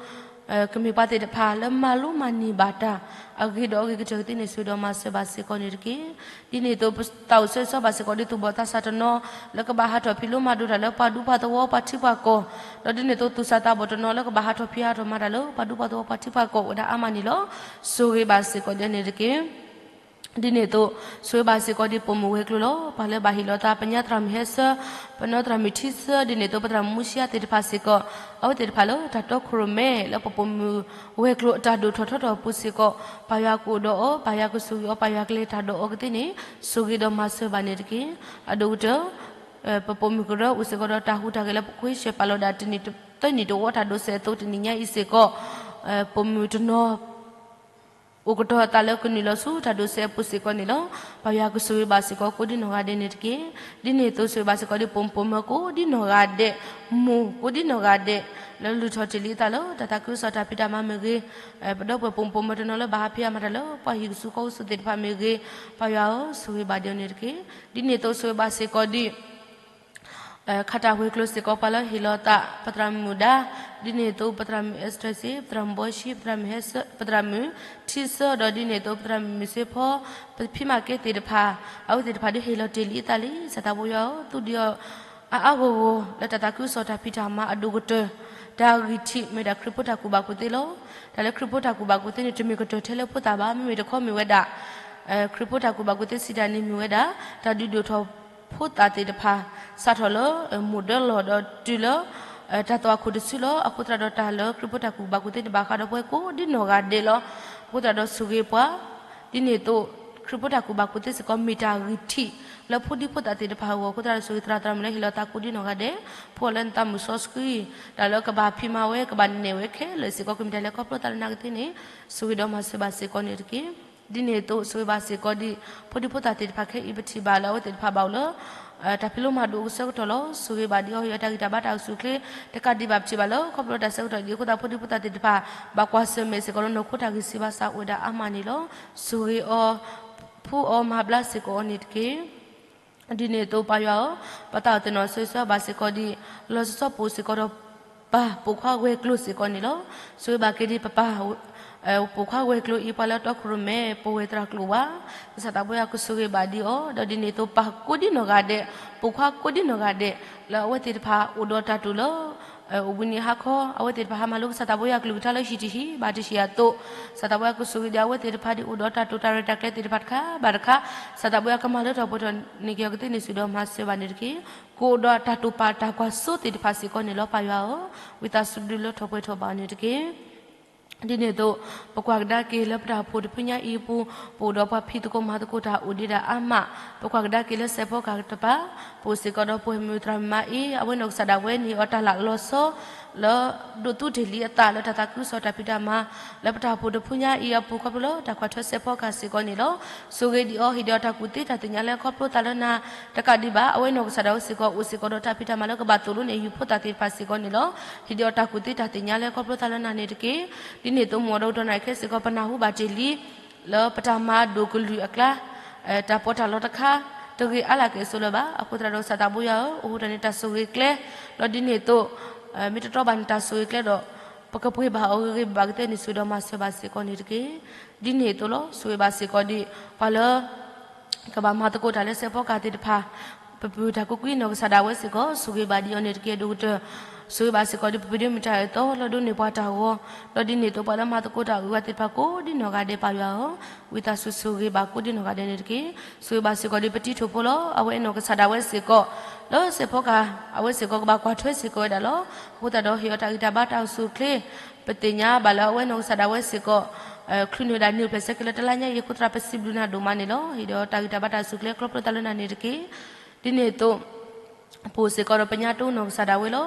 ကမ့ၢ်ပှၤသ့ၣ်တဖၣ်လၢမၤလိမၤန့ၢ်ဘၣ်တၢ် အဂ့ၤဒီးအဂ့ၤကတၢၢ်ကသ့န့ၣ် ဆိၣ်ဂ့ၤဒီးမၤစၢၤဘၣ်စ့ၢ်ကီးန့ၣ်တက့ၢ်. ဒ်န့ၣ်အသိး သးအိၣ်ဆၢဂ့ၤဆၢဝါဘၣ်စ့ၢ်ကီးဒ်သူၣ်ဘီၣ်သးစၢ်တနီၤ လၢကဘၣ်ဟးထီၣ်ဖံးလိမၤဒိးတၢ်လၢပှၤဒူပှၤသဝီပှၤထံပှၤကီၢ်, ဒီးဒ်န့ၣ်အသိးသူၣ်စၢ်သးဘီၣ်တနီၤ လၢကဘၣ်ဟးထီၣ်ဖံးဟးထီၣ်မၤတၢ်လၢပှၤဒူပှၤသဝီပှၤထံပှၤကီၢ် အိၣ်ဝဲဒၣ်အါမးန့ၣ်လီၤ. ဆိၣ်ဂ့ၤဘၣ်စ့ၢ်ကီးဒ်န့ၣ်တက့ၢ်. ဒ်န့ၣ်အသိး ဆိၣ်ဂ့ၤဘၣ်စ့ၢ်ကီးဒ်ပိာ်မုၣ်ဝဲၤကျိၤလီၤ. ပှၤလၢဘၣ်ဟ့ၣ်လီၤသး ပညါသရၣ်မုၣ်ဟဲဆၢ, ပနီၢ်သရၣ်မုၣ်ထံဆၢ ဒ်န့ၣ်အသိးပသရၣ်မုၣ်မူဆံယါသ့ၣ်တဖၣ်စ့ၢ်ကီး အဝဲသ့ၣ်တဖၣ်လၢတၢ်တီခိၣ်ရိၣ်မဲ လၢပပိာ်မုၣ်ဝဲၤကျိၤအတၢ်ဒိၣ်ထီၣ်ထီထီၣ်အပူၤစ့ၢ်ကီး ပၢ်ယွၤကအိၣ်ဒီးအီၤ, ပၢ်ယွၤကဆိၣ်ဂ့ၤအီၤ, ပၢ်ယွၤကလဲၤတၢ်ဒီးအီၤကသ့န့ၣ် ဆိၣ်ဂ့ၤဒီးမၤစၢၤဘၣ်န့ၣ်တက့ၢ်. အဒိၣ်ကတၢၢ် ပပိာ်မုၣ်ကရၢအိၣ်စ့ၢ်ကီးဒီးတၢ်ဟူးတၢ်ဂဲၤလၢပခွ့ဆှၢပာ်လီၤဒၣ်တနံၣ်သၢနံၣ်တဝီတၢ်ဒိးစဲးအသိးတနံၣ်ညါအံၤစ့ၢ်ကီး ပိာ်မုၣ်တနီၤ အိၣ်ကတီၤအသးလၢကနုာ်လီၤဆူတၢ်ဒိးစဲးအပူၤစ့ၢ်ကီးန့ၣ်လီၤ. ပၢ်ယွၤကဆိၣ်ဂ့ၤဘၣ်စ့ၢ်ကီးကိးဒ်နီၢ်ဂၤဒဲးန့ၣ်တက့ၢ်. ဒ်န့ၣ်အသိးဆိၣ်ဂ့ၤဘၣ်စ့ၢ်ကီးဒ်ပိာ်မုၣ်ပိာ်မၢၤကိးဒ်နီၢ်ဂၤဒဲး, မိၢ်ကိးဒ်နီၢ်ဂၤဒဲး လၢလုၢ်ထီၣ်တ့ၢ်လံအသးလၢတၢ်သးခုကစီၣ်တၢ်ဖံးတၢ်မၤမ့ၢ်ဂ့ၤ, ပဒီပုၢ်ဝဲၢ်ပိာ်မုၣ်ပိာ်မၢၤတနီၤလၢဘၣ်ဟးဖံးဟးမၤတၢ်လၢပှၤဟံၣ်ကဆူၣ်ဃီကဆူၣ်သ့ၣ်တဖၣ်မ့ၢ်ဂ့ၤ, ပၢ်ယွၤဧၢ ဆိၣ်ဂ့ၤဘၣ်ဒ်အီၤန့ၣ်တက့ၢ်. ဒ်န့ၣ်အသိးဆိၣ်ဂ့ၤဘၣ်စ့ၢ်ကီးဒ် ခးတၢ်ဝဲၤကျိၤစ့ၢ်ကီး ပှၤလၢဟ့ၣ်လီၤသး ပသရၣ်မုၣ်ဒါ, ဒ်န့ၣ်အသိး ပသရၣ်မုၣ်အဲစတြဲစ့, ပသရၣ်မုၣ်ဘီၡံ, ပသရၣ်မုၣ်ဟဲဆၢ, ပသရၣ်မုၣ်ထံဆၢ, ဒီးဒ်န့ၣ်အသိး ပသရၣ်မုၣ်မုၢ်စ့ဖီ, ပဖံမၤကဲသ့ၣ်တဖၣ်, အဝဲသ့ၣ်တဖၣ်ဒုးဟ့ၣ်လီၤတ့ၢ်လံအသးလံ, စၢ်သးဘိယွၤဧၢ, သူၣ်ဒုးအီၤ အါအါဂီၢ်ဂီၢ် လၢတၢ်သးခုကစီၣ်တၢ်ဖံးတၢ်မၤအဒိၣ်ကတၢၢ်, တၢ်ဂံၢ်ထံးမ့ၢ်ဒၣ်ခရံာ်ဖိတၢ်ကူၣ်ဘၣ်ကူၣ်သ့လီၤ. တၢ်လၢခရံာ်ဖိတၢ်ကူၣ်ဘၣ်ကူၣ်သ့န့ၣ် တမ့ၢ်ကတၢၢ်ထဲလၢဖိသၣ်ဘၣ်, မ့မ့ၢ်တခီမ့ၢ်ဝဲဒၣ် ခရံာ်ဖိတၢ်ကူၣ်ဘၣ်ကူၣ်သ့စံးတၢ်န့ၣ်မ့ၢ်ဝဲဒၣ် တၢ်ဒုးဒိၣ်ထီၣ်ဖိသၣ်သ့ၣ်တဖၣ် စးထီၣ်လၢ မိၢ်ဒၢလီၢ်ဒီးတုၤလၢ တၢ်သွၣ်ခိၣ်တစုလီၤ. အဃိသတးဒီးတၢ်လၢခရံာ်ဖိတၢ်ကူၣ်ဘၣ်ကူၣ်သ့န့ၣ် ဘၣ်ဃးဒီးပဝဲကိးဒ်နီၢ်ဂၤဒဲးလီၤ. အဃိသတးဒီးဆိၣ်ဂ့ၤပှၤ ဒ်န့ၣ်အသိး ခရံာ်ဖိတၢ်ကူၣ်ဘၣ်ကူၣ်သ့စ့ၢ်ကီး မ့ၢ်တၢ်ဂံၢ်ထံး လၢဖိဒံဖိသၣ်သ့ၣ်တဖၣ်အဂီၢ် အဃိသတးဒီးဆိၣ်ဂ့ၤသရၣ်သရၣ်မုၣ်လၢဟ့ၣ်လီၤသးကိးဒ်နီၢ်ဂၤဒဲး, ဖှူအီၤလၢနသးမုၢ်စီဆှံ, တၢ်လၢကဘၣ်ဖံးမၤဝဲ ကဘၣ်နဲၣ်ဝဲခဲလၢာ်စ့ၢ်ကီး ကမ့ၢ်တၢ်လၢခီဖျိသးလၢနၤကသ့န့ၣ် ဆိၣ်ဂ့ၤဒီးမၤစၢၤဘၣ်စ့ၢ်ကီးန့ၣ်တက့ၢ်. ဒ်န့ၣ်အသိး ဆိၣ်ဂ့ၤဘၣ်စ့ၢ်ကီးဒ် ဖိဒံဖိသၣ်သ့ၣ်တဖၣ်ခဲအံၤ ပထံၣ်ဘၣ်လၢအဝဲသ့ၣ်တဖၣ်ဘၣ်အိၣ်လၢ တၢ်ဖံးလိမၤဒိးအဆၢကတီၢ်လီၤ. ဆိၣ်ဂ့ၤဘၣ်ဒ်အီၤ ဟ့ၣ်အီၤတၢ်ဂံၢ်တၢ်ဘါတၢ်အိၣ်ဆူၣ်အိၣ်ချ့ တကးဒံးဘၣ် ပထံၣ်ဘၣ်လၢခီဖျိတၢ်ဆၢကတီၢ်ဒ်အဃိသတး ဖိဒံဖိသၣ်သ့ၣ်တဖၣ် ဘၣ်ကွၢ်ဆၢၣ်မဲာ်စ့ၢ်ကီးလၢ နီၢ်ခိတၢ်ဂံၢ်စၢ်ဘါစၢ်အိၣ်ဝဲဒၣ်အါမးန့ၣ်လီၤ. ဆိၣ်ဂ့ၤအီၤ ဖှူအီၤမၤဘျါစ့ၢ်ကီးအီၤန့ၣ်တက့ၢ်. ဒ်န့ၣ်အသိးပၢ်ယွၤဧၢ, ပသးအိၣ်သ့ၣ်နီၣ်ဆိၣ်ဂ့ၤဘၣ်စ့ၢ်ကီးဒ် လီၤဆီဆီပအိၣ်စ့ၢ်ကီးဒီး ပၢ်ပိာ်ခွါဝဲၤကျိၤစ့ၢ်ကီးန့ၣ်လီၤ. ဆိၣ်ဂ့ၤဘၣ်က့ၤဒ်ပပၢ် ပိာ်ခွါဝဲၤကျိၤအံၤ ပှၤလၢတီခိၣ်ရိၣ်မဲ ပဝဲသရၣ်ကျိၤဝါ, ကစၢ်သးဘိယွၤကဆိၣ်ဂ့ၤဘၣ်ဒ်အီၤ, ဒီးဒ်န့ၣ်အသိးပၢ်ကိးဒ်နီၢ်ဂၤဒဲး, ပိာ်ခွါကိးဒ်နီၢ်ဂၤဒဲး, လၢအဝဲသ့ၣ်တဖၣ်အိၣ်ဒီးတၢ်တိာ်လၢ အိၣ်ဘှံးနံၤဟါခီ, အဝဲသ့ၣ်တဖၣ်ဟးမၤလိကစၢ်သးဘိယွၤကလုၢ်ကထါလၢဟံၣ်တဟံၣ်ဘၣ်တဟံၣ်အသိး, ကစၢ်သးဘိယွၤကဆိၣ်ဂ့ၤဒ်အဝဲသ့ၣ်တဖၣ်ဒ်အိၣ်ဒီးတၢ်တိာ်တၢ်ရဲၣ်တၢ်ကျဲၤသ့ၣ်တဖၣ်တခါဘၣ်တခါ, ကစၢ်သးဘိယွၤကမၤလၢထီၣ်ပှဲၤထီၣ်န့ၢ်က့ၤအီၤကသ့န့ၣ် ဆိၣ်ဂ့ၤဒီးမၤစၢၤဘၣ်န့ၣ်တက့ၢ်. ကအိၣ်ဒီးတၢ်တိာ်ပာ်တၢ်ကွၢ်စိသ့ၣ်တဖၣ်စ့ၢ်ကီးန့ၣ်လီၤ ပၢ်ယွၤဧၢ, ဝံသးစူၤဒုးလၢထီၣ်ပှဲၤထီၣ်ဘၣ်အီၤန့ၣ်တက့ၢ်. ဒ်န့ၣ်အသိး ပကွၢ်ကဒါက့ၤလၢပတၢ်အိၣ်ဖှိၣ်တဖုညါအံၤအပူၤ, ပအိၣ်ဒီးပှၤဖံးသကိးမၤသကိးတၢ်အိၣ်ဒံးဒၣ်အါမး, ပကွၢ်ကဒါက့ၤလၢစဲးဖီကဟၣ်တပၤ, ပအိၣ်စ့ၢ်ကီးဒီးပဝဲၢ်မုၣ်သရၣ်မုၣ်မါအံၤ, အဝဲနီၢ်ကစၢ်ဒၣ်ဝဲန့ၣ်အီၤတၢ်လၢလီၤဆီ လၢဒိးသူတ့ၢ်လံအသးလၢတၢ်သးခုကစီၣ်တၢ်ဖံးတၢ်မၤ လၢပတၢ်အိၣ်ဖှိၣ်တဖုညါအံၤအပူၤ ခီဖျိလၢတၢ်ကွၢ်ထွဲစဲးဖီကဟၣ်စ့ၢ်ကီးန့ၣ်လီၤ. ဆိၣ်ဂ့ၤဒံးအီၤ ဟ့ၣ်ဒံးအီၤတၢ်ကူၣ်သ့တၢ်သ့ၣ်ညါလၢခီဖျိသးလၢနၤ တကးဒံးဘၣ် အဝဲနီၢ်ကစၢ်ဒၣ်ဝဲစ့ၢ်ကီး အိၣ်စ့ၢ်ကီးဒီးတၢ်ဖံးတၢ်မၤလၢကဘၣ်သိၣ်လိန့ၢ်ယုၢ်ဖိသၣ်သ့ၣ်တဖၣ်စ့ၢ်ကီးန့ၣ်လီၤ. ဟ့ၣ်ဒံးအီၤတၢ်ကူၣ်သ့တၢ်သ့ၣ်ညါလၢခီဖျိသးလၢနၤန့ၣ်တက့ၢ်. ဒ်န့ၣ်အသိး မုၢ်အီၤဒီးတနၣ်ရံၣ်ခဲစ့ၢ်ကီး ပနၢ်ဟူဘၣ်တ့ၢ်လံ လၢပတၢ်မၤဒိၣ်ကလုာ်အကျါ တၢ်ပီးတၢ်လီတခါ တဂ့ၤအါလၢကဲၣ်ဆိးလၢၤဘၣ်. အဃိသတးဒီး ကစၢ်သးဘိယွၤဧၢ, အိၣ်ဟူးတၢ်န့ၣ်တၢ်ဆိၣ်ဂ့ၤကျဲ, ဒီးဒ်န့ၣ်အသိး မ့ၢ်တတြီဘၣ်န့ၣ်တၢ်ဆိၣ်ဂ့ၤကျဲဒီး ပကပှ့ၤဘၣ်အီၤဂ့ၤဂ့ၤဘၣ်ဘၣ်ကသ့ၣ်န့ၣ် ဆိၣ်ဂ့ၤဒီးမၤစၢၤဘၣ်စ့ၢ်ကီးန့ၣ်တက့ၢ်. ဒ်န့ၣ်အသိးလီၤ. ဆိၣ်ဂ့ၤဘၣ်စ့ၢ်ကီးဒ် ပှၤလၢ ကဘၣ်မၤသကိးတၢ်လၢစဲးဖီကၢ်သ့ၣ်တဖၣ်, ပပုၢ်တၢ်ကူၣ်ကွံနီၢ်ကစၢ်ဒၣ်ဝဲစ့ၢ်ကီး ဆိၣ်ဂ့ၤဘၣ်ဒံးအီၤန့ၣ်တက့ၢ်. ဒိၣ်ကတၢၢ် ဆိၣ်ဂ့ၤဘၣ်စ့ၢ်ကီးဒ်ပပဒိမုၣ်တၢ်အၢသီ လီၤဒိန့ၢ်ပှၤတၢ်ဂီၤ, ဒီးဒ်န့ၣ်အသိးပှၤလၢမၤသကိးတၢ်အဂုၤအဂၤသ့ၣ်တဖၣ်ကိးဒ်နီၢ်ဂၤဒဲး ပၢ်ယွၤဧၢ, ဝံသးစူၤဆိၣ်ဂ့ၤဘၣ်ကိးဒ်နီၢ်ဂၤဒဲးန့ၣ်တက့ၢ်. ဆိၣ်ဂ့ၤဘၣ်စ့ၢ်ကီးဒ်ပတံၤထိၣ်ဖိလီၤ. အဝဲအနီၢ်ကစၢ်ဒၣ်ဝဲစ့ၢ်ကီး လၢစဲးဖီကၢ် အဝဲစ့ၢ်ကီးကဘၣ်ကွၢ်ထွဲစ့ၢ်ကီးဝဲဒၣ်လီၤ. အဃိသတးဒီး ဟ့ၣ်အီၤတၢ်ဂံၢ်တၢ်ဘါတၢ်အိၣ်ဆူၣ်အိၣ်ချ့, ပသ့ၣ်ညါဘၣ်လၢအဝဲနီၢ်ကစၢ်ဒၣ်ဝဲစ့ၢ်ကီး ချုးန့ၢ်ဝဲဒၣ်န့ၣ်ဖျဲၣ်ဆဲးကျဲလၢတလါညါအံၤအဃိသတး ပစံးဘျုးနၤဒိၣ်မးန့ၣ်လီၤ. ဟ့ၣ်ဒီးတၢ်ဂံၢ်တၢ်ဘါတၢ်အိၣ်ဆူၣ်အိၣ်ချ့ ခီဖျိသးလၢနၤန့ၣ်တက့ၢ်. ဒ်န့ၣ်အသိး ပအိၣ်စ့ၢ်ကီးဒီးပညါတအိၣ်နီၢ်ကစၢ်ဒၣ်ဝဲလီၤ.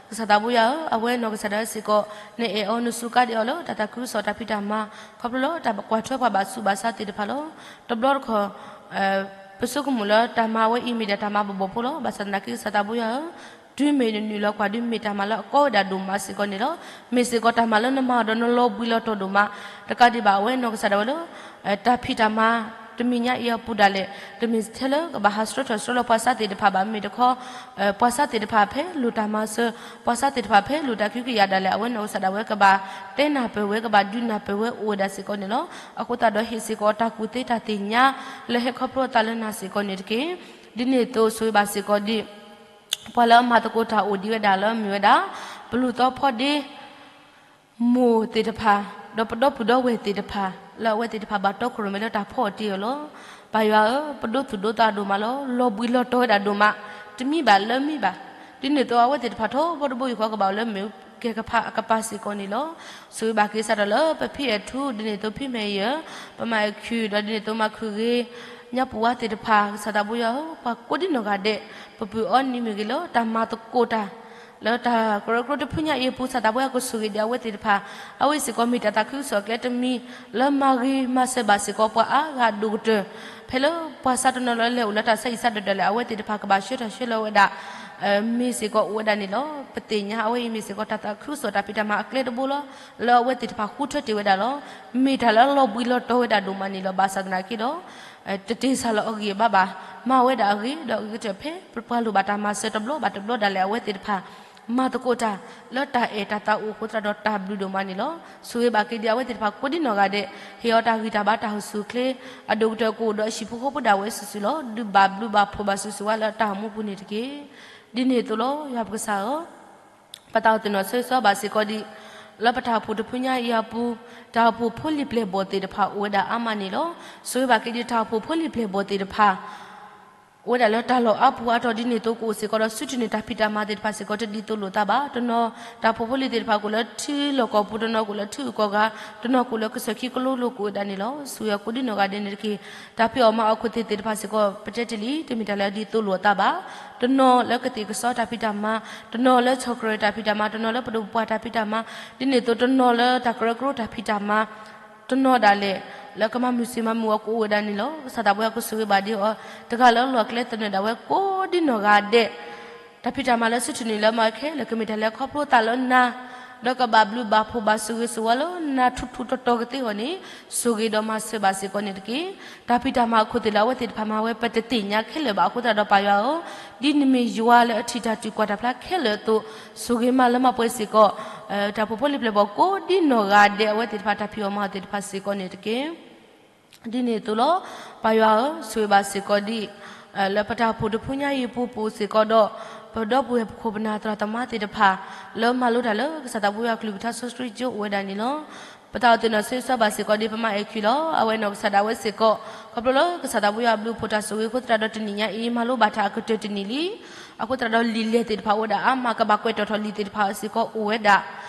ကစၢ်သးပှၢ်ယွၤဧၢ, အဝဲနီၢ်ကစၢ်ဒၣ်ဝဲစ့ၢ်ကီး နအဲၣ်အီၤနစူးကါဒံးအီၤလၢတၢ်သးခုကစီၣ်တၢ်ဖံးတၢ်မၤ ခီဖျိလၢတၢ်ကွၢ်ထွဲပှၤဘၣ်ဆူးဘၣ်ဆါသ့ၣ်တဖၣ်လီၤ. တဘျီတခီၣ် ပဆိကမိၣ်လၢတၢ်မၤဝဲအံၤမ့ၢ်ဒၣ်တၢ်မၤဘီၣ်ဘီၣ်ဖိလီၤ. ဘၣ်ဆၣ်သနာ်က့ကစၢ်သးပှၢ်ယွၤဧၢ, တုၤမ့ၢ်နနုာ်လီၤကွၢ်ဒုးမ့ၢ်တၢ်မၤလၢအကီဝဲဒၣ်ဒိၣ်မးစ့ၢ်ကီးန့ၣ်လီၤ. မ့ၢ်စ့ၢ်ကီးတၢ်မၤလၢနမၤအီၤဒီးနလီၤဘှံးလီၤတီၤဒိၣ်မး, တကးဒံးဘၣ်အဝဲနီၢ်ကစၢ်ဒၣ်ဝဲလၢ တၢ်ဖံးတၢ်မၤ တမံၤညါအံၤအပူၤဒၣ်လဲာ် တမ့ၢ်ထဲလၢကဘၣ်ဟးဆှၢထီၣ်ဆှၢလီၤပှၤဆါသ့ၣ်တဖၣ်ဘၣ်. မ့ၢ်တခီ ပှၤဆါသ့ၣ်တဖၣ်ဖဲလိၣ်တၢ်မၤစၢၤ, ပှၤဆါသ့ၣ်တဖၣ်ဖဲလိၣ်တၢ်ကဟုကယာ်ဒၣ်လဲာ် အဝဲနီၢ်ကစၢ်ဒၣ်ဝဲကဘၣ်တဲနၢ်ပၢၢ်ဝဲ ကဘၣ်ဒုးနၢ်ပၢၢ်ဝဲအိၣ်ဝဲဒၣ်စ့ၢ်ကီးန့ၣ်လီၤ. အဃိသတးဒီးဟ့ၣ်စ့ၢ်ကီးတၢ်ကူၣ်သ့တၢ်သ့ၣ်ညါ လၢဟဲခီဖျိအသးလၢနၤစ့ၢ်ကီးန့ၣ်တက့ၢ်. ဒ်န့ၣ်အသိးဆိၣ်ဂ့ၤဘၣ်စ့ၢ်ကီးဒ် ပှၤလၢအမၤသကိးတၢ်အိၣ်ဒံးဝဲဒၣ်လၢမ့ၢ်ဝဲဒၣ် ပလူၤသီဖီဒ့ မိၢ်သ့ၣ်တဖၣ် ဒီးပဒီပုၢ်ဒီဝဲၢ်သ့ၣ်တဖၣ် လၢအဝဲသ့ၣ်တဖၣ်ဘၣ်တီခိၣ်ရိၣ်မဲလၢတၢ်ဖီအီၤတ့ၢ်အီၤလီၤ. ပၢ်ယွၤဧၢ, ပဒိသူၣ်ဒိသးဒိၣ်မးလီၤ. လီၤဘှံးလီၤတီၤဝဲဒၣ်ဒိၣ်မး, တမံဘၣ်လၢမံဘၣ်. ဒ်န့ၣ်အသိးအဝဲသ့ၣ်တဖၣ်ထီဘိတဘိယူၢ်ဃီကဘၣ်အိၣ်လၢမ့ၣ်အူကဲၤကဖးအကပၤစ့ၢ်ကီးန့ၣ်လီၤ. ဆိၣ်ဂ့ၤဘၣ်က့ၤစးထီၣ်လၢပဖံအဲၣ်ထူ ဒ်န့ၣ်အသိးဖံမဲာ်ယၢၢ်, ပမၤအဲၣ်ခုၣ် ဒီးဒ်န့ၣ်အသိးမၤခုၣ်ဂ့ၤ ညါပူၤဝါသ့ၣ်တဖၣ် ကစၢ်သးပှၢ်ယွၤဧၢ, ပှၤကိးဒ်နီၢ်ဂၤဒဲး ပပုၢ်အီနံၤမ့ၢ်ဂ့ၤလၢတၢ်မၤသကိးတၢ် လၢတၢ်ကရၢကရိတဖုညါအံၤအပူၤ ကစၢ်သးပှၢ်ယွၤကဆိၣ်ဂ့ၤဒံးအဝဲသ့ၣ်တဖၣ်, အဝဲစ့ၢ်ကီးမ့ၢ်တၢ်သးခုကစီၣ်ကျဲတမံၤ လၢမၤဂ့ၤမၤစၢၤဘၣ်စ့ၢ်ကီးပှၤအါဂၤဒိၣ်ကတၢၢ်, ဖဲလၢပှၤဆါတနီၤလၢလဲၤအိၣ်လၢတၢ်ဆါဟံၣ်ဆါဒၢးဒၣ်လဲာ် အဝဲသ့ၣ်တဖၣ်ကဘၣ်ဆှၢထီၣ်ဆှၢလီၤဝဲဒၣ် မ့ၢ်စ့ၢ်ကီးအိၣ်ဝဲဒၣ်န့ၣ်လီၤ. ပသ့ၣ်ညါအဝဲအံၤမ့ၢ်စ့ၢ်ကီးတၢ်သးခုကစီၣ်တၢ်ဖံးတၢ်မၤအကျဲတဘိလီၤ. လၢအဝဲသ့ၣ်တဖၣ်ဃုထၢတ့ၢ်ဝဲဒၣ်လီၤ. မ့ၢ်တၢ်လၢအလီၤဘှံးလီၤတီၤဝဲဒၣ်ဒိၣ်မးန့ၣ်လီၤ. ဘၣ်ဆၣ်သနာ်က့ဒီး တတ့ၢ်ဆၢလီၤအဂံၢ်အဘါဘၣ်. မၤဝဲဒၣ်အဂ့ၤ ဒီးအဂ့ၤကတၢၢ်ဖဲပပှၤလိၣ်ဘၣ်တၢ်မၤစၢၤတဘျီဘၣ်တဘျီဒၣ်လဲာ် အဝဲသ့ၣ်တဖၣ် မၤသကိးတၢ် လၢတၢ်အဲၣ်တၢ်သးအိၣ်အဃိသတးဒီးတၢ်ဘျုးဒိၣ်မးန့ၣ်လီၤ. ဆိၣ်ဂ့ၤဘၣ်က့ၤဒံးအဝဲသ့ၣ်တဖၣ်ကိးဒ်နီၢ်ဂၤဒဲး, ဟ့ၣ်အီၤတၢ်ဂံၢ်တၢ်ဘါတၢ်အိၣ်ဆူၣ်အိၣ်ချ့, အဒိၣ်ကတၢၢ်ကအိၣ်ဒီးအဟံၣ်ဖိဃီဖိဒၣ်ဝဲစုာ်စုာ်လီၤ. ဒုးဘၣ်ဘျုးဘၣ်ဖှိၣ်ဘၣ်စုာ်စုာ်ဝဲလၢတၢ်အိၣ်မူပူၤန့ၣ်တက့ၢ်. ဒ်န့ၣ်အသိးလီၤ. ယွၤပကစၢ်ဧၢ, ပတၢ်အိၣ်သးနီၢ်ဆၢဂ့ၤဆၢဝါဘၣ်စ့ၢ်ကီးဒံး လၢပတၢ်အိၣ်ဖှိၣ်တဖုညါအံၤအပူၤ, တၢ်အိၣ်ဖှိၣ်ဖိလံၤပျဲၢ်ဘီၣ်သ့ၣ်တဖၣ်အိၣ်ဝဲဒၣ်အါမးန့ၣ်လီၤ. ဆိၣ်ဂ့ၤဘၣ်က့ၤဒံးတၢ်အိၣ်ဖှိၣ်ဖိလံၤပျဲၢ်ဘီၣ်သ့ၣ်တဖၣ် အိၣ်ဝဲဒၣ်လၢတၢ်လီၢ်အါပူၤအါတီၤဒ်န့ၣ်အသိး ကအိၣ်စ့ၢ်ကီးဒီးဆူထံၣ်န့ၢ်တၢ်ဖံးတၢ်မၤသ့ၣ်တဖၣ်စ့ၢ်ကီး တဒ်သိးလိာ်သးဘၣ်. တနီၤ တၢ်အိၣ်ဖှိၣ်ဖိလံၤသ့ၣ်တဖၣ်ကအိၣ်လၢထံလီၢ်ကီၢ်ပူၤ, တနီၤကအိၣ်လၢထံဂုၤကီၢ်ဂၤ, တနီၤကအိၣ်လၢကစၢၢ်ခံကလိလိၤကအိၣ်ဝဲဒၣ်န့ၣ်လီၤ. ဆိၣ်ဂ့ၤအီၤကိးဒ်နီၢ်ဂၤဒဲးန့ၣ်တက့ၢ်. တၢ်ဖံးအီၣ်မၤအီၣ်ခိၣ်သ့ၣ်သ့ၣ်တဖၣ်စ့ၢ်ကီး ပတဲတ့ၢ်လံ တမ့ၢ်တၢ်လၢအဒ်သိးလိာ်အသးဘၣ်. တနီၤလၢကသ့ၣ်ကစီတၢ်ဖံးတၢ်မၤ, တနီၤလၢဆီၣ်ကရၢၢ်တၢ်ဖံးတၢ်မၤ, တနီၤလၢပဒိၣ်ပပှၢ်တၢ်ဖံးတၢ်မၤ, ဒ်န့ၣ်အသိးတနီၤလၢတၢ်ကရၢကရိတၢ်ဖံးတၢ်မၤ တနီၤဒၣ်လဲာ် လၢကမၤမုာ်စံာ်မၤမုာ်အီၤကအိၣ်ဝဲဒၣ်န့ၣ်လီၤ. ကစၢ်သးပှၢ်ကဆိၣ်ဂ့ၤဘၣ်ဒံးအီၤ တဂၤလၢအလီၢ်အကျဲသနၢၣ်ဒၣ်ဝဲကိးဒ်နီၢ်ဂၤဒဲး, တၢ်ဖံးတၢ်မၤလၢဆူထံၣ်န့ၢ်လၢမၤခဲလၢာ် ကမ့ၢ်တၢ်လၢခီဖျိသးလၢနၤ, ဒီးကဘၣ်ဘျုးဘၣ်ဖှိၣ်ဘၣ်ဆိၣ်ဂ့ၤဆိၣ်ဝါလၢနၤထူးထူးတီၤတီၤကသ့အဂီၢ်န့ၣ်, ဆိၣ်ဂ့ၤဒီးမၤစၢၤဘၣ်စ့ၢ်ကီးန့ၣ်တက့ၢ်. တၢ်ဖံးတၢ်မၤအခိၣ်သ့ၣ်လၢအဝဲသ့ၣ်တဖၣ်မၤဝဲ ပတသ့ၣ်ညါခဲလၢာ်ဘၣ်အဃိသတးဒီးပၢ်ယွၤဧၢ, ဒ်နမ့ၢ်ယွၤလၢအထံၣ်တၢ်တုၤကွၢ်တၢ်ဖျါခဲလၢာ်အသိး, ဆိၣ်ဂ့ၤမၤလၢမၤပှဲၤစ့ၢ်ကီး တၢ်အိၣ်ဖှိၣ်ဖိလံၤပျဲၢ်ဘီၣ်ကိးဒ်နီၢ်ဂၤဒဲး အဝဲသ့ၣ်တဖၣ်တၢ်ဖံးအီၣ်မၤအီၣ်သ့ၣ်တဖၣ်စ့ၢ်ကီးန့ၣ်တက့ၢ်. ဒ်န့ၣ်အသိးလီၤ. ပၢ်ယွၤဧၢ, ဆိၣ်ဂ့ၤဘၣ်စ့ၢ်ကီးဒ် လၢပတၢ်အိၣ်ဖှိၣ်တဖုညါအံၤအပူၤ ပအိၣ်စ့ၢ်ကီးဒီး ပဒီပုၢ်ဝဲၢ်ပခိၣ်ပနၢ်သရၣ်သမါသ့ၣ်တဖၣ် လၢမၤလိတၢ်လၢကစၢ်သးပှၢ်ယွၤအကလုၢ်ကထါစီဆှံကၠိအိၣ်ဝဲဒၣ်န့ၣ်လီၤ. ပတၢ်အိၣ်သးနီၢ်ဆၢဂ့ၤဆၢဝါဘၣ်စ့ၢ်ကီးဒ်ပမၤအဲၣ်ခံလီၤ. အဝဲနီၢ်ကစၢ်ဒၣ်ဝဲစ့ၢ်ကီး ခီဖျိလၢကစၢ်သးပှၢ်ယွၤအဘျုးအဖှိၣ်တၢ်ဆိၣ်ဂ့ၤအဃိသတးဒီးတနံၤညါအံၤ မၤလိဘၣ်တၢ်အကတၢၢ်တနံၤလံ. အဃိသတးဒီးလံာ်လဲၢ်သ့ၣ်တဖၣ်အိၣ်ဝဲဒၣ်အါမး ကဘၣ်ကွဲးတီၤထီၣ်လံာ်သ့ၣ်တဖၣ်စ့ၢ်ကီးအိၣ်ဝဲဒၣ်.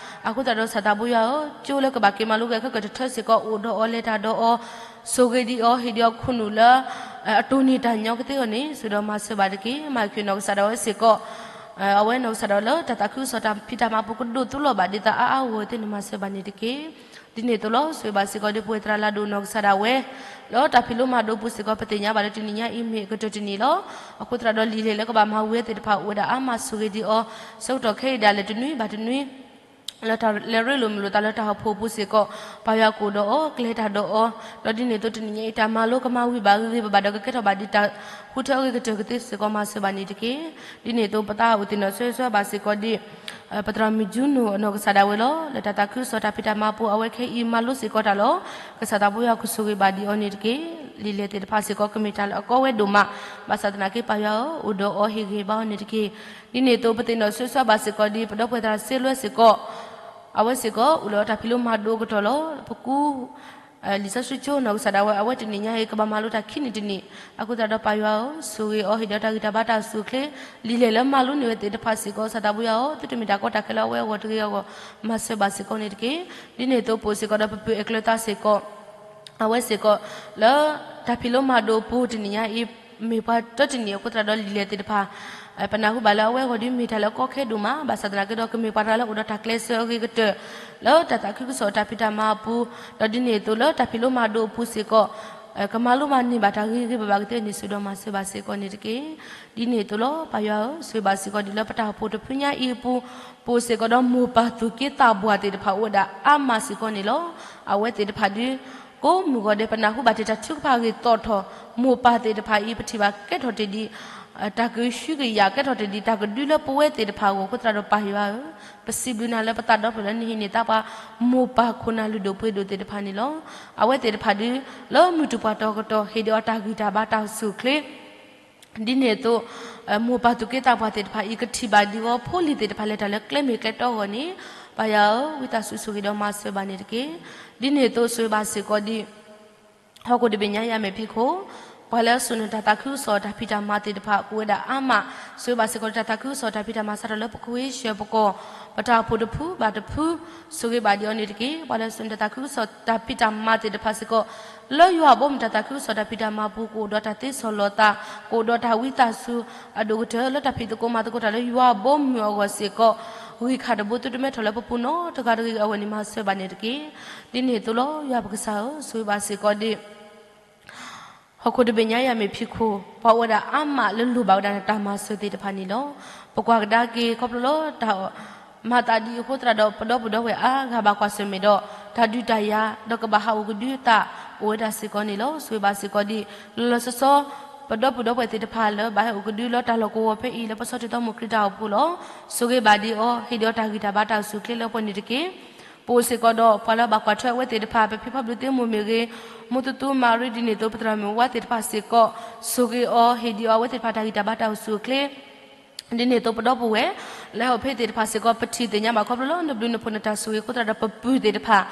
အဃိသတးဒီးကစၢ်သးပှၢ်ယွၤဧၢ, ကၠိလၢကဘၣ်က့ၤမၤလိက့ၤခဲကတၢၢ်တထၢစ့ၢ်ကီးအိၣ်ဒီးအီၤ လဲၤတၢ်ဒီးအီၤ, ဆိၣ်ဂ့ၤဒံးအီၤ ဟ့ၣ်ဒံးအီၤခိၣ်နူာ်လၢ အတိၢ်န့ၢ်တၢ်ညီကသ့အဂီၢ်န့ၣ် ဆိၣ်ဂ့ၤဒီးမၤစၢၤဘၣ်တက့ၢ်. မၤအၢၣ်စၢၤနီၢ်ကစၢ်ဒၣ်ဝဲစ့ၢ်ကီး အဝဲနီၢ်ကစၢ်ဒၣ်ဝဲလၢတၢ်သးခုကစီၣ်တၢ်ဖံးတၢ်မၤအပူၤ ကဒိၣ်သူလီၤဘၣ်ဒ်သိးအါအါဂီၢ်ဂီၢ်သ့ၣ်န့ၣ် မၤစၢၤဘၣ်န့ၣ်တက့ၢ်. ဒ်န့ၣ်အသိးလီၤ. ဆိၣ်ဂ့ၤဘၣ်စ့ၢ်ကီးဒ်ပဝဲသရၣ်လၢအဒိၣ်နီၢ်ကစၢ်ဒၣ်ဝဲ လၢတၢ်ဖံးလိမၤဒိးပူၤစ့ၢ်ကီး ပသ့ၣ်ညါဘၣ်လၢတနံၤညါအံၤမ့ၢ်အကတၢၢ်တနံၤလီၤ. အဃိသတးဒီးလံာ်လဲၢ်လၢကဘၣ်မၤ ဝံၤ သ့ၣ်တဖၣ်အိၣ်ဝဲဒၣ်အါမး ဆိၣ်ဂ့ၤဒံးအီၤ ဆၢကတီၢ်ခဲအံၤဒၣ်လဲာ်တနွံဘၣ်တနွံ လၢတၢ်လဲၤရ့လိာ်မုာ်လိာ်သးလၢတၢ်ဟီၣ်ခိၣ်အပူၤစ့ၢ်ကီး ပၢ်ယွၤကအိၣ်ဒီးအီၤ ကလဲၤတၢ်ဒီးအီၤ, ဒီးဒ်န့ၣ်အသိးတနံၤညါအံၤ တၢ်မၤလိကမၤဝံၤဘၣ်ဂ့ၤဂ့ၤဘၣ်ဘၣ်ဒီး ကကဲထီၣ်ဘၣ်ဒ်တၢ်ဃုထၢအဂ့ၤကတၢၢ်ကသ့စ့ၢ်ကီး မၤစၢၤဘၣ်န့ၣ်တက့ၢ်. ဒ်န့ၣ်အသိး ပသးအိၣ်သ့ၣ်နီၣ်ဆၢဂ့ၤဆၢဝါဘၣ်စ့ၢ်ကီးဒ် ပသရၣ်မုၣ်ကၠူနိၣ်အနီၢ်ကစၢ်ဒၣ်ဝဲလီၤ. လၢတၢ်သးခုကစီၣ်တၢ်ဖံးတၢ်မၤအပူၤ အဝဲခဲအံၤမၤလိစ့ၢ်ကီးတၢ်လီၤ. ကစၢ်သးပှၢ်ယွၤကဆိၣ်ဂ့ၤဘၣ်ဒံးအီၤန့ၣ်တက့ၢ်. လံာ်လဲၢ်သ့ၣ်တဖၣ်စ့ၢ်ကီး ကမ့ၢ်တၢ်လၢအကီဝဲဒိၣ်မး, ဘၣ်ဆၣ်သနာ်က့ ပၢ်ယွၤဧၢ, အိၣ်ဒီးအီၤဟ့ၣ်ဂံၢ်ဟ့ၣ်ဘါအီၤန့ၣ်တက့ၢ်. ဒ်န့ၣ်အသိး ပသ့ၣ်နီၣ်ဆၢဂ့ၤဆၢဝါဘၣ်စ့ၢ်ကီးဒ် ပဒီပုၢ်ဝဲၢ်သရၣ်စ့လွဲစ့ၢ်ကီး, အဝဲစ့ၢ်ကီး အိၣ်ဒီးတၢ်ဖံးလိမၤဒိးအကတီၢ်လီၤ. ပကူ လံာ်စီဆှံကၠိနီၢ်ကစၢ်ဒၣ်ဝဲ အဝဲတနံၤညါအံၤ ကဘၣ်မၤလိတၢ်ခံနံၤတနံၤ, အဃိသတးဒီးပၢ်ယွၤဧၢ, ဆိၣ်ဂ့ၤအီၤ ဟ့ၣ်ဒီးတၢ်ဂံၢ်တၢ်ဘါတၢ်အိၣ်ဆူၣ်အိၣ်ချ့, လံာ်လဲၢ်လၢမၤလိန့ၢ်ဝဲသ့ၣ်တဖၣ်စ့ၢ်ကီး ကစၢ်သးပှၢ်ယွၤဧၢ, သုတမ့ၢ်တၢ်ကီတၢ်ခဲလၢအဝဲအဂီၢ်တဂ့ၤအဂီၢ် မၤစၢၤဘၣ်စ့ၢ်ကီးန့ၣ်တက့ၢ်. ဒ်န့ၣ်အသိး ပအိၣ်စ့ၢ်ကီးဒီးပပုၢ်အဲၣ်ကျၢၤသးစ့ၢ်ကီး အဝဲစ့ၢ်ကီး လၢတၢ်ဖံးလိမၤဒိးအပူၤတနံၤညါအံၤ မ့ၢ်ပှၤတနံၤအဃိသတးဒီးလံာ်လဲၢ်သ့ၣ်တဖၣ် ပနၢ်ဟူဘၣ်လၢအဝဲအဂီၢ်ဒ်မ့ၢ်တၢ်လၢအကီခဲဒိၣ်မး, ဘၣ်ဆၣ်သနာ်က့ဒီး ကမ့ၢ်ပှၤတဂၤလၢအိၣ်ဒီးတၢ်ကျဲးစၢးအဂ့ၤကတၢၢ် လၢတၢ်သးခုကစီၣ်တၢ်ဖံးတၢ်မၤအပူၤ, ဒီးဒ်န့ၣ်အသိးလၢတၢ်ဖံးလိမၤဒိးအပူၤစ့ၢ်ကီး ကမၤလိမၤန့ၢ်ဘၣ်တၢ်ဂ့ၤဂ့ၤဘၣ်ဘၣ်ကသ့န့ၣ် ဆိၣ်ဂ့ၤဒီးမၤစၢၤဘၣ်စ့ၢ်ကီးန့ၣ်တက့ၢ်. ဒ်န့ၣ်အသိးလီၤ ပၢ်ယွၤဧၢ, ဆိၣ်ဂ့ၤဘၣ်စ့ၢ်ကီးဒ်လၢပတၢ်အိၣ်ဖှိၣ်တဖုညါအံၤအပူၤ, ပအိၣ်စ့ၢ်ကီးဒီးမိၢ်ပၢ်သူၣ်က့သးပှၢ်သ့ၣ်တဖၣ်အိၣ်ဝဲဒၣ်အါမးစ့ၢ်ကီးန့ၣ်လီၤ. အဝဲသ့ၣ်တဖၣ်ဒုး ကိးမုၢ်ဂီၤဒဲး ပနၢ်ဟူဘၣ်တ့ၢ်တၢ်ထုကဖၣ်အဂ့ၢ်သီၣ်ထီၣ်, မိၢ်ပၢ်သ့ၣ်တဖၣ်အံၤ ပထံၣ်ဘၣ်ကဲထီၣ်တ့ၢ်ဒံး တၢ်ကဟုကယာ် ကဲထီၣ်တ့ၢ်ဒံးတၢ်ကဒုလၢပဝဲသ့ၣ်တဖၣ်အဂီၢ်အဃိသတးဒီးပၢ်ယွၤဧၢ, ပစံးဘျုးနၤလၢပသးဒီဖျၢၣ်လၢနဟံးန့ၢ်သးပှၤ မိၢ်ပၢ်ခိၣ်နၢ်လုၢ်ဒိၣ်ပှ့ၤဒိၣ်သ့ၣ်တဖၣ်န့ၣ်လီၤ. အဝဲသ့ၣ်တဖၣ်ဒုး လၢမုၢ်တပှၢ်တီၤကတီၢ် ဟ့ၣ်ဒံးအီၤတၢ်ဂံၢ်တၢ်ဘါတၢ်အိၣ်ဆူၣ်အိၣ်ချ့ ဒ်န့ၣ်အသိး မိၢ်ပၢ်သူၣ်က့သးပှၢ်သ့ၣ်တဖၣ်အံၤ ကထံၣ်ဘၣ်ဒံးအီၤဖိလံၤသ့ၣ်တဖၣ်လၢတၢ်လၢကျဲမ့ၢ်ကျဲတီအဂီၢ်န့ၣ်, ပၢ်ယွၤဧၢ, ဝံသးစူၤဆိၣ်ဂ့ၤဒီးမၤစၢၤဘၣ်န့ၣ်တက့ၢ်. ဒ်န့ၣ်အသိးဆိၣ်ဂ့ၤဘၣ်စ့ၢ်ကီးဒ် ဟီၣ်ခိၣ်တဘ့ၣ်ညါအံၤအမဲာ်ဖံးခိၣ်, ပှၤလၢအစိာ်န့ၢ်တၢ်သးခုကစီၣ်တၢ်ဖံးတၢ်မၤသ့ၣ်တဖၣ် ကအိၣ်ဝဲဒၣ်အါမး, ဆိၣ်ဂ့ၤဘၣ်စ့ၢ်ကီးဒ်တၢ်သးခုကစီၣ်တၢ်ဖံးတၢ်မၤစးထီၣ်လၢပကဝ့ၤဆှၢပကီၢ်, ပတၢ်အိၣ်ဖှိၣ်တဖုဘၣ်တဖု, ဆိၣ်ဂ့ၤဘၣ်ဒံးအီၤန့ၣ်တက့ၢ်. ပှၤလၢအစိာ်န့ၢ်တၢ်သးခုကစီၣ်တၢ်ဖံးတၢ်မၤသ့ၣ်တဖၣ်စ့ၢ်ကီး လၢယွၤအဘီအမုၢ်တၢ်သးခုကစီၣ်တၢ်ဖံးတၢ်မၤအပူၤ ကအိၣ်ဒီးတၢ်သ့စီၣ်လီၤသး, ကအိၣ်ဒီးတၢ်ဝံသးစူၤအဒိၣ်ကတၢၢ်လၢတၢ်ဖံးသကိးမၤသကိးတၢ်လၢယွၤအဘီအမုၢ်အဂီၢ်စ့ၢ်ကီး, ဂံၢ်ခၣ်တဘိသုတမဲထီၣ်လၢပပူၤနီတဂၤတဂ့ၤအဂီၢ်န့ၣ် မၤစၢၤဘၣ်န့ၣ်တက့ၢ်. ဒ်န့ၣ်အသိးလီၤ ယွၤပကစၢ်ဧၢ, ဆိၣ်ဂ့ၤဘၣ်စ့ၢ်ကီးဒ် ဟီၣ်ခိၣ်တဘ့ၣ်ညါအံၤအမဲာ်ဖံးခိၣ်, ပှၤအိၣ်ဝဲဒၣ်အါမးလၢလိၣ်ဘၣ်ဝဲဒၣ်နတၢ်မၤစၢၤသ့ၣ်တဖၣ်န့ၣ်လီၤ. ပကွၢ်ကဒါက့ၤ ခီဖျိလၢတၢ်မၤသးဒ်အဃိသတးဒီး ပဒီပုၢ်ဒီဝဲၢ်အါဂၤဘၣ်ကွၢ်ဆၢၣ်မဲာ်ဒီး တၢ်ဒုးတၢ်ယၤ ဒီးကဘၣ်ဟးအိၣ်ကဒုအသး အိၣ်ဝဲဒၣ်စ့ၢ်ကီးန့ၣ်လီၤ. ဆိၣ်ဂ့ၤဘၣ်စ့ၢ်ကီးဒ် လီၤလီၤဆီဆီ ပဒီပုၢ်ဒီဝဲၢ်သ့ၣ်တဖၣ်လၢဘၣ်ဟဲအိၣ်ကဒုလၢတၢ်လီၢ်ကဝီၤဖဲအံၤ လၢပဆီတံၢ်သီမုၢ်ခရံာ်တၢ်အိၣ်ဖှိၣ်လီၤ. ဆိၣ်ဂ့ၤဘၣ်ဒံးအီၤ, ဟ့ၣ်ဒံးအီၤတၢ်ဂံၢ်တၢ်ဘါတၢ်အိၣ်ဆူၣ်အိၣ်ချ့လၢပှဲၤန့ၣ်တက့ၢ်. ပအိၣ်စ့ၢ်ကီးဒီး ပှၤလၢဘၣ်ကွၢ်ထွဲအဝဲသ့ၣ်တဖၣ် ပဖံဖီဘျုးသ့မိၢ်မ့ၢ်ဂ့ၤ, မိၢ်သူသူမၤရံ ဒ်န့ၣ်အသိး ပသရၣ်မုၣ်ဝါသ့ၣ်တဖၣ်စ့ၢ်ကီး, ဆိၣ်ဂ့ၤအီၤ, ဟ့ၣ်ဒံးအီၤအဝဲသ့ၣ်တဖၣ်တၢ်ဂံၢ်တၢ်ဘါတၢ်အိၣ်ဆူၣ်အိၣ်ချ့ ဒ်န့ၣ်အသိးပဒီပုၢ်ဝဲၢ် လၢဟဲအိၣ်ဖဲသ့ၣ်တဖၣ်စ့ၢ်ကီး ပထံၣ်သ့ၣ်ညါဘၣ်ခီဖျိလၢနဘျုးနဖှိၣ်နတၢ်ဆိၣ်ဂ့ၤအဃိသတးဒီး ပပုၢ်သ့ၣ်တဖၣ်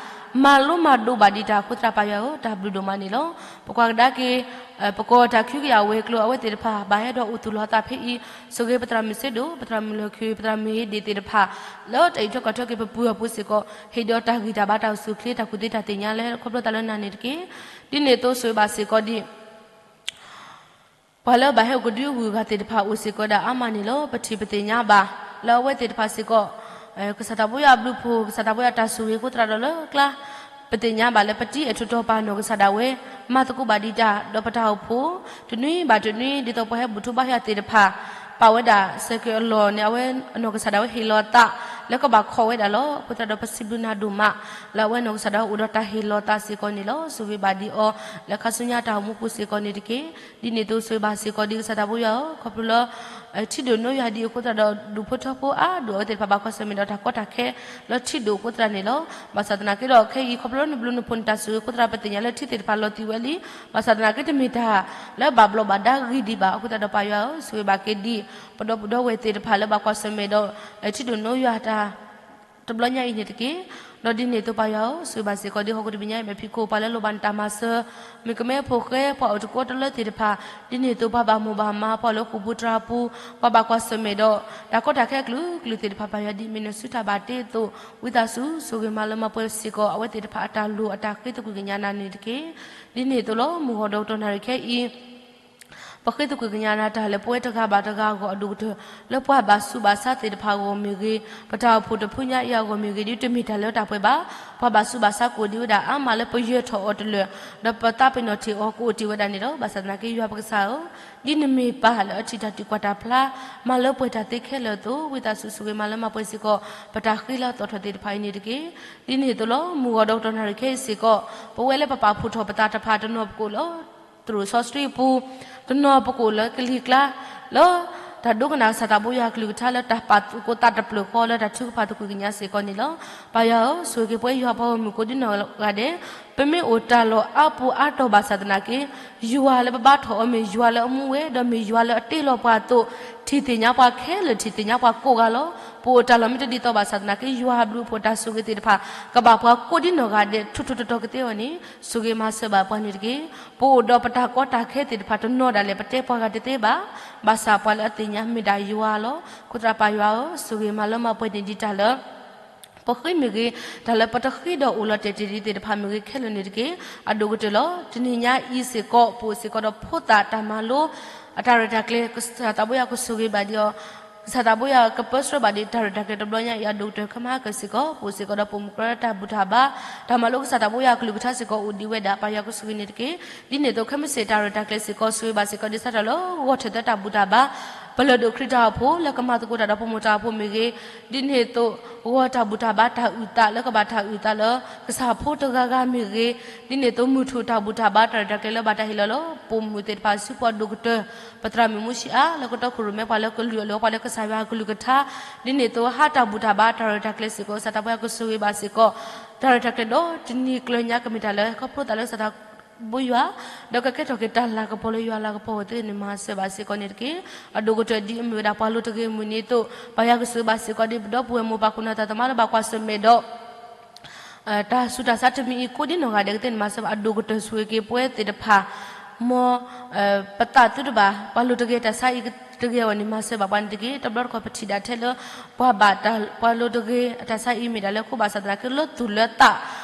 မၤလိမၤဒိးဘၣ်ဒံးတၢ်အဃိသတး ပၢ်ယွၤဧၢ, တၢ်ဘျုးဒိၣ်မးန့ၣ်လီၤ. ပကွၢ်ကဒါက့ၤ ပကီၢ်တၢ်ခံကယၤဝဲၤကျိၤ အဝဲသ့ၣ်တဖၣ် ဘၣ်ဟဲဒီးအိၣ်သူၣ်လီၤအသးဖဲအံၤ, ဆိၣ်ဂ့ၤပသရၣ်မုၣ်စ့ဒိၣ်, ပသရၣ်မုၣ်လၢၢ်ခုၣ်, ပသရၣ်မုၣ်ဟ့ဒ့ၣ်သ့ၣ်တဖၣ် လၢတၢ်အံးထွဲကွၢ်ထွဲက့ၤပပုၢ်အပူၤစ့ၢ်ကီး, ဟ့ၣ်ဒံးအီၤတၢ်ဂံၢ်တၢ်ဘါတၢ်အိၣ်ဆူၣ်အိၣ်ချ့ တၢ်ကူၣ်သ့တၢ်သ့ၣ်ညါလၢခီဖျိသးလၢနၤန့ၣ်တက့ၢ်. ဒ်န့ၣ်အသိးဆိၣ်ဂ့ၤဘၣ်စ့ၢ်ကီးဒ် ပှၤလၢဘၣ်ဟဲအိၣ်ကဒုအဂုၤအဂၤသ့ၣ်တဖၣ်အိၣ်စ့ၢ်ကီးဒၣ်အါမးန့ၣ်လီၤ. ပထံၣ်ပသ့ၣ်ညါဘၣ် လၢအဝဲသ့ၣ်တဖၣ်စ့ၢ်ကီး ကစၢ်သးပှၢ်ယွၤအဘျုးအဖှိၣ် ကစၢ်သးပှၢ်ယွၤတၢ်ဆိၣ်ဂ့ၤအဃိသတးဒီးလၢကျါ ပသ့ၣ်ညါဘၣ်လၢပတံၤအဲၣ်ထူၣ်တီၤပာ်နီၢ်ကစၢ်ဒၣ်ဝဲ မၤသကိးဘၣ်ဒံးတၢ် ဒီးပတၢ်အိၣ်ဖှိၣ် တနွံဘၣ်တနွံ ဒ်သိးပှၤဟဲဘူၣ်ထီၣ်ဘါယွၤသ့ၣ်တဖၣ် ပာ်ဝဲဒၣ် စဲးကၢးအလီၢ်န့ၣ် အဝဲအနီၢ်ကစၢ်ဒၣ်ဝဲဟ့ၣ်လီၤသး လၢကဘၣ်ခိးဝဲဒၣ်လီၤ. အဃိသတးဒီးပစံးဘျုးနၤဒိၣ်မး လၢအဝဲနီၢ်ကစၢ်ဒၣ်ဝဲအိၣ်ဒီးတၢ်ဟ့ၣ်လီၤသးစ့ၢ်ကီးန့ၣ်လီၤ. ဆိၣ်ဂ့ၤဘၣ်ဒံးအီၤ လၢခါဆူညါတၢ်အိၣ်မူပူၤစ့ၢ်ကီးန့ၣ်တက့ၢ်. ဒ်န့ၣ်အသိးဆိၣ်ဂ့ၤဘၣ်စ့ၢ်ကီးဒ်ကစၢ်သးပှၢ်ယွၤဧၢ, ခီဖျိလၢ ထံဒိၣ်နိယွၤဒံးအဃိသတးဒီး ဒူၣ်ဖိထၢဖိအါဒိၣ်အဝဲသ့ၣ်တဖၣ် ဘၣ်ကွၢ်ဆၢၣ်မဲာ်ဒီးတၢ်ကီတၢ်ခဲလၢထံဒိၣ်အဃိသတးန့ၣ်လီၤ. ဘၣ်ဆၣ်သနာ်က့ဒီး ခဲအံၤခီဖျိလၢနဘျုးနဖှိၣ်နတၢ်ဆိၣ်ဂ့ၤအဃိသတး ပသ့ၣ်ညါလၢထံသ့ၣ်တဖၣ်လီၤတံၢ်ဝဲလံ. ဘၣ်ဆၣ်သနာ်က့တမ့ၢ်တၢ်လၢဘၣ်ဘျီးဘၣ်ဒါဂ့ၤဒံးဘၣ်. အဃိသတးဒီးပၢ်ယွၤဧၢ, ဆိၣ်ဂ့ၤဘၣ်က့ၤဒံး ပဒီပုၢ်ဒီဝဲၢ်သ့ၣ်တဖၣ်လၢဘၣ်ကွၢ်ဆၢၣ်မဲာ်ဒီး ထံဒိၣ်နိယွၤတၢ် တဘျီညါအံၤန့ၣ်တက့ၢ်. ဒီးဒ်န့ၣ်အသိးပၢ်ယွၤဧၢ, ဆိၣ်ဂ့ၤဘၣ်စ့ၢ်ကီးဒ်ဟီၣ်ခိၣ်တဘ့ၣ်ညါအံၤ မ့ၢ်ဖံးခိၣ်ပှၤလၢလိၣ်ဘၣ်နတၢ်မၤစၢၤ, မ့ၢ်ကမဲဖိဃဲ ပှၤအိၣ်တကိးတလၢသ့ၣ်တဖၣ်, ဒ်န့ၣ်အသိးပှၤဘၣ်မိၢ်ဘၣ်မး ပှၤလၢဃိာ်ပူၤတြၤပူၤ, ပှၤဘၣ်ကွၢ်ဆၢၣ်မဲာ်ဒီး တၢ်ကီတၢ်ခဲအကလုာ်ကလုာ်သ့ၣ်တဖၣ် ပၢ်ယွၤဒ်မ့ၢ်နစုတၢ်ဘၣ်တ့အသိး ဝံသးစူၤဆိၣ်ဂ့ၤမၤလၢမၤပှဲၤစ့ၢ်ကီး အဝဲသ့ၣ်တဖၣ်အတၢ်လိၣ်အတၢ်ဃ့သကွံၢ်ကညးနၤန့ၣ်တက့ၢ်. ဒ်န့ၣ်အသိးလီၤ. မုၢ်ဂီၤဒီးကတီၢ်နၣ်ရံၣ်ခဲအံၤ ပဃ့သကွံၢ်ကညးနၤတၢ်လၢပဝဲတဂၤဘၣ်တဂၤအဂီၢ်အဒိၣ်ကတၢၢ် လၢပှၤဘၣ်ဆူးဘၣ်ဆါသ့ၣ်တဖၣ်အဂီၢ်မ့ၢ်ဂ့ၤ, ပတၢ်အိၣ်ဖှိၣ်တဖုညါအံၤအဂီၢ်မ့ၢ်ဂ့ၤ ဒ်တမ့ၢ်တၢ်လၢတၢ်ပှဲၤဘၣ်. ပှၤဘၣ်ဆူးဘၣ်ဆါကအိၣ်ဒံးဝဲဒၣ်အါမးလၢပယၢၤထီၣ်အီၤတလၢာ်, ဒီးပသးပ့ၤနီၣ်ထံၣ်အီၤကအိၣ်တ့ၢ်ဝဲဒၣ်န့ၣ်လီၤ. ဘၣ်ဆၣ်သနာ်က့ယွၤပကစၢ်ဧၢ, ဒ်နမ့ၢ်ပၢ်လၢအထံၣ်တၢ်သံကွၢ်တၢ်ဖျါ, မၤလၢပှဲၤတၢ်သ့ခဲလၢာ်အသိး, ဝံသးစူၤဆိၣ်ဂ့ၤမၤလၢမၤပှဲၤစ့ၢ်ကီး ပတၢ်ဃံလၤသီၣ်ထီၣ်သ့ၣ်တဖၣ်အံၤန့ၣ်တက့ၢ်. ဒ်န့ၣ်အသိးလီၤ. မုၢ်ဂီၤဒီးကတီၢ်နၣ်ရံၣ်ခဲအံၤစ့ၢ်ကီး, ပဝဲလၢပပာ်ဖှိၣ်ထီၣ်ပသးတဖၣ်တနီၤပကိးလၢ သရိာ်စီဆှံအပူၤ, တနီၤပကိးလၢကလံၤကျါ, လၢတၢ်ဒိကနၣ်ကစၢ်သးဘိယွၤအကလုၢ်ကထါလၢတၢ်ပာ်သကိးသးတဖျၢၣ်ဃီလၢတၢ်ထုကဖၣ်သကွံၢ်ကညးစ့ၢ်ကီးန့ၣ်လီၤ. ပၢ်ယွၤဧၢ, ဆိၣ်ဂ့ၤက့ၤပဝဲယွၤပှၤဂီၢ်မုၢ်ကိးဒ်နီၢ်ဂၤဒဲး, ပမ့ၢ်အိၣ်တၢ်လီၢ်အါပူၤအါတီၢ်ဘၣ်ဆၣ်သနာ်က့ ယွၤလၢပဘါထီၣ်အီၤမ့ၢ်ယွၤလၢအမူဝဲ, ဒီးမ့ၢ်ယွၤလၢအတ့လီၤပှၤအသိး, ထံၣ်သ့ၣ်ညါပှၤခဲလၢာ် ထံၣ်သ့ၣ်ညါပှၤကိးဂၤလီၤ. ပအိၣ်တၢ်လီၢ်မ့ၢ်တဒ်သိးဘၣ်ဆၣ်သနာ်က့ ယွၤအဘျုးအဖှိၣ်တၢ်ဆိၣ်ဂ့ၤသ့ၣ်တဖၣ် ကဘၣ်ပှၤကိးဒ်နီၢ်ဂၤဒဲး ထူးထူးတီၤတီၤကသ့အဂီၢ်န့ၣ် ဆိၣ်ဂ့ၤမၤစၢၤဘၣ်ပှၤန့ၣ်တက့ၢ်. ပအိၣ်ဒီးပတၢ်ကီတၢ်ခဲသ့ၣ်တဖၣ်တနီၤဒၣ်လဲာ် ပတဲပှၤဂၤတသ့ဘၣ်, ဘၣ်ဆၣ်ပှၤလၢအသ့ၣ်ညါမ့ၢ်ဒၣ်ယွၤလီၤ. အဃိသတးပၢ်ယွၤဧၢ, ဆိၣ်ဂ့ၤမၤလၢမၤပှဲၤန့ၢ်ဒံးတၢ်လၢ ပဃ့မ့ၢ်ဂ့ၤ, တၢ်လၢပတဃ့ဒီးအိၣ်လီၤတဲာ်တ့ၢ်ဒံးသ့ၣ်တဖၣ်မ့ၢ်ဂ့ၤခဲလၢာ်န့ၣ်တက့ၢ်. အဒိၣ်ကတၢၢ်လီၤ. တနံၤညါအံၤစ့ၢ်ကီး ပအိၣ်စ့ၢ်ကီးဒီးဖိသၣ်တၢ်မၤလိ အတၢ်ရဲၣ်တၢ်ကျဲၤ ကစၢ်သးဘိယွၤကဆိၣ်ဂ့ၤဘၣ်ဒံးအီၤ, ကစၢ်သးဘိယွၤကပၢဆှၢဘၣ်ဒံးတၢ်ရဲၣ်တၢ်ကျဲၤတဘျီညါအံၤ အဒိၣ်ကတၢၢ်ခဲမဟါကၢၢ်စ့ၢ်ကီး ပအိၣ်စ့ၢ်ကီးဒီးပိာ်မုၣ်ကရၢတၢ်ဘူၣ်တၢ်ဘါ, တၢ်မၤလိကစၢ်သးဘိယွၤအကလုၢ်ကထါစ့ၢ်ကီးအိၣ်ဒံးဝဲဒၣ် ပၢ်ယွၤကဆိၣ်ဂ့ၤန့ၣ်တက့ၢ်. ဒ်န့ၣ်အသိး ခဲမုၢ်ဆ့ၣ်တၢ်ရဲၣ်တၢ်ကျဲၤစ့ၢ်ကီး ဆိၣ်ဂ့ၤဘၣ်စ့ၢ်ကီးဒ်ဆၢထၢၣ်လၢဂီၢ်ထၢၣ်သၢတၢ်ဘူၣ်တၢ်ဘါ, ပလၢၢ်ဒိၣ်ခရံာ်တၢ်အိၣ်ဖှိၣ် လၢကမၤသကိးတၢ်ဒီးပိာ်မုၣ်တၢ်အိၣ်ဖှိၣ်မ့ၢ်ဂ့ၤ, ဒ်န့ၣ်အသိး ဂီၢ်တၢ်ဘူၣ်တၢ်ဘါတၢ်အုၣ်သးလၢကဘၣ်တၢ်အုၣ်သးလၢ ကစၢ်ဖိတဂၤဂၤမ့ၢ်ဂ့ၤ, ဒ်န့ၣ်အသိး မုၢ်ထူၣ်တၢ်ဘူၣ်တၢ်ဘါတၢ်ရဲၣ်တၢ်ကျဲၤလၢဘၣ်တၢ်ဟ့ၣ်လီၤလၢ ပိာ်မုၣ်သ့ၣ်တဖၣ်အစုပူၤအဒိၣ်ကတၢၢ်, ပသရၣ်မုၣ်မူဆံအါ လၢကတီခိၣ်ရိၣ်မဲပှၤလၢကလုၢ်အီၣ်လုၢ်အီပှၤလၢကစၢ်ယွၤအကလုၢ်ကထါ, ဒ်န့ၣ်အသိး ဟါတၢ်ဘူၣ်တၢ်ဘါတၢ်ရဲၣ်တၢ်ကျဲၤစ့ၢ်ကီး ကစၢ်သးဘိယွၤကဆိၣ်ဂ့ၤဘၣ်စ့ၢ်ကီး တၢ်ရဲၣ်တၢ်ကျဲၤဒီးတနံၤကျၢၤညါကမ့ၢ်တၢ်လၢခီဖျိသးလၢကစၢ်သးဘိယွၤ, ဒီးကကဲထီၣ်က့ၤတၢ်လၤကပီၤလၢယွၤလၤကပီၤအဂီၢ်သ့ၣ်န့ၣ် မၤစၢၤဘၣ်စ့ၢ်ကီးန့ၣ်တက့ၢ်. အဒိၣ်ကတၢၢ်ဒ်အမ့ၢ်ဝဲဒၣ်ပှၤလိၤတဂ့ၤအမုၢ်န့ၣ်အသိး ပၢ်ယွၤကဆိၣ်ဂ့ၤဘၣ်စ့ၢ်ကီးဒ်ပဒီပုၢ်ဝဲၢ်မိၢ်ပၢ်ခိၣ်နၢ်သးသမါလၢဘၣ်ကွၢ်ဆၢၣ်မဲာ်ဒီး တၢ်ဆူးတၢ်ဆါတမံၤအံၤကိးဒ်နီၢ်ဂၤဒဲးကသ့ၣ်န့ၣ် မၤစၢၤဘၣ်အဒိၣ်ကတၢၢ်ဆိၣ်ဂ့ၤက့ၤပဝဲသ့ၣ်တဖၣ်, မ်ပသးသုတဘၣ် ပှၤလိၤတဂ့ၤတၢ်ဆါအံၤတဂ့ၤအဂီၢ်န့ၣ် မၤစၢၤဘၣ်ပှၤန့ၣ်တက့ၢ်. တဘျီတခီၣ်ပထံၣ်ဒၣ်ထဲလၢ ပှၤဘၣ်တၢ် ပှၤလိၤတဂ့ၤအတၢ်ဆါအံၤမ့ၢ်ဒၣ်လၢခိဘၣ်ဆၣ်သနာ်က့လၢသူၣ်လၢသး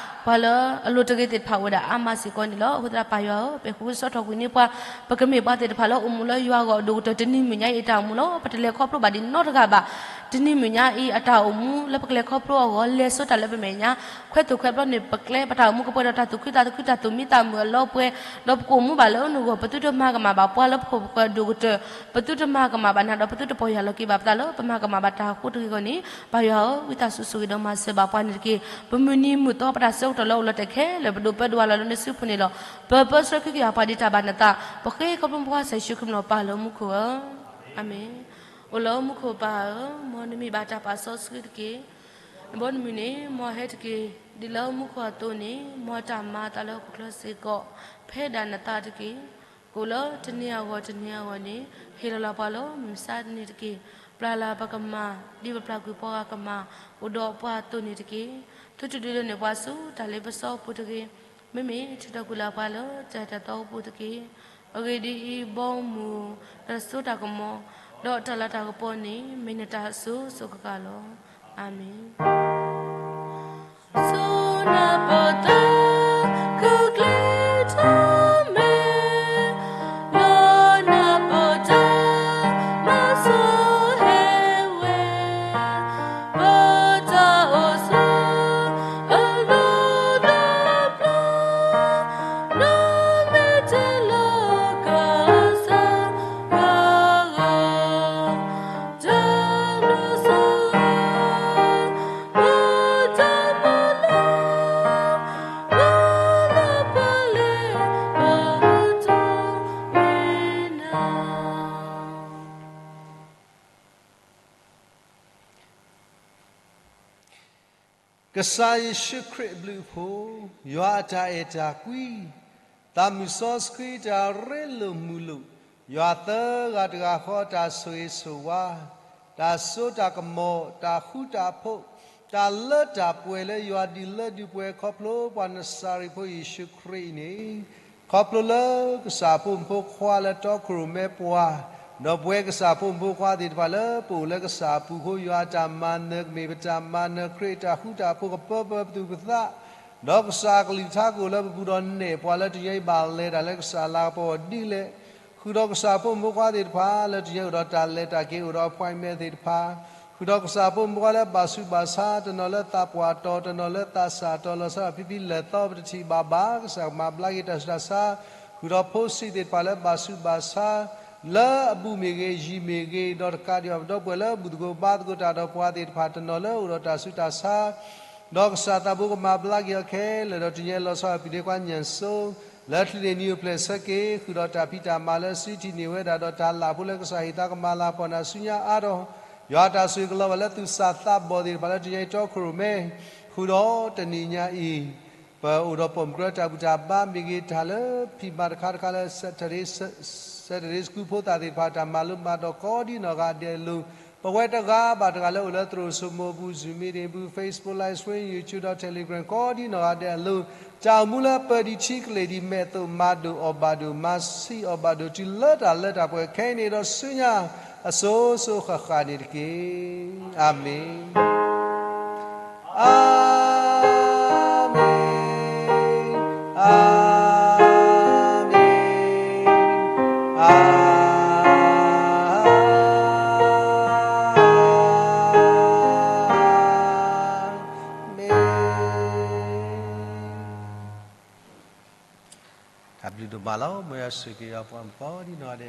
ပှၤလၢအလိၤတဂ့ၤသ့ၣ်တဖၣ်အိၣ်ဝဲဒၣ်အါမးစ့ၢ်ကီးန့ၣ်လီၤ. အဃိသတးပၢ်ယွၤဧၢ, ပအဲၣ်ဃုာ်ကစီၣ်ထီၣ်ကွံာ်န့ၢ်ပှၤ, ပကမ့ၢ်ပှၤသ့ၣ်တဖၣ်လၢအိၣ်မူလၢယွၤအဂီၢ်အဒိၣ်ကတၢၢ်တနံၤမုၢ်ညါအံၤအတၢ်အိၣ်မူလီၤ. ပတလဲၤခီဖျိဘၣ်ဒံးနီတဂၤဘၣ်. တနံၤမုၢ်ညါအံၤအတၢ်အိၣ်မူလၢပကလဲၤခီဖျိအဂီၢ် လဲၤစိတၢ်လၢပမဲာ်ညါ, ခွဲးသူၣ်ခွဲးဘျီန့ၣ် ပကျဲ ပတၢ်အိၣ်မူကပှဲၤဒီးတၢ်သူၣ်ခုသးခု တၢ်သူၣ်မံသးမုာ်အလီၤပှဲၤ, ဒီးပကအိၣ်မူဘၣ်လၢနဂီၢ် ပသုတမၤကမၣ်ဘၣ်ပှၤလၢပခိၣ်ပဃၢၤအဒိၣ်ကတၢၢ်, ပသုတမၤကမၣ်ဘၣ်နၤ ဒီးပသုတပီၢ်ယၢ်လီၤက့ၤဘၣ်ပသးလၢပမၤကမၣ်ဘၣ်တၢ်အဃိတဂ့ၤအဂီၢ်န့ၣ် ပၢ်ယွၤဧၢ, ဝံသးစူၤဆိၣ်ဂ့ၤဒီးမၤစၢၤဘၣ်ပှၤန့ၣ်တက့ၢ်. ပမုၢ်နံၤမုၢ်သီပတၢ်ဆၢကတီၢ်လၢအိၣ်လီၤတဲာ်ခဲလၢာ် ပဒိၣ်ပၢဒိၣ်အလီၢ်လၢနစုပူၤန့ၣ်လီၤ. ပၢပၢဆှၢကဟုကယာ်ပှၤဒ်တၢ်ဘၣ်နသး, ပဃ့ခီဖျိပှၤကစၢ်ယ့ၣ်ၡူးခရံာ်မ့ၢ်ပၢ်လၢမူခိၣ်ဧၢ, အၤမ့ၣ်. အိၣ်လၢမူခိၣ်ပၢ်ဧၢ, မ်နမံၤဘၣ်တၢ်ပာ်စီဆှံတက့ၢ်. နဘီနမုၢ်န့ၣ် မ်အဟဲတက့ၢ်. ဒ်လၢမူခိၣ်အသိးန့ၣ် မ်တၢ်မၤအသးလၢဟီၣ်ခိၣ်ချၢစ့ၢ်ကီး ဖဲဒၣ်နသးတက့ၢ်. ကအိၣ်လၢတနံၤအဂီၢ်တနံၤအဂီၢ်န့ၣ် ဟ့ၣ်လီၤလၢပှၤလၢမုၢ်မဆါတနံၤတက့ၢ်. ပျၢ်လၢပကမၤ ဒ်ပပျၢ်ကွံာ်ပှၤဂၤကမၤ အိၣ်ဒီးပှၤအသိးန့ၣ်တက့ၢ်. သုတဒုးဒိးန့ၢ်ပှၤဆူတၢ်လ့ပစီအပူၤတဂ့ၤ. မ့မ့ၢ်ထုးထီၣ်ကွံာ်လၢပှၤလၢတၢ်အဲၣ်တၢ်သီအပူၤတက့ၢ်. အဂ့ၢ်ဒ်အံၤ, ဘီမုၢ်, တၢ်စိတၢ်ကမီၤ, ဒီးတၢ်လၤတၢ်ကပီၤန့ၣ် မ့ၢ်နတၢ်အစိၤစိၤဃၣ်ဃၣ်လီၤ. အၤမ့ၣ်. ကစၢ်ယ့ၣ်ၡူးခရံာ်အဘျုးအဖှိၣ်, ယွၤအတၢ်အဲၣ်တၢ်ကွံ, သးမုၢ်စီဆှံတၢ်ရ့လိာ်မုာ်လိာ်, ယွၤသၢဂၤတဂၤဃီတၢ်ဆိၣ်ဂ့ၤဆိၣ်ဝါ, တၢ်စိတၢ်ကမီၤ, တၢ်ဃူတၢ်ဖိး, တၢ်လၢတၢ်ပှဲၤလၢယွၤဒုးလၢဒုးပှဲၤခီဖျိပှၤနစၤရ့းဖိယ့ၣ်ၡူးခရံာ်အံၤန့ၣ်, ခီဖျိလၢကစၢ်အဖိမုၣ်ဖိခွါလၢတီခိၣ်ရိၣ်မဲပှၤ, ဒီးပဝဲကစၢ်ဖိမုၣ်ဖိခွါသ့ၣ်တဖၣ်လၢပအိၣ်လၢကစၢ်အပူၤအဃိ ယွၤအတၢ်မၤနၢၤကမ့ၢ်ပတၢ်မၤနၢၤ, ခရံာ်အတၢ်ဃူတၢ်ဖိးကပၢပၢပသူၣ်ပသး, ဒီးကစၢ်အကလုၢ်ကထါကအိၣ်လၢပပူၤဒီးနဲၣ်ပှၤလၢတနံၤအံၤဘၣ်လဲၤတၢ်လၢကစၢ်လၤကပီၤဒ်လဲၣ် ဃုာ်ဒီးကစၢ်ဖိမုၣ်ဖိခွါသ့ၣ်တဖၣ် လၢတနံၤညါအိၣ်ဒီးတၢ်လဲၤတၢ်က့ၤ အိၣ်ဒီး appointment သ့ၣ်တဖၣ်, ဃုာ်ဒီးကစၢ်ဖိမုၣ်ဖိခွါလၢဘၣ်ဆူးဘၣ်ဆါ, တနီၤလၢသးပှၢ်တီၤ, တနီၤလၢသးစၢ်တီၤ, လီၤဆီဒၣ်တၢ်ဖံဖံလဲၣ်သီ ပတထံၣ်ဘၣ်ဘၣ်, ကစၢ်ကမၤဘျါက့ၤတၢ်ဆူးတၢ်ဆါ, ဃုာ်ဒီးဖိဆံးသ့ၣ်တဖၣ်လၢဘၣ်ဆူးဘၣ်ဆါ လၢအဘူးမ့ၢ်ဂ့ၤ, ယံာ်မ့ၢ်ဂ့ၤ, ဒီးတကးဒံးဘၣ်ဒီပုၢ်ဝဲၢ်လၢအဘူးသကိးဘါသကိးတၢ်ဒီးပှၤသ့ၣ်တဖၣ် တနီၤလၢအအိၣ်ဒီးတၢ်ဆူးတၢ်ဆါ ဒီးကစၢ်သးဘိကမၤဘျါက့ၤအီၤခဲလၢာ်, ဒီးတနံၤညါလီၤဆီဒၣ်တၢ် ပျံၤဒ့ခွါညၣ်စိ လၢတချုးန့ၣ်နံၤအိၣ်ဖျဲၣ်ဆၢက့ၤ ဃုာ်ဒီးတၢ်ဖံးတၢ်မၤလၢစံးထံၣ်န့ၢ်ဝဲဒၣ် ဒီးတၢ်လၢ်ဖိလၢကစၢ်ဟ့ၣ်သါကမၤလၤပှီၢ်နၤဆူညါအါထီၣ်, ယွၤတၢ်ဆိၣ်ဂ့ၤကလီၤဘၣ်လၢသူၣ်စၢ်သးဘီၣ်သ့ၣ်တဖၣ် လၢတနံၤညါအံၤတီခိၣ်ရိၣ်မဲ ဃုာ်ဒီးတနံၤညါအံၤ ပအိၣ်ဒီးပိာ်မုၣ်ကရၢတၢ်ဘူၣ်တၢ်ဘါမ့ၢ်ဂ့ၤ, တၢ်လၢဖံးမၤတခါတခါလၢ Saturday School ဖိသၣ်သ့ၣ်တဖၣ် တၢ်မၤလိမၤဒိးကိးဒံနီၢ်ဂၤဒဲးအလိၤ, ပဝဲတဂၤဘၣ်တဂၤလၢအိၣ်လၢသရိာ်စိမိၤအပူၤ, Zoom meeting ပူၤ, Facebook live stream, YouTube ဒီး Telegram ကိးဒံနီၢ်ဂၤဒဲးအလိၤ, တၢ်အိၣ်မူလၢပၢၤဒံးထံကလ့ၢ်ဒံး မဲာ်သိးမၤဒိၣ်အီၣ်ဘၣ်ဒိၣ်, မၤဆံးအီၣ်ဘၣ်ဒိၣ် တုၤလၢတၢ်လၢတၢ်ပှဲၤခဲအံၤန့ၣ်ဒီးဆူညါ အစိၤစိၤဃၣ်ဃၣ်န့ၣ်တက့ၢ်. အၤမ့ၣ်. အၤမ့ၣ်, အၤမ့ၣ်, အၤမ့ၣ်. တၢ်ဘျုးဒိၣ်မးလီၤ. မ်ယွၤဆိၣ်ဂ့ၤက့ၤပှၤမုၣ်ကိးဒံနီၢ်ဂၤဒဲး